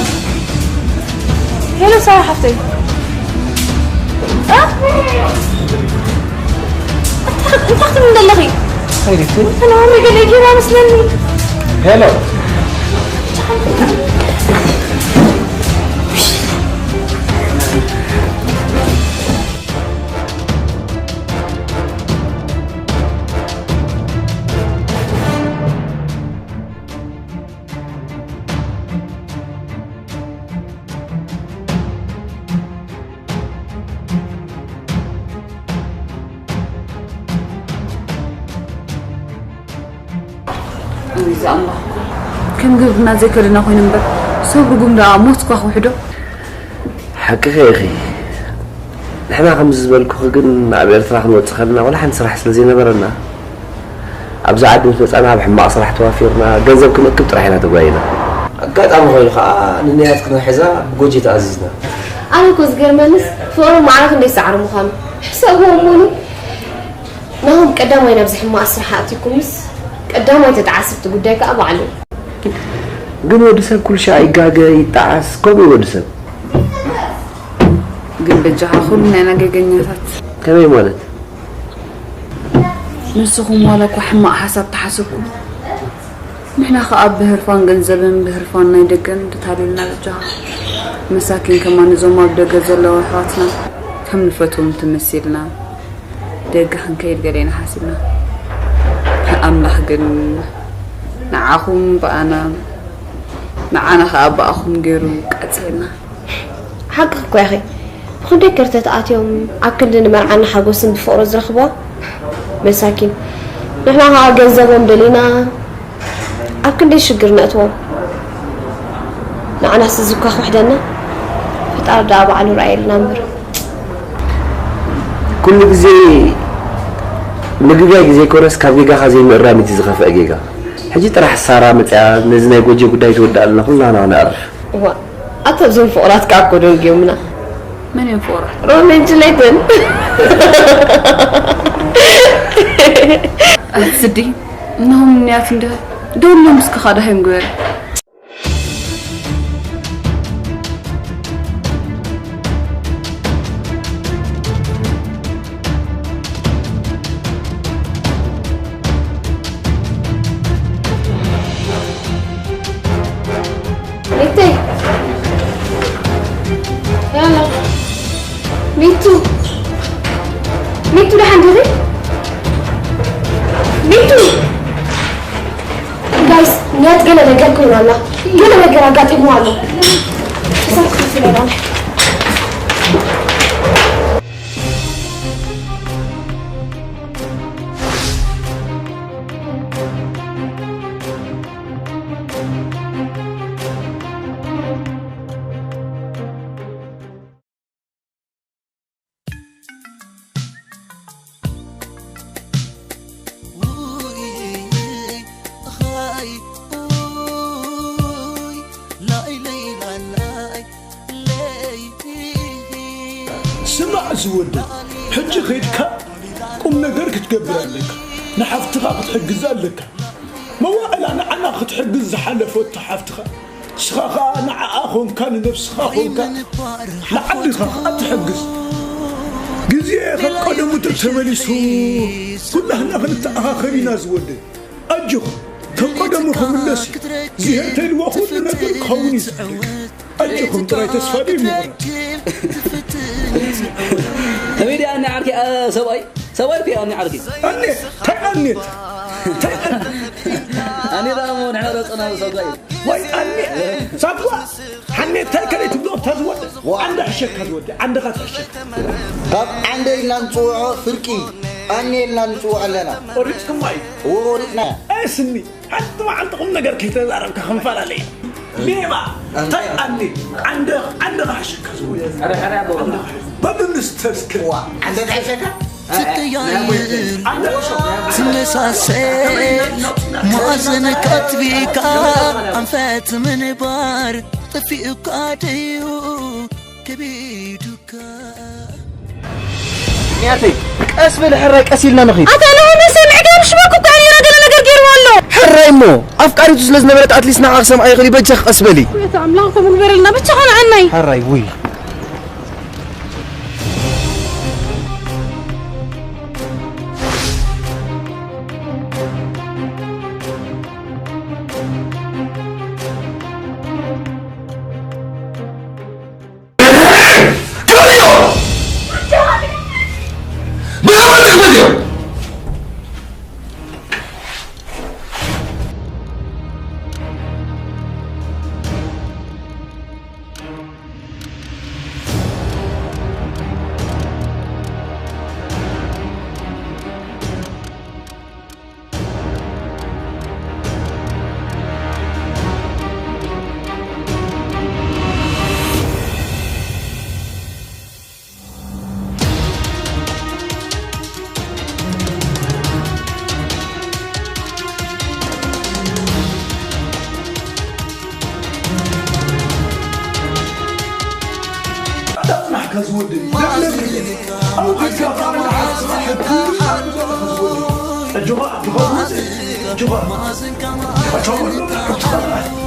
ሄሎ ሳራ ሓፍተይ እ? እንታይ እንታይ ክትብል ዘለኺ? ሰላም ገለ ጌራ መስለኒ ሄሎ ከም ግብርና ዘይከደና ኮይኑ እምበር ሰብ ርጉም ደኣ ሞት እኳ ክውሕዶ ሓቅኺ ኢኺ ንሕና ከምዚ ዝበልኩኺ ግን ናብ ኤርትራ ክንወፅእ ከለና ዋላ ሓንቲ ስራሕ ስለ ዘይነበረና ኣብዚ ዓዲ ምስ መፃና ኣብ ሕማቕ ስራሕ ተዋፊርና ገንዘብ ክንእክብ ጥራሕ ኢና ተጓይና ኣጋጣሚ ኮይኑ ከዓ ንንያት ክንሕዛ ብጎጂ ተኣዚዝና ኣነ እኮ ዝገርመንስ ፍቕሪ ማዕረ ክንደይ ሰዓሪ ምዃኑ ሕሰብዎ እሞኒ ናሆም ቀዳማይ ናብዚ ሕማቕ ስራሕ ኣእቲኩምስ ቀዳማይ ተተዓሰብቲ ጉዳይ ከዓ ባዕሉ እዩ ግን ወዲ ሰብ ኩሉ ሻዕ ይጋገ፣ ይጠዓስ፣ ከምኡ እዩ ወዲ ሰብ። ግን በጃኻ ኩሉ ናይ ናገገኛታት። ከመይ ማለት? ንስኹም ዋላ እኳ ሕማቕ ሓሳብ ተሓሰብኩም፣ ንሕና ኸኣ ብህርፋን ገንዘብን ብህርፋን ናይ ደገን ተታሊልና በጃኻ። መሳኪን ከማን እዞም ኣብ ደገ ዘለዉ ኣሕዋትና ከም ንፈትዎም ተመሲልና ደገ ክንከይድ ገለ ኢና ሓሲብና። ኣምላኽ ግን ንዓኹም ብኣና፣ ንዓና ኸኣ ብኣኹም ገይሩ ቀጺዕና። ሓቅኺ እኮ ኢኺ። ብኽንደይ ከርተት ኣትዮም ኣብ ክንዲ ንመርዓና ሓጎስን ብፍቕሪ ዝረኽብዋ መሳኪን። ንሕና ኸዓ ገንዘቦም ደሊና ኣብ ክንደይ ሽግር ነእትዎም። ንዓናስ እዚ እኳ ክውሕደና ፈጣሪ ደኣ ባዕሉ ረኣየልና እምበር። ኩሉ ግዜ ምግጋይ ግዜ ኮነስ ካብ ጌጋኻ ዘይምእራም እቲ ዝኸፍአ ጌጋ። ሕጂ ጥራሕ ሳራ መጽያ ነዚ ናይ ጎጆ ጉዳይ ትወድእ ኣለና፣ ኩልና ንዕርፍ። እዋ፣ ኣታ እዞም ፍቑራት ከኣ እኮ ደንጊዮምና። መን እዮም ፍቑራት? ሮሜን ጁሌትን። ኣቲ ስዲ፣ እነሆም ንያት እንደ ደውሎም እስከ ካዳ ሃይም ግበር። ሚቱ፣ ሚቱ፣ ደሓን ዲኺ? ሚቱ! ጋይስ፣ ነት ገለ ነገር ኮይና ኣላ። ገለ ነገር ኣጋጢምዋ ኣሎ። እዛ ክትፍለና። ስማዕ ዝወደይ፣ ሕጂ ኸይድካ ቁም ነገር ክትገብር ኣለካ። ንሓፍትኻ ክትሕግዛ ኣለካ። መዋእላ ንዓና ክትሕግዝ ዝሓለፈቶ ሓፍትኻ፣ ንስኻ ኸኣ ንዓኣ ኾንካ ንነብስኻ ኾንካ ንዓድኻ ኸኣ ትሕግዝ። ግዜ ከም ቀደሙ ተተመሊሱ ኩላህና ክንተኣኻኸብ ኢና ዝወደይ። ኣጆኹም፣ ከም ቀደሙ ክምለስ እዩ። እግዚኣብሔር ተልዎ ኩሉ ነገር ክኸውን እዩ ዝሕደግ። ኣጆኹም ጥራይ ተስፋ ደይምቑረጽ። ከመይ ደኣ ኣኒ ዓርኪ፣ ኣ፣ ሰብኣይ? ሰብኣይ እኮ እያ ኣኒ ዓርኪ። ኣኔት፣ ታይ ኣኔት? ታይ ኣኔት? ኣኔት ደኣ እሞ ንሕና ዶ ጸናኑ ሰብኣይ? ዋይ ኣኔት፣ ሳኳ፣ ሓኔት ታይ ከለይ ትብሎ እታ ዝወደ? ዋ። ዓንደ ሕሸካ ዝወደ፣ ዓንደኻ ትሕሸካ። ካብ ዓንደ ኢልና ንጽውዖ ፍርቂ፣ ኣኔ ኢልና ንጽውዖ ኣለና። ቆሪጽኩማ እዩ። እዎ፣ ቆሪጽና። ኣይ ስኒ፣ ሓንቲ መዓልቲ ቁም ነገር ከይተዛረብካ ክንፈላለ ኢና። ሌባ፣ እንታይ ኣኒ፣ ዓንደ፣ ዓንደ ኻሕሽካ ዝወደ። በብምስተስከ። ዋ፣ ዓንደ ኻሕሸካ? ትቀያየር፣ ትመሳሰል፣ መኣዘን ካትቢካ፣ ኣንፈት ምንባር፣ ጠፊኡካ ደዩ፣ ከቢዱካ። ያተይ ቀስ በል ሕራይ፣ ቀስ ኢልና ንኺድ። ኣታ ለሆነ ሰምዕ ዶ ምሽ በኩ እኮ እኔ ረገለ ነገር ገይሩ ኣሎ። ሕራይ እሞ ኣፍቃሪቱ ስለ ዝነበረት ኣትሊስት ንዓ ክሰምዓ ይኽእል እዩ። በጃኺ ቀስ በሊ። ኩየት ኣምላኽ ተሙን በረልና ብቻ ኸነ ኣናይ። ሕራይ ውይ።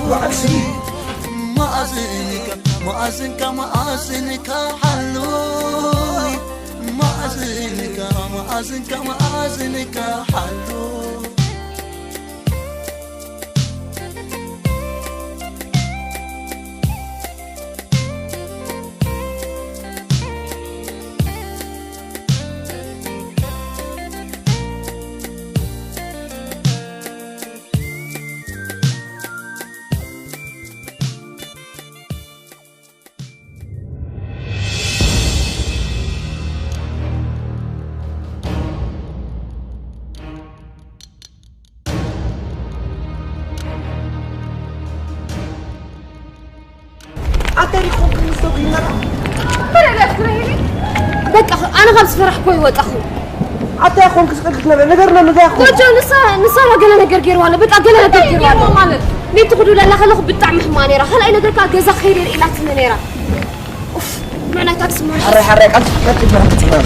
መኣዝንካ መኣዝንካ መኣዝንካ ሓሉይ መኣዝንካ መኣዝንካ መኣዝንካ ሓሉይ ኣታ ሪኹም ክምስቶ ቢልናራ በቃ ኣነ ካብ ዝፈራሕኮ ይወጣኹ ኣታ ይኹም ክስቅል ክትነበረ ነገርና ምንታይ ይኹም ጎጆ ንሳ ንሳ ገለ ነገር ገይርዋ ኣሎ በቃ ገለ ነገር ገይርዋ ኣሎ ማለት ኒቱ ክዱ ለላ ከለኹ ብጣዕሚ ሕማ ነይራ ካልኣይ ነገር ከዓ ገዛ ክኸይድ ኢላትኒ ነይራ ኡፍ ምዕናይ ታክሲ ማለት ሓራይ ሓራይ ቃል ቀጥ ብርሃን ትጽናል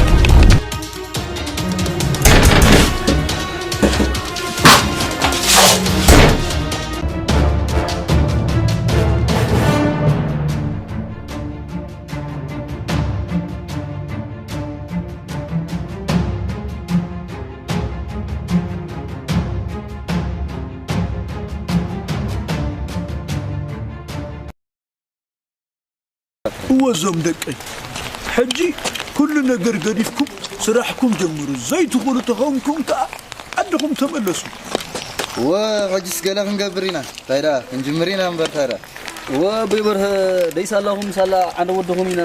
እወ እዞም ደቀይ ሕጂ ኩሉ ነገር ገዲፍኩም ስራሕኩም ጀምሩ ዘይትኽእሉ ተኸውንኩም ከኣ ዓድኹም ተመለሱ እወ ሕጅስ ገለ ክንገብር ኢና እንታይ ደኣ ክንጅምር ኢና እምበር እንታይ ደኣ እወ ኣቦይ በርሀ ደይሳላኹም ሳላ ዓንደ ወድኹም ኢና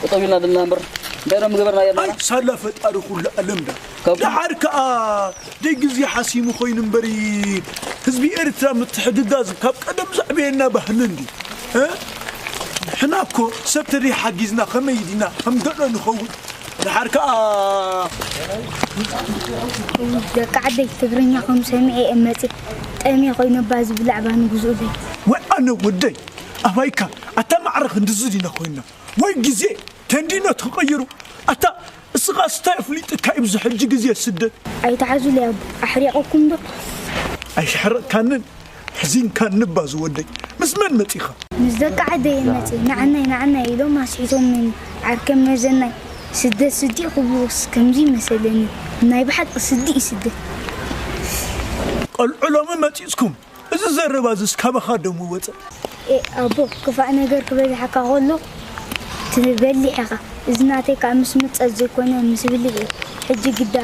ጠጠው ኢልና ዘለና እምበር እንታይ ደኣ ምገበርና የለና ኣይ ሳላ ፈጣሪ ኩሉ ኣለም ዳ ካብ ደሓር ከኣ ደይ ግዜ ሓሲሙ ኮይኑ እምበሪ ህዝቢ ኤርትራ ምትሕግጋዝ ካብ ቀደም ዘዕበየና ባህሊ እንዲ ንሕና እኮ ሰብ ተደይ ሓጊዝና ከመይ ዲና ከም ገሎ ንኸውን ደሓር ከኣ ደቂ ዓደይ ትግርኛ ከም ሰሚዐ እየ መፅእ ጠምየ ኮይነ እባ ዝብላዕ ባኒ ግዝኡለይ ወይ ኣነ ወደይ ኣባይካ ኣታ ማዕረ ክንድዚ ዲና ኮይና ወይ ግዜ ተንዲኖ ተቐይሩ ኣታ እስኻ ስታይ ኣፍሊጥካ እዩ ብዚ ሕጂ ግዜ ስደት ኣይትሓዙለይ ኣቦ ኣሕሪቐኩም ዶ ኣይሕረቕካንን ሕዚንካኒ እባ ዝወደይ ምስ መን መጺኻ ምስ ደቂ ዓደይ እየ መጽየ ንዓናይ ንዓናይ ኢሎም ኣስሒቶምኒ ዓርከይ መዘናይ ስደት ስዲ ክብሉስ ከምዚ መሰለኒ ናይ ብሓቂ ስዲ እዩ ስደት ቆልዑ ሎሚ መጺጽኩም እዚ ዘረባ እዚስ ካባኻ ደሞ ወጸ? ኤእ ኣቦ፣ ክፋእ ነገር ክበዝሓካ ከሎ ትበልዕ ኢኻ። እዚ ናተይ ከኣ ምስ ምጸት ዘይኮነ ምስ ብልዒ እዩ። ሕጂ ግዳ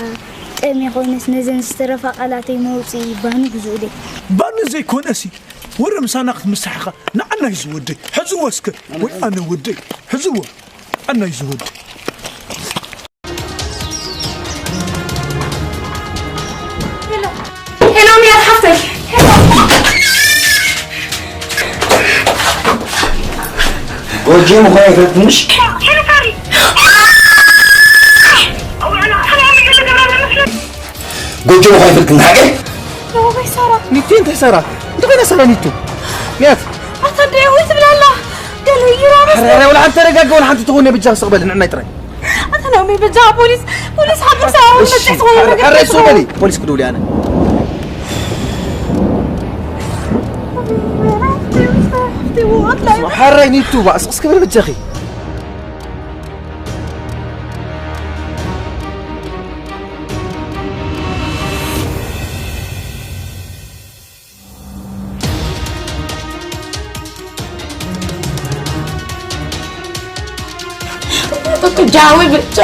ጠምየ ኮይነስ ነዘን ዝተረፋ ቃላተይ መውጽኢ ባኒ ግዝኡለይ። ባኒ ዘይኮነሲ ወረ ምሳና ክትምሳሕ ኢኻ። ንዓና እዩ ዝወደይ። ሕዝዎ እስከ ወይ ኣነ ወደይ። ሕዝዎ። ንዓና እዩ ዝወደይ። ሄሎ ሄሎ ሚያት ሓፍተይ ሄሎ ጎጆ ምዃን ይፈልጥ ትንሽ ሄሎ ካሪ ጎጆ ምዃን ይፈልጥ ትንሽ ሓቀይ ወይ ሳራ ኒቱ እንታይ ሳራ እንታይ ኮይና ሳራ ኒቱ ሚያት ኣታ ደይ ወይ ትብላላ ገለ ይራበስ ኧረ ወላ ሓንቲ ተረጋጋ ወላ ሓንቲ ትኾን ብጃ ስቕበል ንዕናይ ጥራይ ኣታ ናኦሚ በጃኻ ፖሊስ ፖሊስ ሓብሳ ኣሁን እሺ መጥቶ ዝኾነ ነገር ሐረይ ሶበሊ ፖሊስ ክደውል ያነ ሐረይ ኒቱ ባስ እስኪ በል በጃኺ ጃዊ ብቻ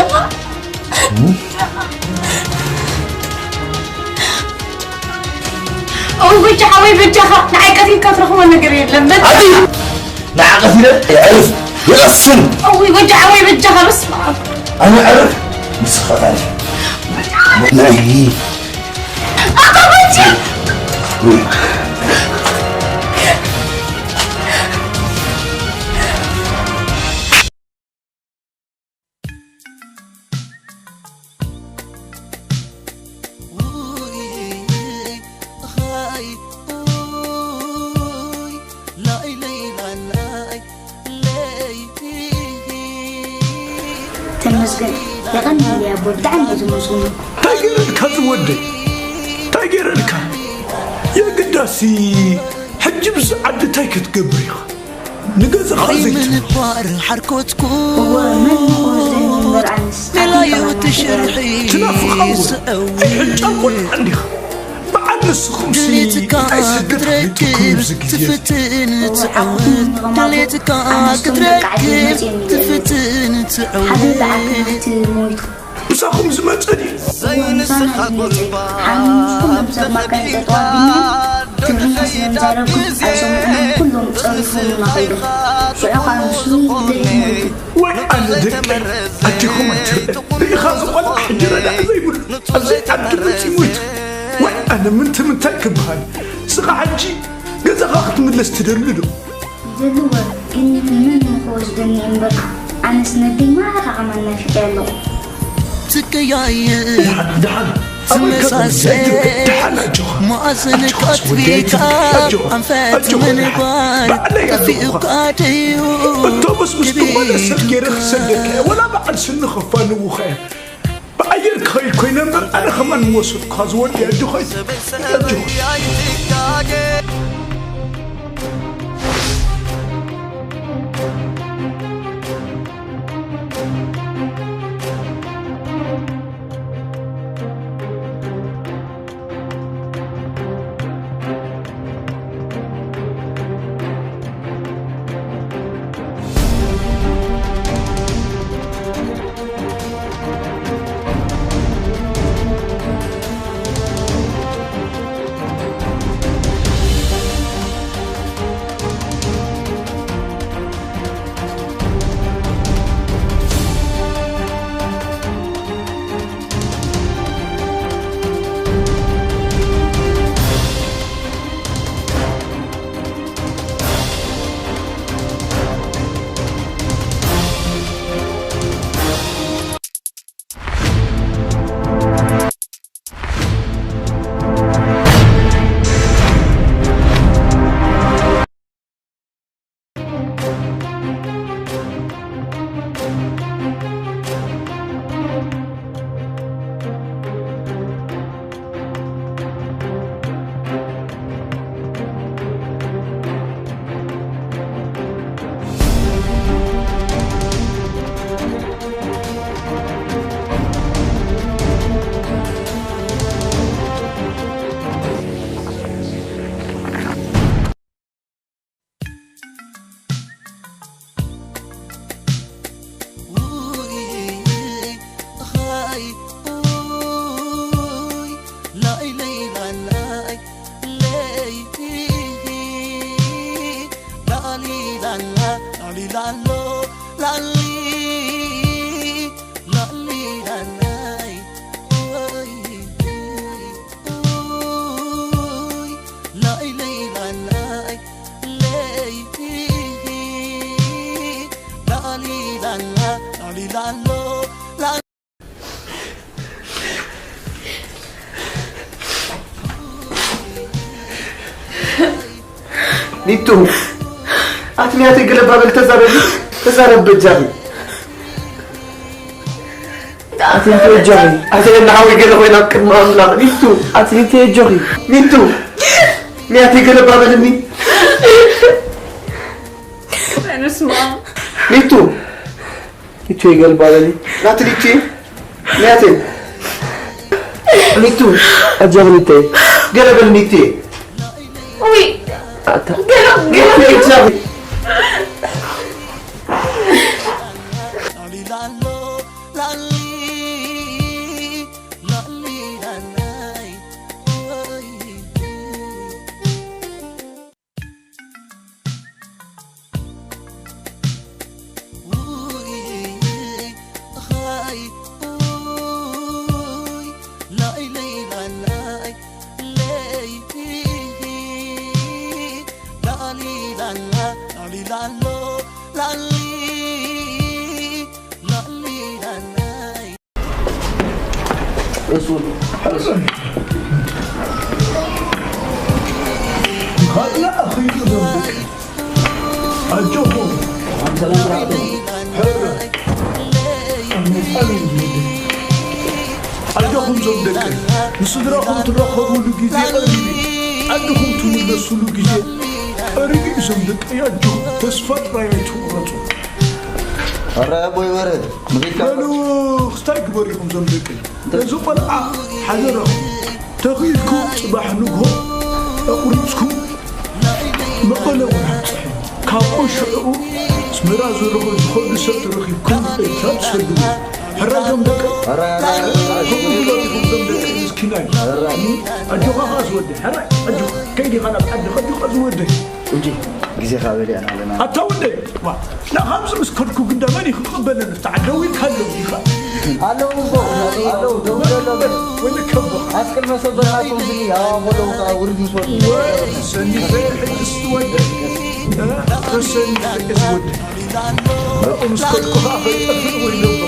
እውይ ጃዊ ብቻኻ ንዓይ ቀቲልካ ትረኽቦ ነገር የለን በቃ ንዓቐት ኢለ የዕርፍ ይቐስን እውይ ወዲ ሓወይ በጃኻ በስመ ኣብ ኣነ ዕርፍ ንስኻ ታሪፍ ናይ ኣታ በጃ ተመስገን የቐንየለይ ኣቦ ብጣዕሚ እየ ዝመስግኖ እንታይ ገይረልካ ዝወደይ እንታይ ገይረልካ የግዳሲ ሕጂ ሕጂ ብዚ ዓዲ እንታይ ክትገብር ኢኻ? ንገዛኻ ዘይትህብ። ምንባር ሓርኮትኩ እወ፣ መን ይኾን ዘይምንበር ኣንስ? ሜላዩ ትሽርሒ ትናፍቓ እወ። ዝእዊ። ኣይሕንጫል ቆልዓ እንዲኻ። በዓል ንስኹም ሲ ድሌትካ እንታይ ስደት ክትረክብ ኣፍሊጡኩም ኣብዚ ግዜ እዚ? ትፍትን እወ፣ ትዕወት። ዓኹም ንኸማኹ ድሌትካ ኣንስቶም ደቂ ዓዲ ክትረክብ መፅዮም ይደልዩ። ትፍትን ሓደ ትዕወት። በዓል ክናፍቲ ሞይቱ። ምሳኹም ዝመጸ ድዩ? ዘይንስኻ ጉልባ ሓሙሽኩም ሰብ ማካን ተጠዋቢኒ ትግርኛ ስለ ንዛረብኩም ኣይሰምዑን ኩሎም ጸሪፎምና ከይዶም። ሽዑ ከዓ ንሱ ዘይሞይቱ። ወይ ኣነ ደቂ ኣዴኹም ኣይትርእ። ርኢኻ ዝቆልዓ ሕጂ ረዳኢ ዘይብሉ ኣብዚ ዓዲ መጺኡ ሞይቱ። ወይ ኣነ ምንቲ ምንታይ ክበሃል? ስኻ ሕጂ ገዛኻ ክትምለስ ትደሊ ዶ? ይደልዎ ግን መን ክወስደኒ እምበር ኣነስ ነደይ ማራ ዓማን ናፊቀ ኣለኹ። ትቀያየር ደሓን ደሓን ኣበይ ትመሳሰል ደሓን ኣጆኻ። መኣዝን ኣጆኻስ ወዲ ቆጥቢካ ኣጆኻ ኣንፈት ኣጆኻ ደሓን ምንባር ባዕለይ ኣለኹ። ጠፊኡካ ድዩ? ኣውቶቡስ ምስ ክብል ትመለስ ሰብ ገይረ ክሰደካ እየ ወላ በዓል ስኒ ከፋንውኻ እየ። ብኣየር ክኸይድ ኮይነ እምበር ኣነ ከማን ምወሰድኩኻ ዝወዲ ኣጆኻ እዩ። ኣጆኻ። ኒቱ፣ ኣቲ ንያተይ ገለ ባበል ተዛረቢ፣ ተዛረብ በጃኺ። ኣቲ ኒቱ ኣጆኺ። ኣቲ ንሓወይ ገለ ኮይና ኣብ ቅድሚ ኣምላኽ፣ ኒቱ። ኣቲ ኒቱ ኣጆኺ። ኒቱ፣ ንያተይ ገለ ባበልኒ። ኣይንስማዕ። ኒቱ። ኒቱ ይገልባለኒ። ናቲ ኒቱ። ናቲ። ኒቱ። ኣጀብ ኒቱ። ገለበል ኒቱ። ውይ። ኣታ። ገለ፣ ገለ። ኒቱ ይግዛብ። እሱን ካልእ ኣኺሉ ዘንብቕ። ኣጆኹም። ሕረ። ኣጆኹም ዞም ደቂ። ንስድራኹም ትራኸቡሉ ግዜ ቀሪቡ እዩ። ዓድኹም ትምለሱሉ ግዜ ርግእ እዞም ደቀይ ኣጆኹም ተስፋ ጥራይ ኣይትቑረጹ። ኣረ ኣቦይ በረድ ንኺድካ በሉ። ክስታይ ግበር ኢኹም እዞም ደቀይ። ነዚ ቆልዓ ሓደራኹም ተኽኢልኩም ጽባሕ ንግሆ ኣቑሪጽኩም መቐለ እውን ኣብጽሑ። ካብኡ ሽዕኡ ኣስመራ ዝረኹ ዝኸዱ ሰብ ተረኺብኩም ኤርትራ ትሰድሉ። ሕራይ እዞም ደቀይ። ሕራይ፣ ሕራይ፣ ሕራይ። ከምኡ ግበር ኢኹም እዞም ደቀይ ምስኪናይ። ሕራይ። ኣጆኻ ኸኣ ዝወደይ። ሕራይ ኣጆኻ። ከይዲኻ ናብ ዓድኻ ኣጆኻ ዝወደይ። እንጂ ግዜኻ በሊዕና ኣለና። ኣታ ወደይ፣ ዋ፣ ንዓኻ ኣብዚ ምስ ከድኩ ግዳ መን እዩ ክቕበለኒ? ኣብቲ ዓዲ ደዊልካ ኣለዉ ዲኻ? ኣለዉ እቦ፣ ኣለዉ፣ ደውለሎም። ወይ ንከቦ። ኣስቅድመ ሰበናኩም ዝኒ፣ ኣዋ፣ ከለዉ ከኣ ውርድ ምስ ወዱ። ወይ፣ ሰኒፈ ሕቅስ ወደይ። እ፣ ተሰኒፈ ሕቅስ ወደይ። ኣብኡ ምስ ከድኩ ኸኣ ከይጠፍእ ወይ ነቦ።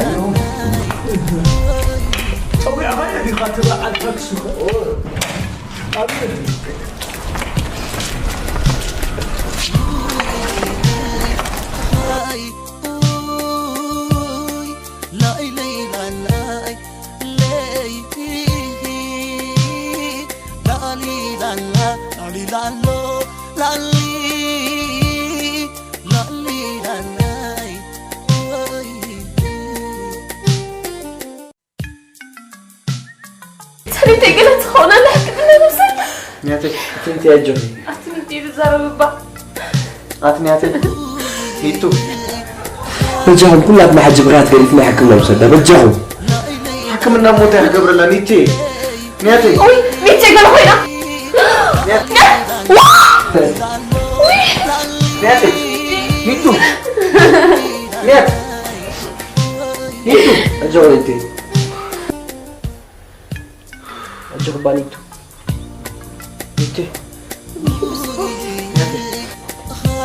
ኣዩ። ጸዊዕኻዮ ዲኻ ትበዓል ታክሲ ኸ? ሰበይተይ ገለ ትኸውን ኣላ፣ ሕክምና ንውሰዳ። ኒያተይ፣ ኣትምቲ ኣጆኺ። ኣትምቲ ዝዛረብ እባ። ኣቲ ኒያተይ፣ ኒቱ። በጃኹም ኩላትና ሕጂ ብኽያት ገዲፍና ሕክምና ንውሰዳ፣ በጃኹም። ሕክምና እሞ እንታይ ክገብረላ ኒቴ? ኒያተይ። ኡይ፣ ኒቴ ገለ ኮይና። ኒያት-፣ ኒያት-፣ ዋ! ኡይ! ኒያተይ፣ ኒቱ። ኒያት-፣ ኒቱ። በጃኹም ኒቴ። ኣጆኺ እባ ኒቱ። ኒቴ።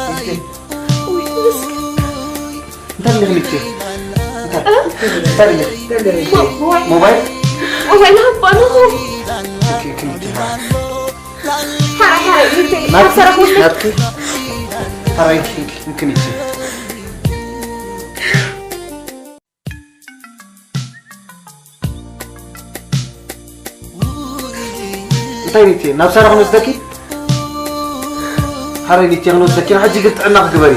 ኒቴ። እንታይ ኣለኺ ኒቴ? እንታይ? እንታይ ኣለኺ? እንታይ ኣለኺ? ሞ-፣ ሞባይል። ሞባይል። ሞባይል ሃባ ኣለኹ። ኦኬ፣ ኦኬ፣ ኒቴ፣ ሃ። ሓራይ፣ ሓራይ፣ ኒቴ። ናት-፣ ኣብ ሰራሕ ውስጥ ናትኪ? ሓራይ፣ እንኪ፣ እንኪ ኒቴ። እንታይ ኒቴ? ናብ ሳራ ክንወስደኪ? ሓራይ ኒቴ ክንወስደኪ፣ ሕጂ ግን ጥዕና ክግበሪ።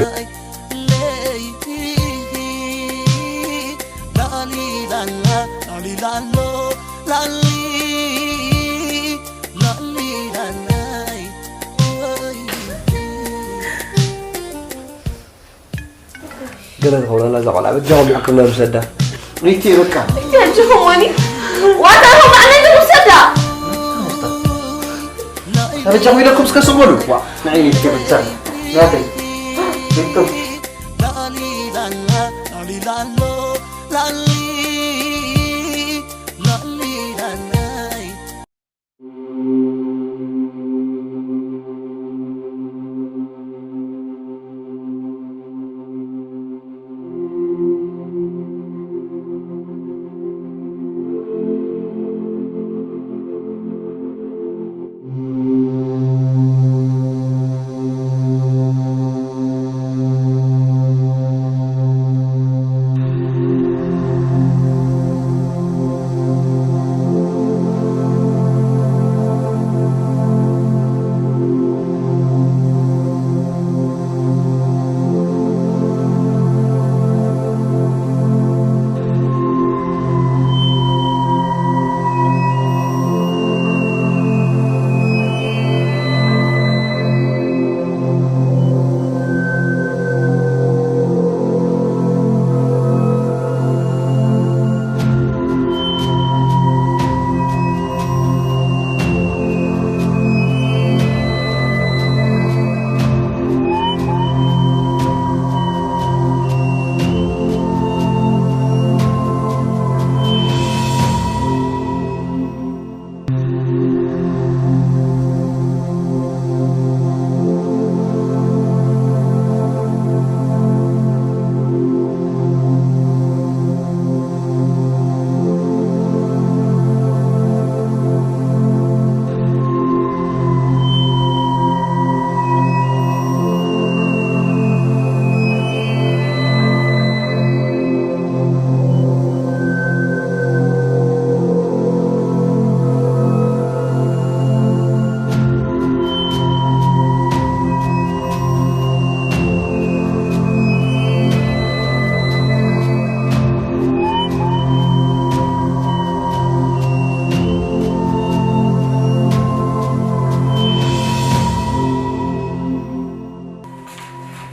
ገለ ትኸውን ኣላ እዛ ቆልዓ፣ በጃኹም ሕክምና ንውሰዳ። ኒቴ በቃ። ኒቴ ኣጆኹም ወኒ። ዋታ ኢኹም ባዕለይ ንውሰዳ። በጃኹም ኢለኩም እስከ ስቕ በሉ። ዋ፣ ንዓይ ኒቴ በጃ። ናተይ። ኒቱ።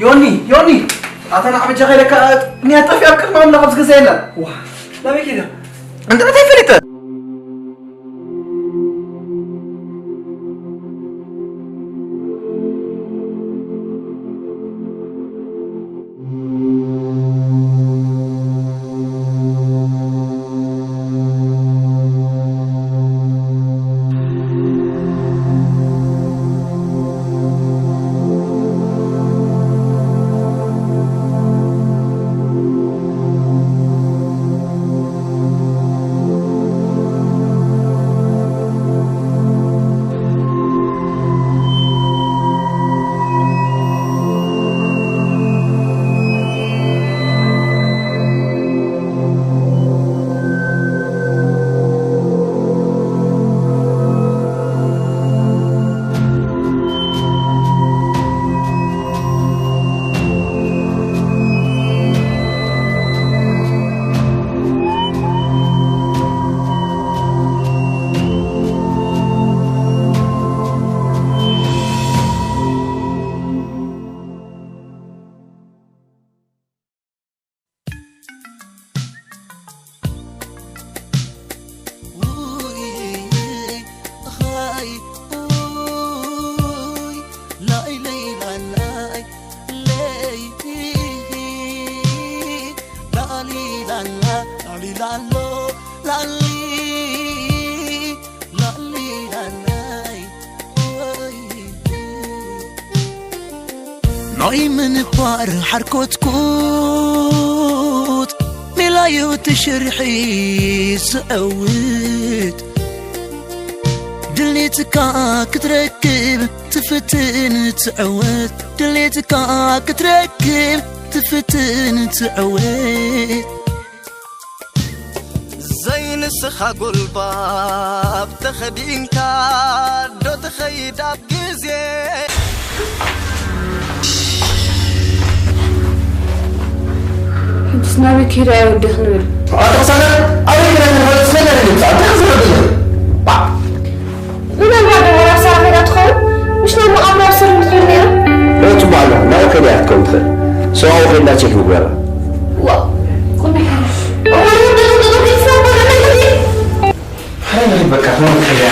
ዮኒ፣ ዮኒ! ኣታ ንዓ በጃኻ ኢለካ፣ እኒኣ ጠፊኣ ኣብ ቅድሚ ኣምላኽ ኣብዚ ገዛ የላን። ዋ፣ ናበይ ከይዳ? እንተ እንታይ ፈሊጠ? ናይ ምንባር ሓርኮትኮት ሜላዩ ትሽርሒ ዝዕውት ድሌትካ ክትረክብ ትፍትን ትዕወት ድሌትካ ክትረክብ ትፍትን ትዕወት ዘይንስኻ ጉልባብ ተኸዲንካ ዶ ትኸይድ ኣብ ግዜ ሕጅስ ናበይ ከይዳ እያ ወዲ ክንብል ኣታ ቅሳነት ኣበይ ከይዳ ትፈልጥ ስለና ንምፃ እንታይ ክዝረብ ምናልባት ደሞ ናብ ሳራ ከይዳ ትኸውን ምሽ ናብ መቓብር ኣብ ሰር ምትብል ነይሩ ሞቱ ባሎ ናብ ከይዳ ክትከውን ትኽእል ሰብኣዊ ከይዳ ቼክ ምግበራ ዋ ቁሚ ሓረይ ንኺድ በቃ ክመት ከይዳ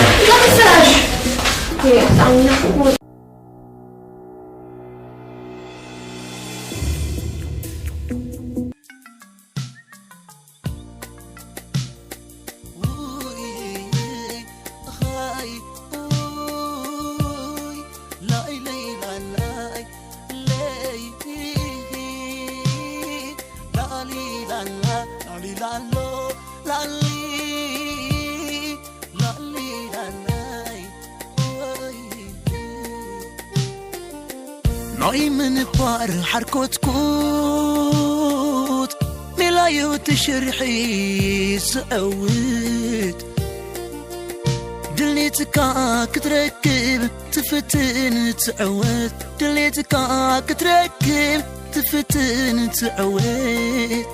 ናይ ምንባር ሓርኮትኮት ሜላዩ ትሽርሒ ዝዕውት ድሌትካ ክትረክብ ትፍትን ትዕወት ድሌትካ ክትረክብ ትፍትን ትዕወት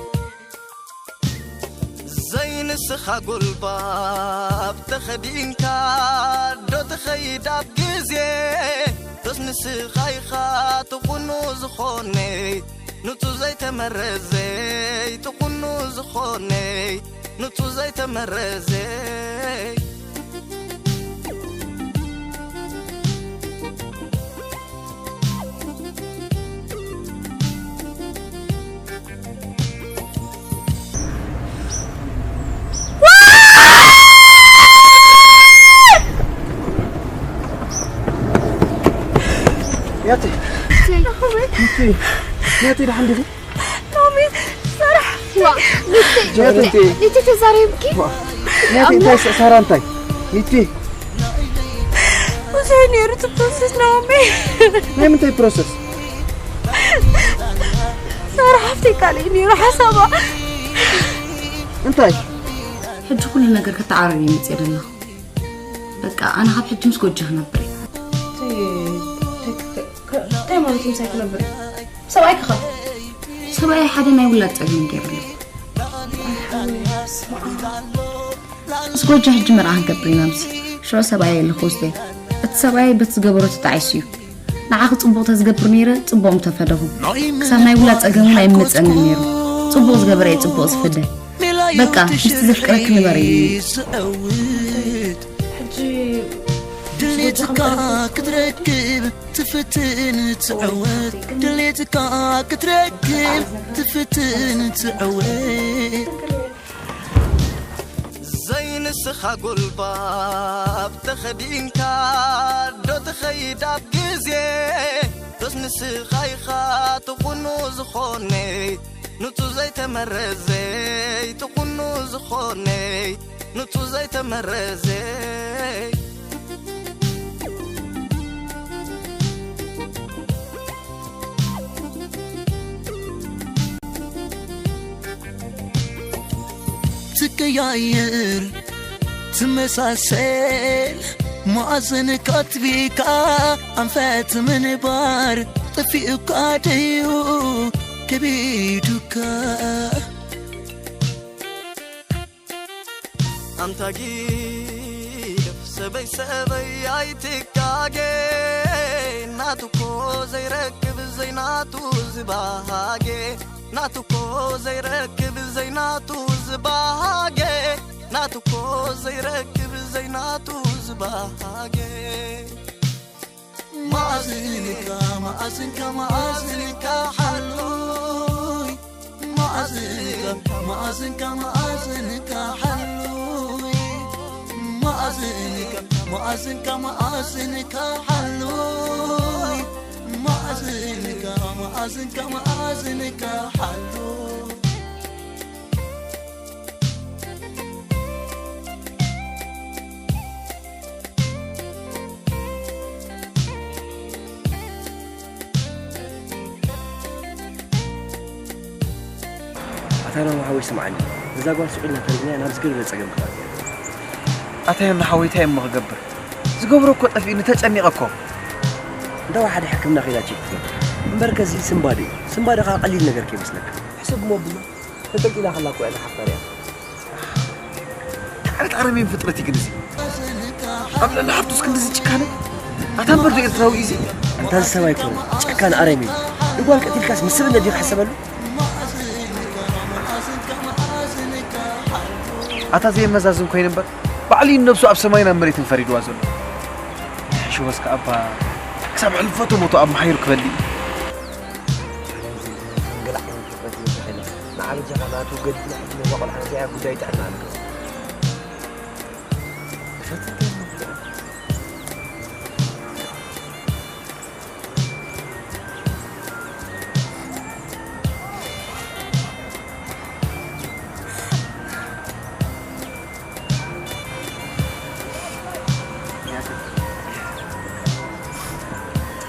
ዘይንስኻ ጉልባብ ተኸዲንካ ዶ ትኸይድ ኣብ ግዜ ዶስ ንስኻ ኢኻ ትኹኑ ዝኾነይ ንጹ ዘይተመረዘይ ትኹኑ ዝኾነይ ንጹ ዘይተመረዘይ ያቲ ሚቲ ሚቲ ደሓን ዲኺ ሎሚ ሰራሕ ዋ ሚቲ ሚቲ ተዛሪብኪ ሚቲ እንታይ ሳራ እንታይ ሚቲ ብዙሕ ነይሩ እቲ ፕሮሰስ ናኦሚ ናይ ምንታይ ፕሮሰስ ሳራ ሓፍተይ ካልእ ነይሩ ሓሳባ እንታይ ሕጂ ኩሉ ነገር ከተዓራርየ መፅእ ዘለኹ በቃ ኣነ ካብ ሕጂ ምስ ጎጃ ክነብር እንታይ ማለት ምሳይ ክነብር ሰብኣይ ክኸ ሰብኣይ ሓደ ናይ ውላድ ፀገም ገይሩለይ ምስ ጎጃ ሕጂ መርዓ ክንገብር ኢና ምስ ሽዑ ሰብኣይ የለ ክወስደይ እቲ ሰብኣይ በቲ ዝገበሮ ተጣዒሱ እዩ ንዓኺ ጽቡቕ ተዝገብር ነይረ ጽቡቕ ምተፈደኹ። ክሳብ ናይ ውላድ ጸገም እውን ኣይመጸንን ነይሩ። ጽቡቕ ዝገበረ እዩ ጽቡቕ ዝፈደ። በቃ ምስቲ ዘፍቅረኪ ንበሪ። ሕጂ ድሌትካ ክትረክብ ትፍትን ትዕወት ድሌትካ ክትረክብ ትፍትን ትዕወት ዘይንስኻ ጉልባብ ተኸዲንካ ዶ ትኸይድ ኣብ ግዜ ዶስ ንስኻ ኢኻ ትኹኑ ዝኾነይ ንጹ ዘይተመረዘይ ትኹኑ ዝኾነይ ንጹ ዘይተመረዘይ ትቀያየር ትመሳሰል ማዕዘንካ ኣጥቢካ ኣንፈት ምንባር ጠፊኡካ ደዩ ከቢዱካ ኣንታ ጊደፍ ሰበይ ሰበይ ኣይትጋጌ ናቱኮ ዘይረክብ ዘይናቱ ዝባሃጌ ናቱኮ ዘይረክብ ዘይናቱ ዝባሃጌ ናቱኮ ዘይረክብ ዘይናቱ ዝባሃጌ ማዕዝንካ ማዕዝንካ ማዕዝንካ ሓሉይ ማዕዝንካ ማዕዝንካ ማዕዝንካ ሓሉይ ማዕዝንካ ማዕዝንካ ማዕዝንካ ሓሉይ ማዕዝንካ ማዕዝንካ ማዕዝንካ ሓሉይ ኣታ ናሆም ሓወይ ስምዓኒ፣ እዛ ጓል ስቕ ኢልና ተሪእናያ ናብ ዝገደደ ጸገም ክተእትያ። ኣታ ዮና ሓወይ እንታይ እሞ ክገብር? ዝገብሮ እኮ ጠፊኡኒ ተጨኒቐ እኮ። እንዳ ወሓደ ሕክምና ከይዳ ቼክ ክትገብር። እምበርከ እዚ ስንባደ እዩ። ስንባደ ከኣ ቀሊል ነገር ከይመስለካ። ሕሰብ እሞ ኣቡና፣ ተጠልጢላ ከላ እኮ እያ ዝሓፍር እያ። እንታይ ዓይነት ኣረሜን ፍጥረት እዩ ግን እዚ? ኣብ ልዕሊ ሓፍቱስ ክንድዚ ጭካነ? ኣታ እምበር ዶ ኤርትራዊ እዩ እዚ? ኣንታ እዚ ሰብ ኣይኮነን፣ ጨካን ኣረሜን። ንጓል ቀቲልካስ ምስ ስብእነት ድዩ ክሕሰበሉ? ኣታ ዘየመዛዝን ኮይኑ እምበር ባዕሉ እዩ ነብሱ ኣብ ሰማይን ኣብ መሬትን ፈሪድዋ ዘሎ። ሽወስ ከኣ እባ ክሳብ ሕልፈቱ ሞቱ ኣብ መሓይሩ ክበሊ እዩ። ገለ ዓይነት ፍጥረት እዩ ተኺለ። ንዓ በጃኻ ናቱ ገዲፍና ሕጂ ነዛ ቆልዓ ነዚኣ ጉዳይ ጥዕና ንግበር።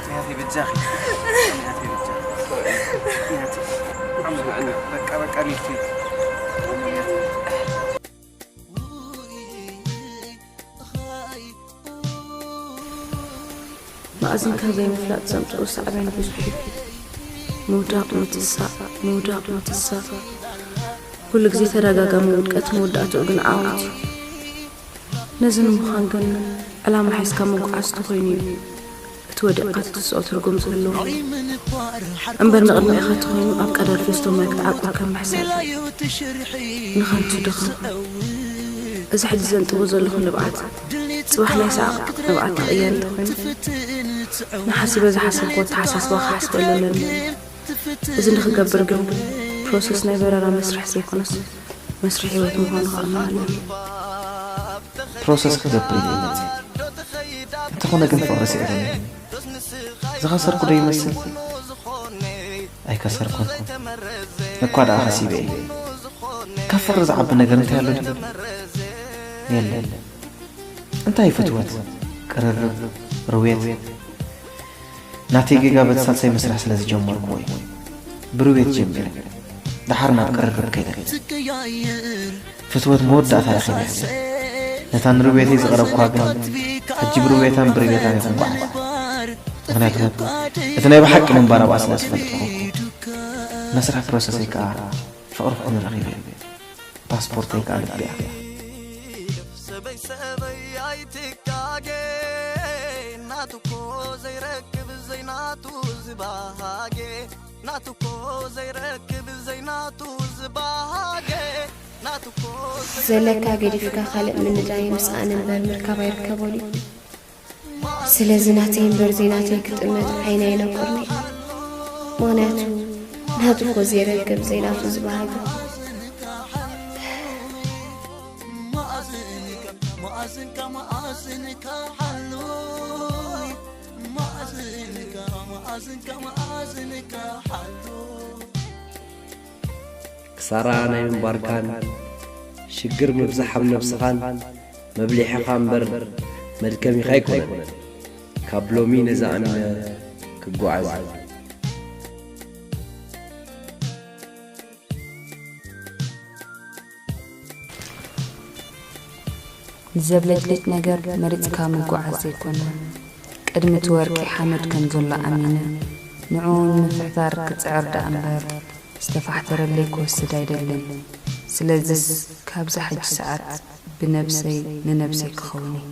ናተይ በጃኺ ናተይ በጃኺ ናተይ በቃ በቃ ሊፍቲ መኣዝንካ ዘይምፍላጥ ዘምፅኡ ሳዕቤን ብዙሕ እዩ። ምውዳቕ፣ ምትሳእ፣ ምውዳቕ፣ ምትሳእ። ኩሉ ግዜ ተደጋጋሚ ውድቀት መወዳእትኡ ግን ዓወት እዩ። ነዚ ንምዃን ግን ዕላማ ሒዝካ ምጉዓዝ ተኾይኑ እዩ እቲ ወዲቕካ ትትስኦ ትርጉም ዝህልዎ። እምበር ንቕድሚዕኻ ተኾይኑ ኣብ ቀዳድ ፌስቶ ማይ ክትዓቁር ከም ምሕሳብ እዩ። ንኸንቱ ድኻም። እዚ ሕጂ ዘንጥቦ ዘለኹ ንብዓት፣ ጽባሕ ናይ ሰዓቕ ንብዓት ክቕየር እንተኾይኑ፣ ንሓሲበ ዝሓሰብኩዎ ኣተሓሳስባ ክሓስበሉ ኣለኒ። እዚ ንኽገብር ግን ፕሮሰስ ናይ በረራ መስርሕ ዘይኮነስ መስርሕ ህይወት ምዃኑ ከኣ ኣማሃለኒ። ፕሮሰስ ክገብር ኢለ እየ መጺእ። እንተኾነ ግን ፍቕሪ ስዒሩኒ። ዝኸሰርኩ ዶ ይመስል? ኣይከሰርኩን። እኳ ደኣ ከሲበ እየ። ካብ ፍቕሪ ዝዓቢ ነገር እንታይ ኣሎ ድዩ? የለን። እንታይ እዩ ፍትወት? ቅርርብ፣ ርውየት። ናተይ ጌጋ በቲ ሳልሳይ መስርሕ ስለ ዝጀመርኩዎ እዩ። ብርውየት ጀሚረ። ደሓር ናብ ቅርርብ ከይደ። ፍትወት መወዳእታ ረኺበ። ነታ ንርውየተይ ዝቐረብኩዋ ግን ሕጂ ብርውየታን ብርውየታን እየ ክጓዓዛ። ምኽንያቱ እቲ ናይ ብሓቂ ምንባር ኣብኣ ስለ ዝፈልጥኹ። መስርሕ ፕሮሰሰይ ከኣ ፍቕሪ ኩኒ ረኺበ። ፓስፖርተይ ከኣ ልቢ እያ። ሰበይ ሰበይ ኣይትጋጌ ናቱኮ ዘይረክብ ዘይናቱ ዝባሃጌ ናቱ እኮ ዘይረክብ ዘይናቱ ዝባሃጌ ናቱ እኮ ዘለካ ገዲፍካ ካልእ ምንዳይ ምስኣን እምበር ምርካብ ኣይርከቦን እዩ። ስለዚ ናተይ እምበር ዘይናተይ ክጥምት ዓይኒ ኣይነቁርኒ። ምኽንያቱ ናቱ እኮ ዘይረክብ ዘይናቱ ዝበሃገ። መኣዝንካ መኣዝንካ መኣዝንካ ሓሉይ መኣዝንካ መኣዝንካ መኣዝንካ ሓሉይ ክሳራ ናይ ምንባርካን ሽግር ምብዛሕ ኣብ ነብስኻን መብሊሕኻ እምበር መድከሚኻ ኣይኮነን። ካብ ሎሚ ነዚ ኣሚነ ክጓዓዝ ንዘብለጭልጭ ነገር መሪጽካ ምጉዓዝ ዘይኮነ፣ ቅድሚ እቲ ወርቂ ሓመድ ከም ዘሎ ኣሚነ ንዕኡ ንምፍሕታር ክጽዕር ደኣ እምበር ዝተፋሕተረለይ ክወስድ ኣይደልን። ስለዝስ ካብዛ ሕጂ ሰዓት ብነብሰይ ንነብሰይ ክኸውን እየ።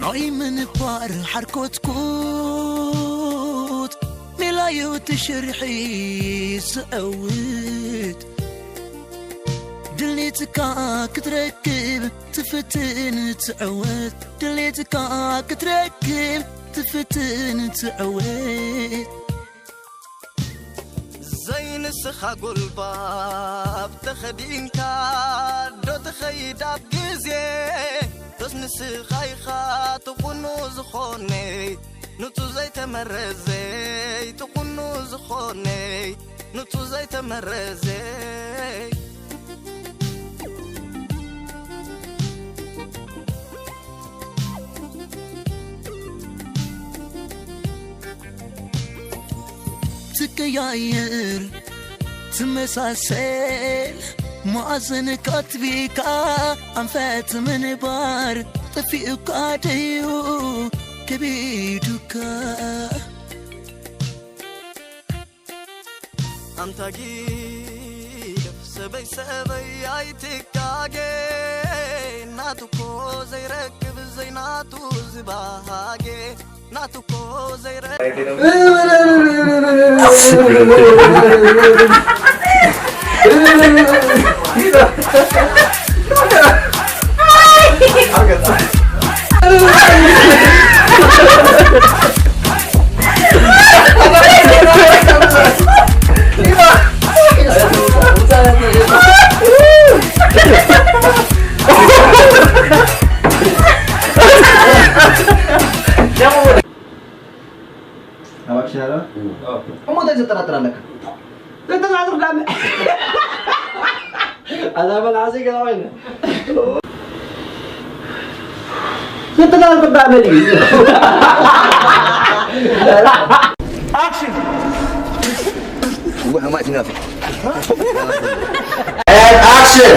ናይ ምንባር ሓርኮትኩት ሜላዩ ትሽርሒ ዝዕውት ድሌትካ ክትረክብ ትፍትን ትዕወት ድሌትካ ክትረክብ ትፍትን ትዕወት ዘይንስኻ ጉልባብ ተኸዲንካ ዶ ትኸይድ ኣብ ግዜ ዶስ ንስኻ ኢኻ ትኹኑ ዝኾነይ ንጹ ዘይተመረዘይ ትኹኑ ዝኾነይ ንጹ ዘይተመረዘይ ትቀያየር ትመሳሰል መኣዘን ካትቢካ ኣንፈት ምንባር ጠፊኡካ ደዩ ከቢዱካ ኣንታ ጊደፍ ሰበይ ሰበይ ኣይትካጌ ናቱ እኮ ዘይረክብ ዘይናቱ ዝባሃጌ ናቱ እኮ ዘይረክብ እሞ እንታይ ዘጠራጥር ኣለካ? ዘጠራጥር ዳመ ኣዛ መልዓሰይ ገዛ ኮይነ ዘጠራጥር ዳመ ድዩ? ኣክሽን! وهم ما تنافق And action!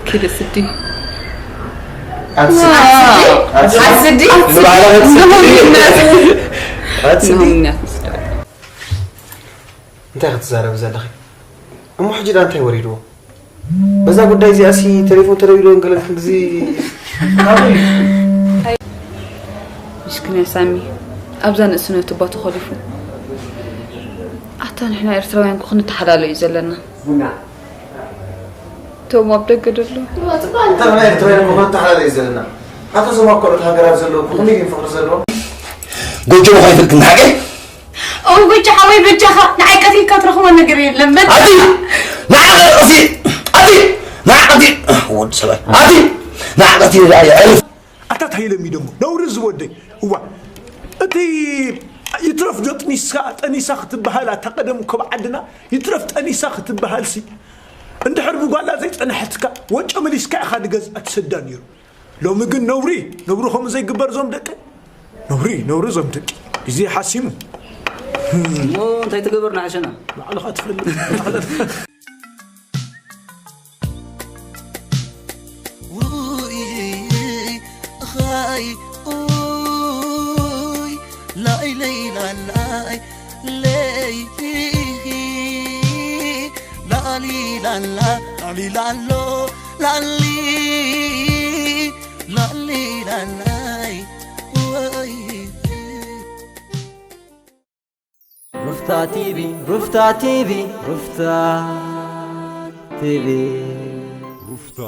كده ستي ኣትስዲ ኣትስዲ ንባዕላ ኣትስዲ ኣትስዲ ንህምነት እንታይ ክትዛረቢ ዘለኺ? እሞ ሕጂ ዳ እንታይ ወሪድዎ? በዛ ጉዳይ እዚኣሲ ቴሌፎን ተደዊሉ ገለ ክንድዚ ምስኪን ሳሚ ኣብዛ ንእስነቱ እባ ተኾሊፉ ኣታ ንሕና ኤርትራውያን እኮ ክንተሓላለ እዩ ዘለና እቶም ኣብ ደገ ደሎ እንታይ ኤርትራውያን እኮ ክንተሓላለ እዩ ዘለና ኣቶ ዞማ ካልኦት ሃገራት ዘለዉ እኮ ከመይ ግን ፍቅሪ ዘለዎም ጎጆ ምዃን ይፈልጥ ንሓቂ እው በጃኻ ወይ በጃኻ ንዓይ ቀቲልካ ትረኽቦ ነገር የለን በጃኻ ኣቲ ንዓቐቲ ኣቲ ንዓቐቲ ወዲ ሰብኣይ ኣቲ ንዓቐቲ የዕርፍ ኣታ ታይ ኢሎም እዩ ደሞ ነውሪ ዝወደይ እዋ እቲ ይትረፍ ዶ ጥኒስካ ጠኒሳ ክትበሃል ኣታ ቀደም እኮ ብዓድና ይትረፍ ጠኒሳ ክትበሃል ሲ እንድሕር ብጓላ ዘይጸናሕትካ ወጮ መሊስካ ኢኻ ንገዝኣ ትሰዳ ነይሩ ሎሚ ግን ነውሪ ነውሪ ከምኡ ዘይግበር ዞም ደቂ ነውሪ ነውሪ ዞም ደቂ ግዜ ሓሲሙ እሞ እንታይ ትገብር ንዓሸና? ባዕልኻ ትፈልጥ። ውይ ኻይ ውይ ላይለይ ላላይ ለይ ላሊ ላላ ላሊ ላሎ ላሊ ላሊ ላላይ ወይ ሩፍታ ቲቪ ሩፍታ ቲቪ ሩፍታ ቲቪ ሩፍታ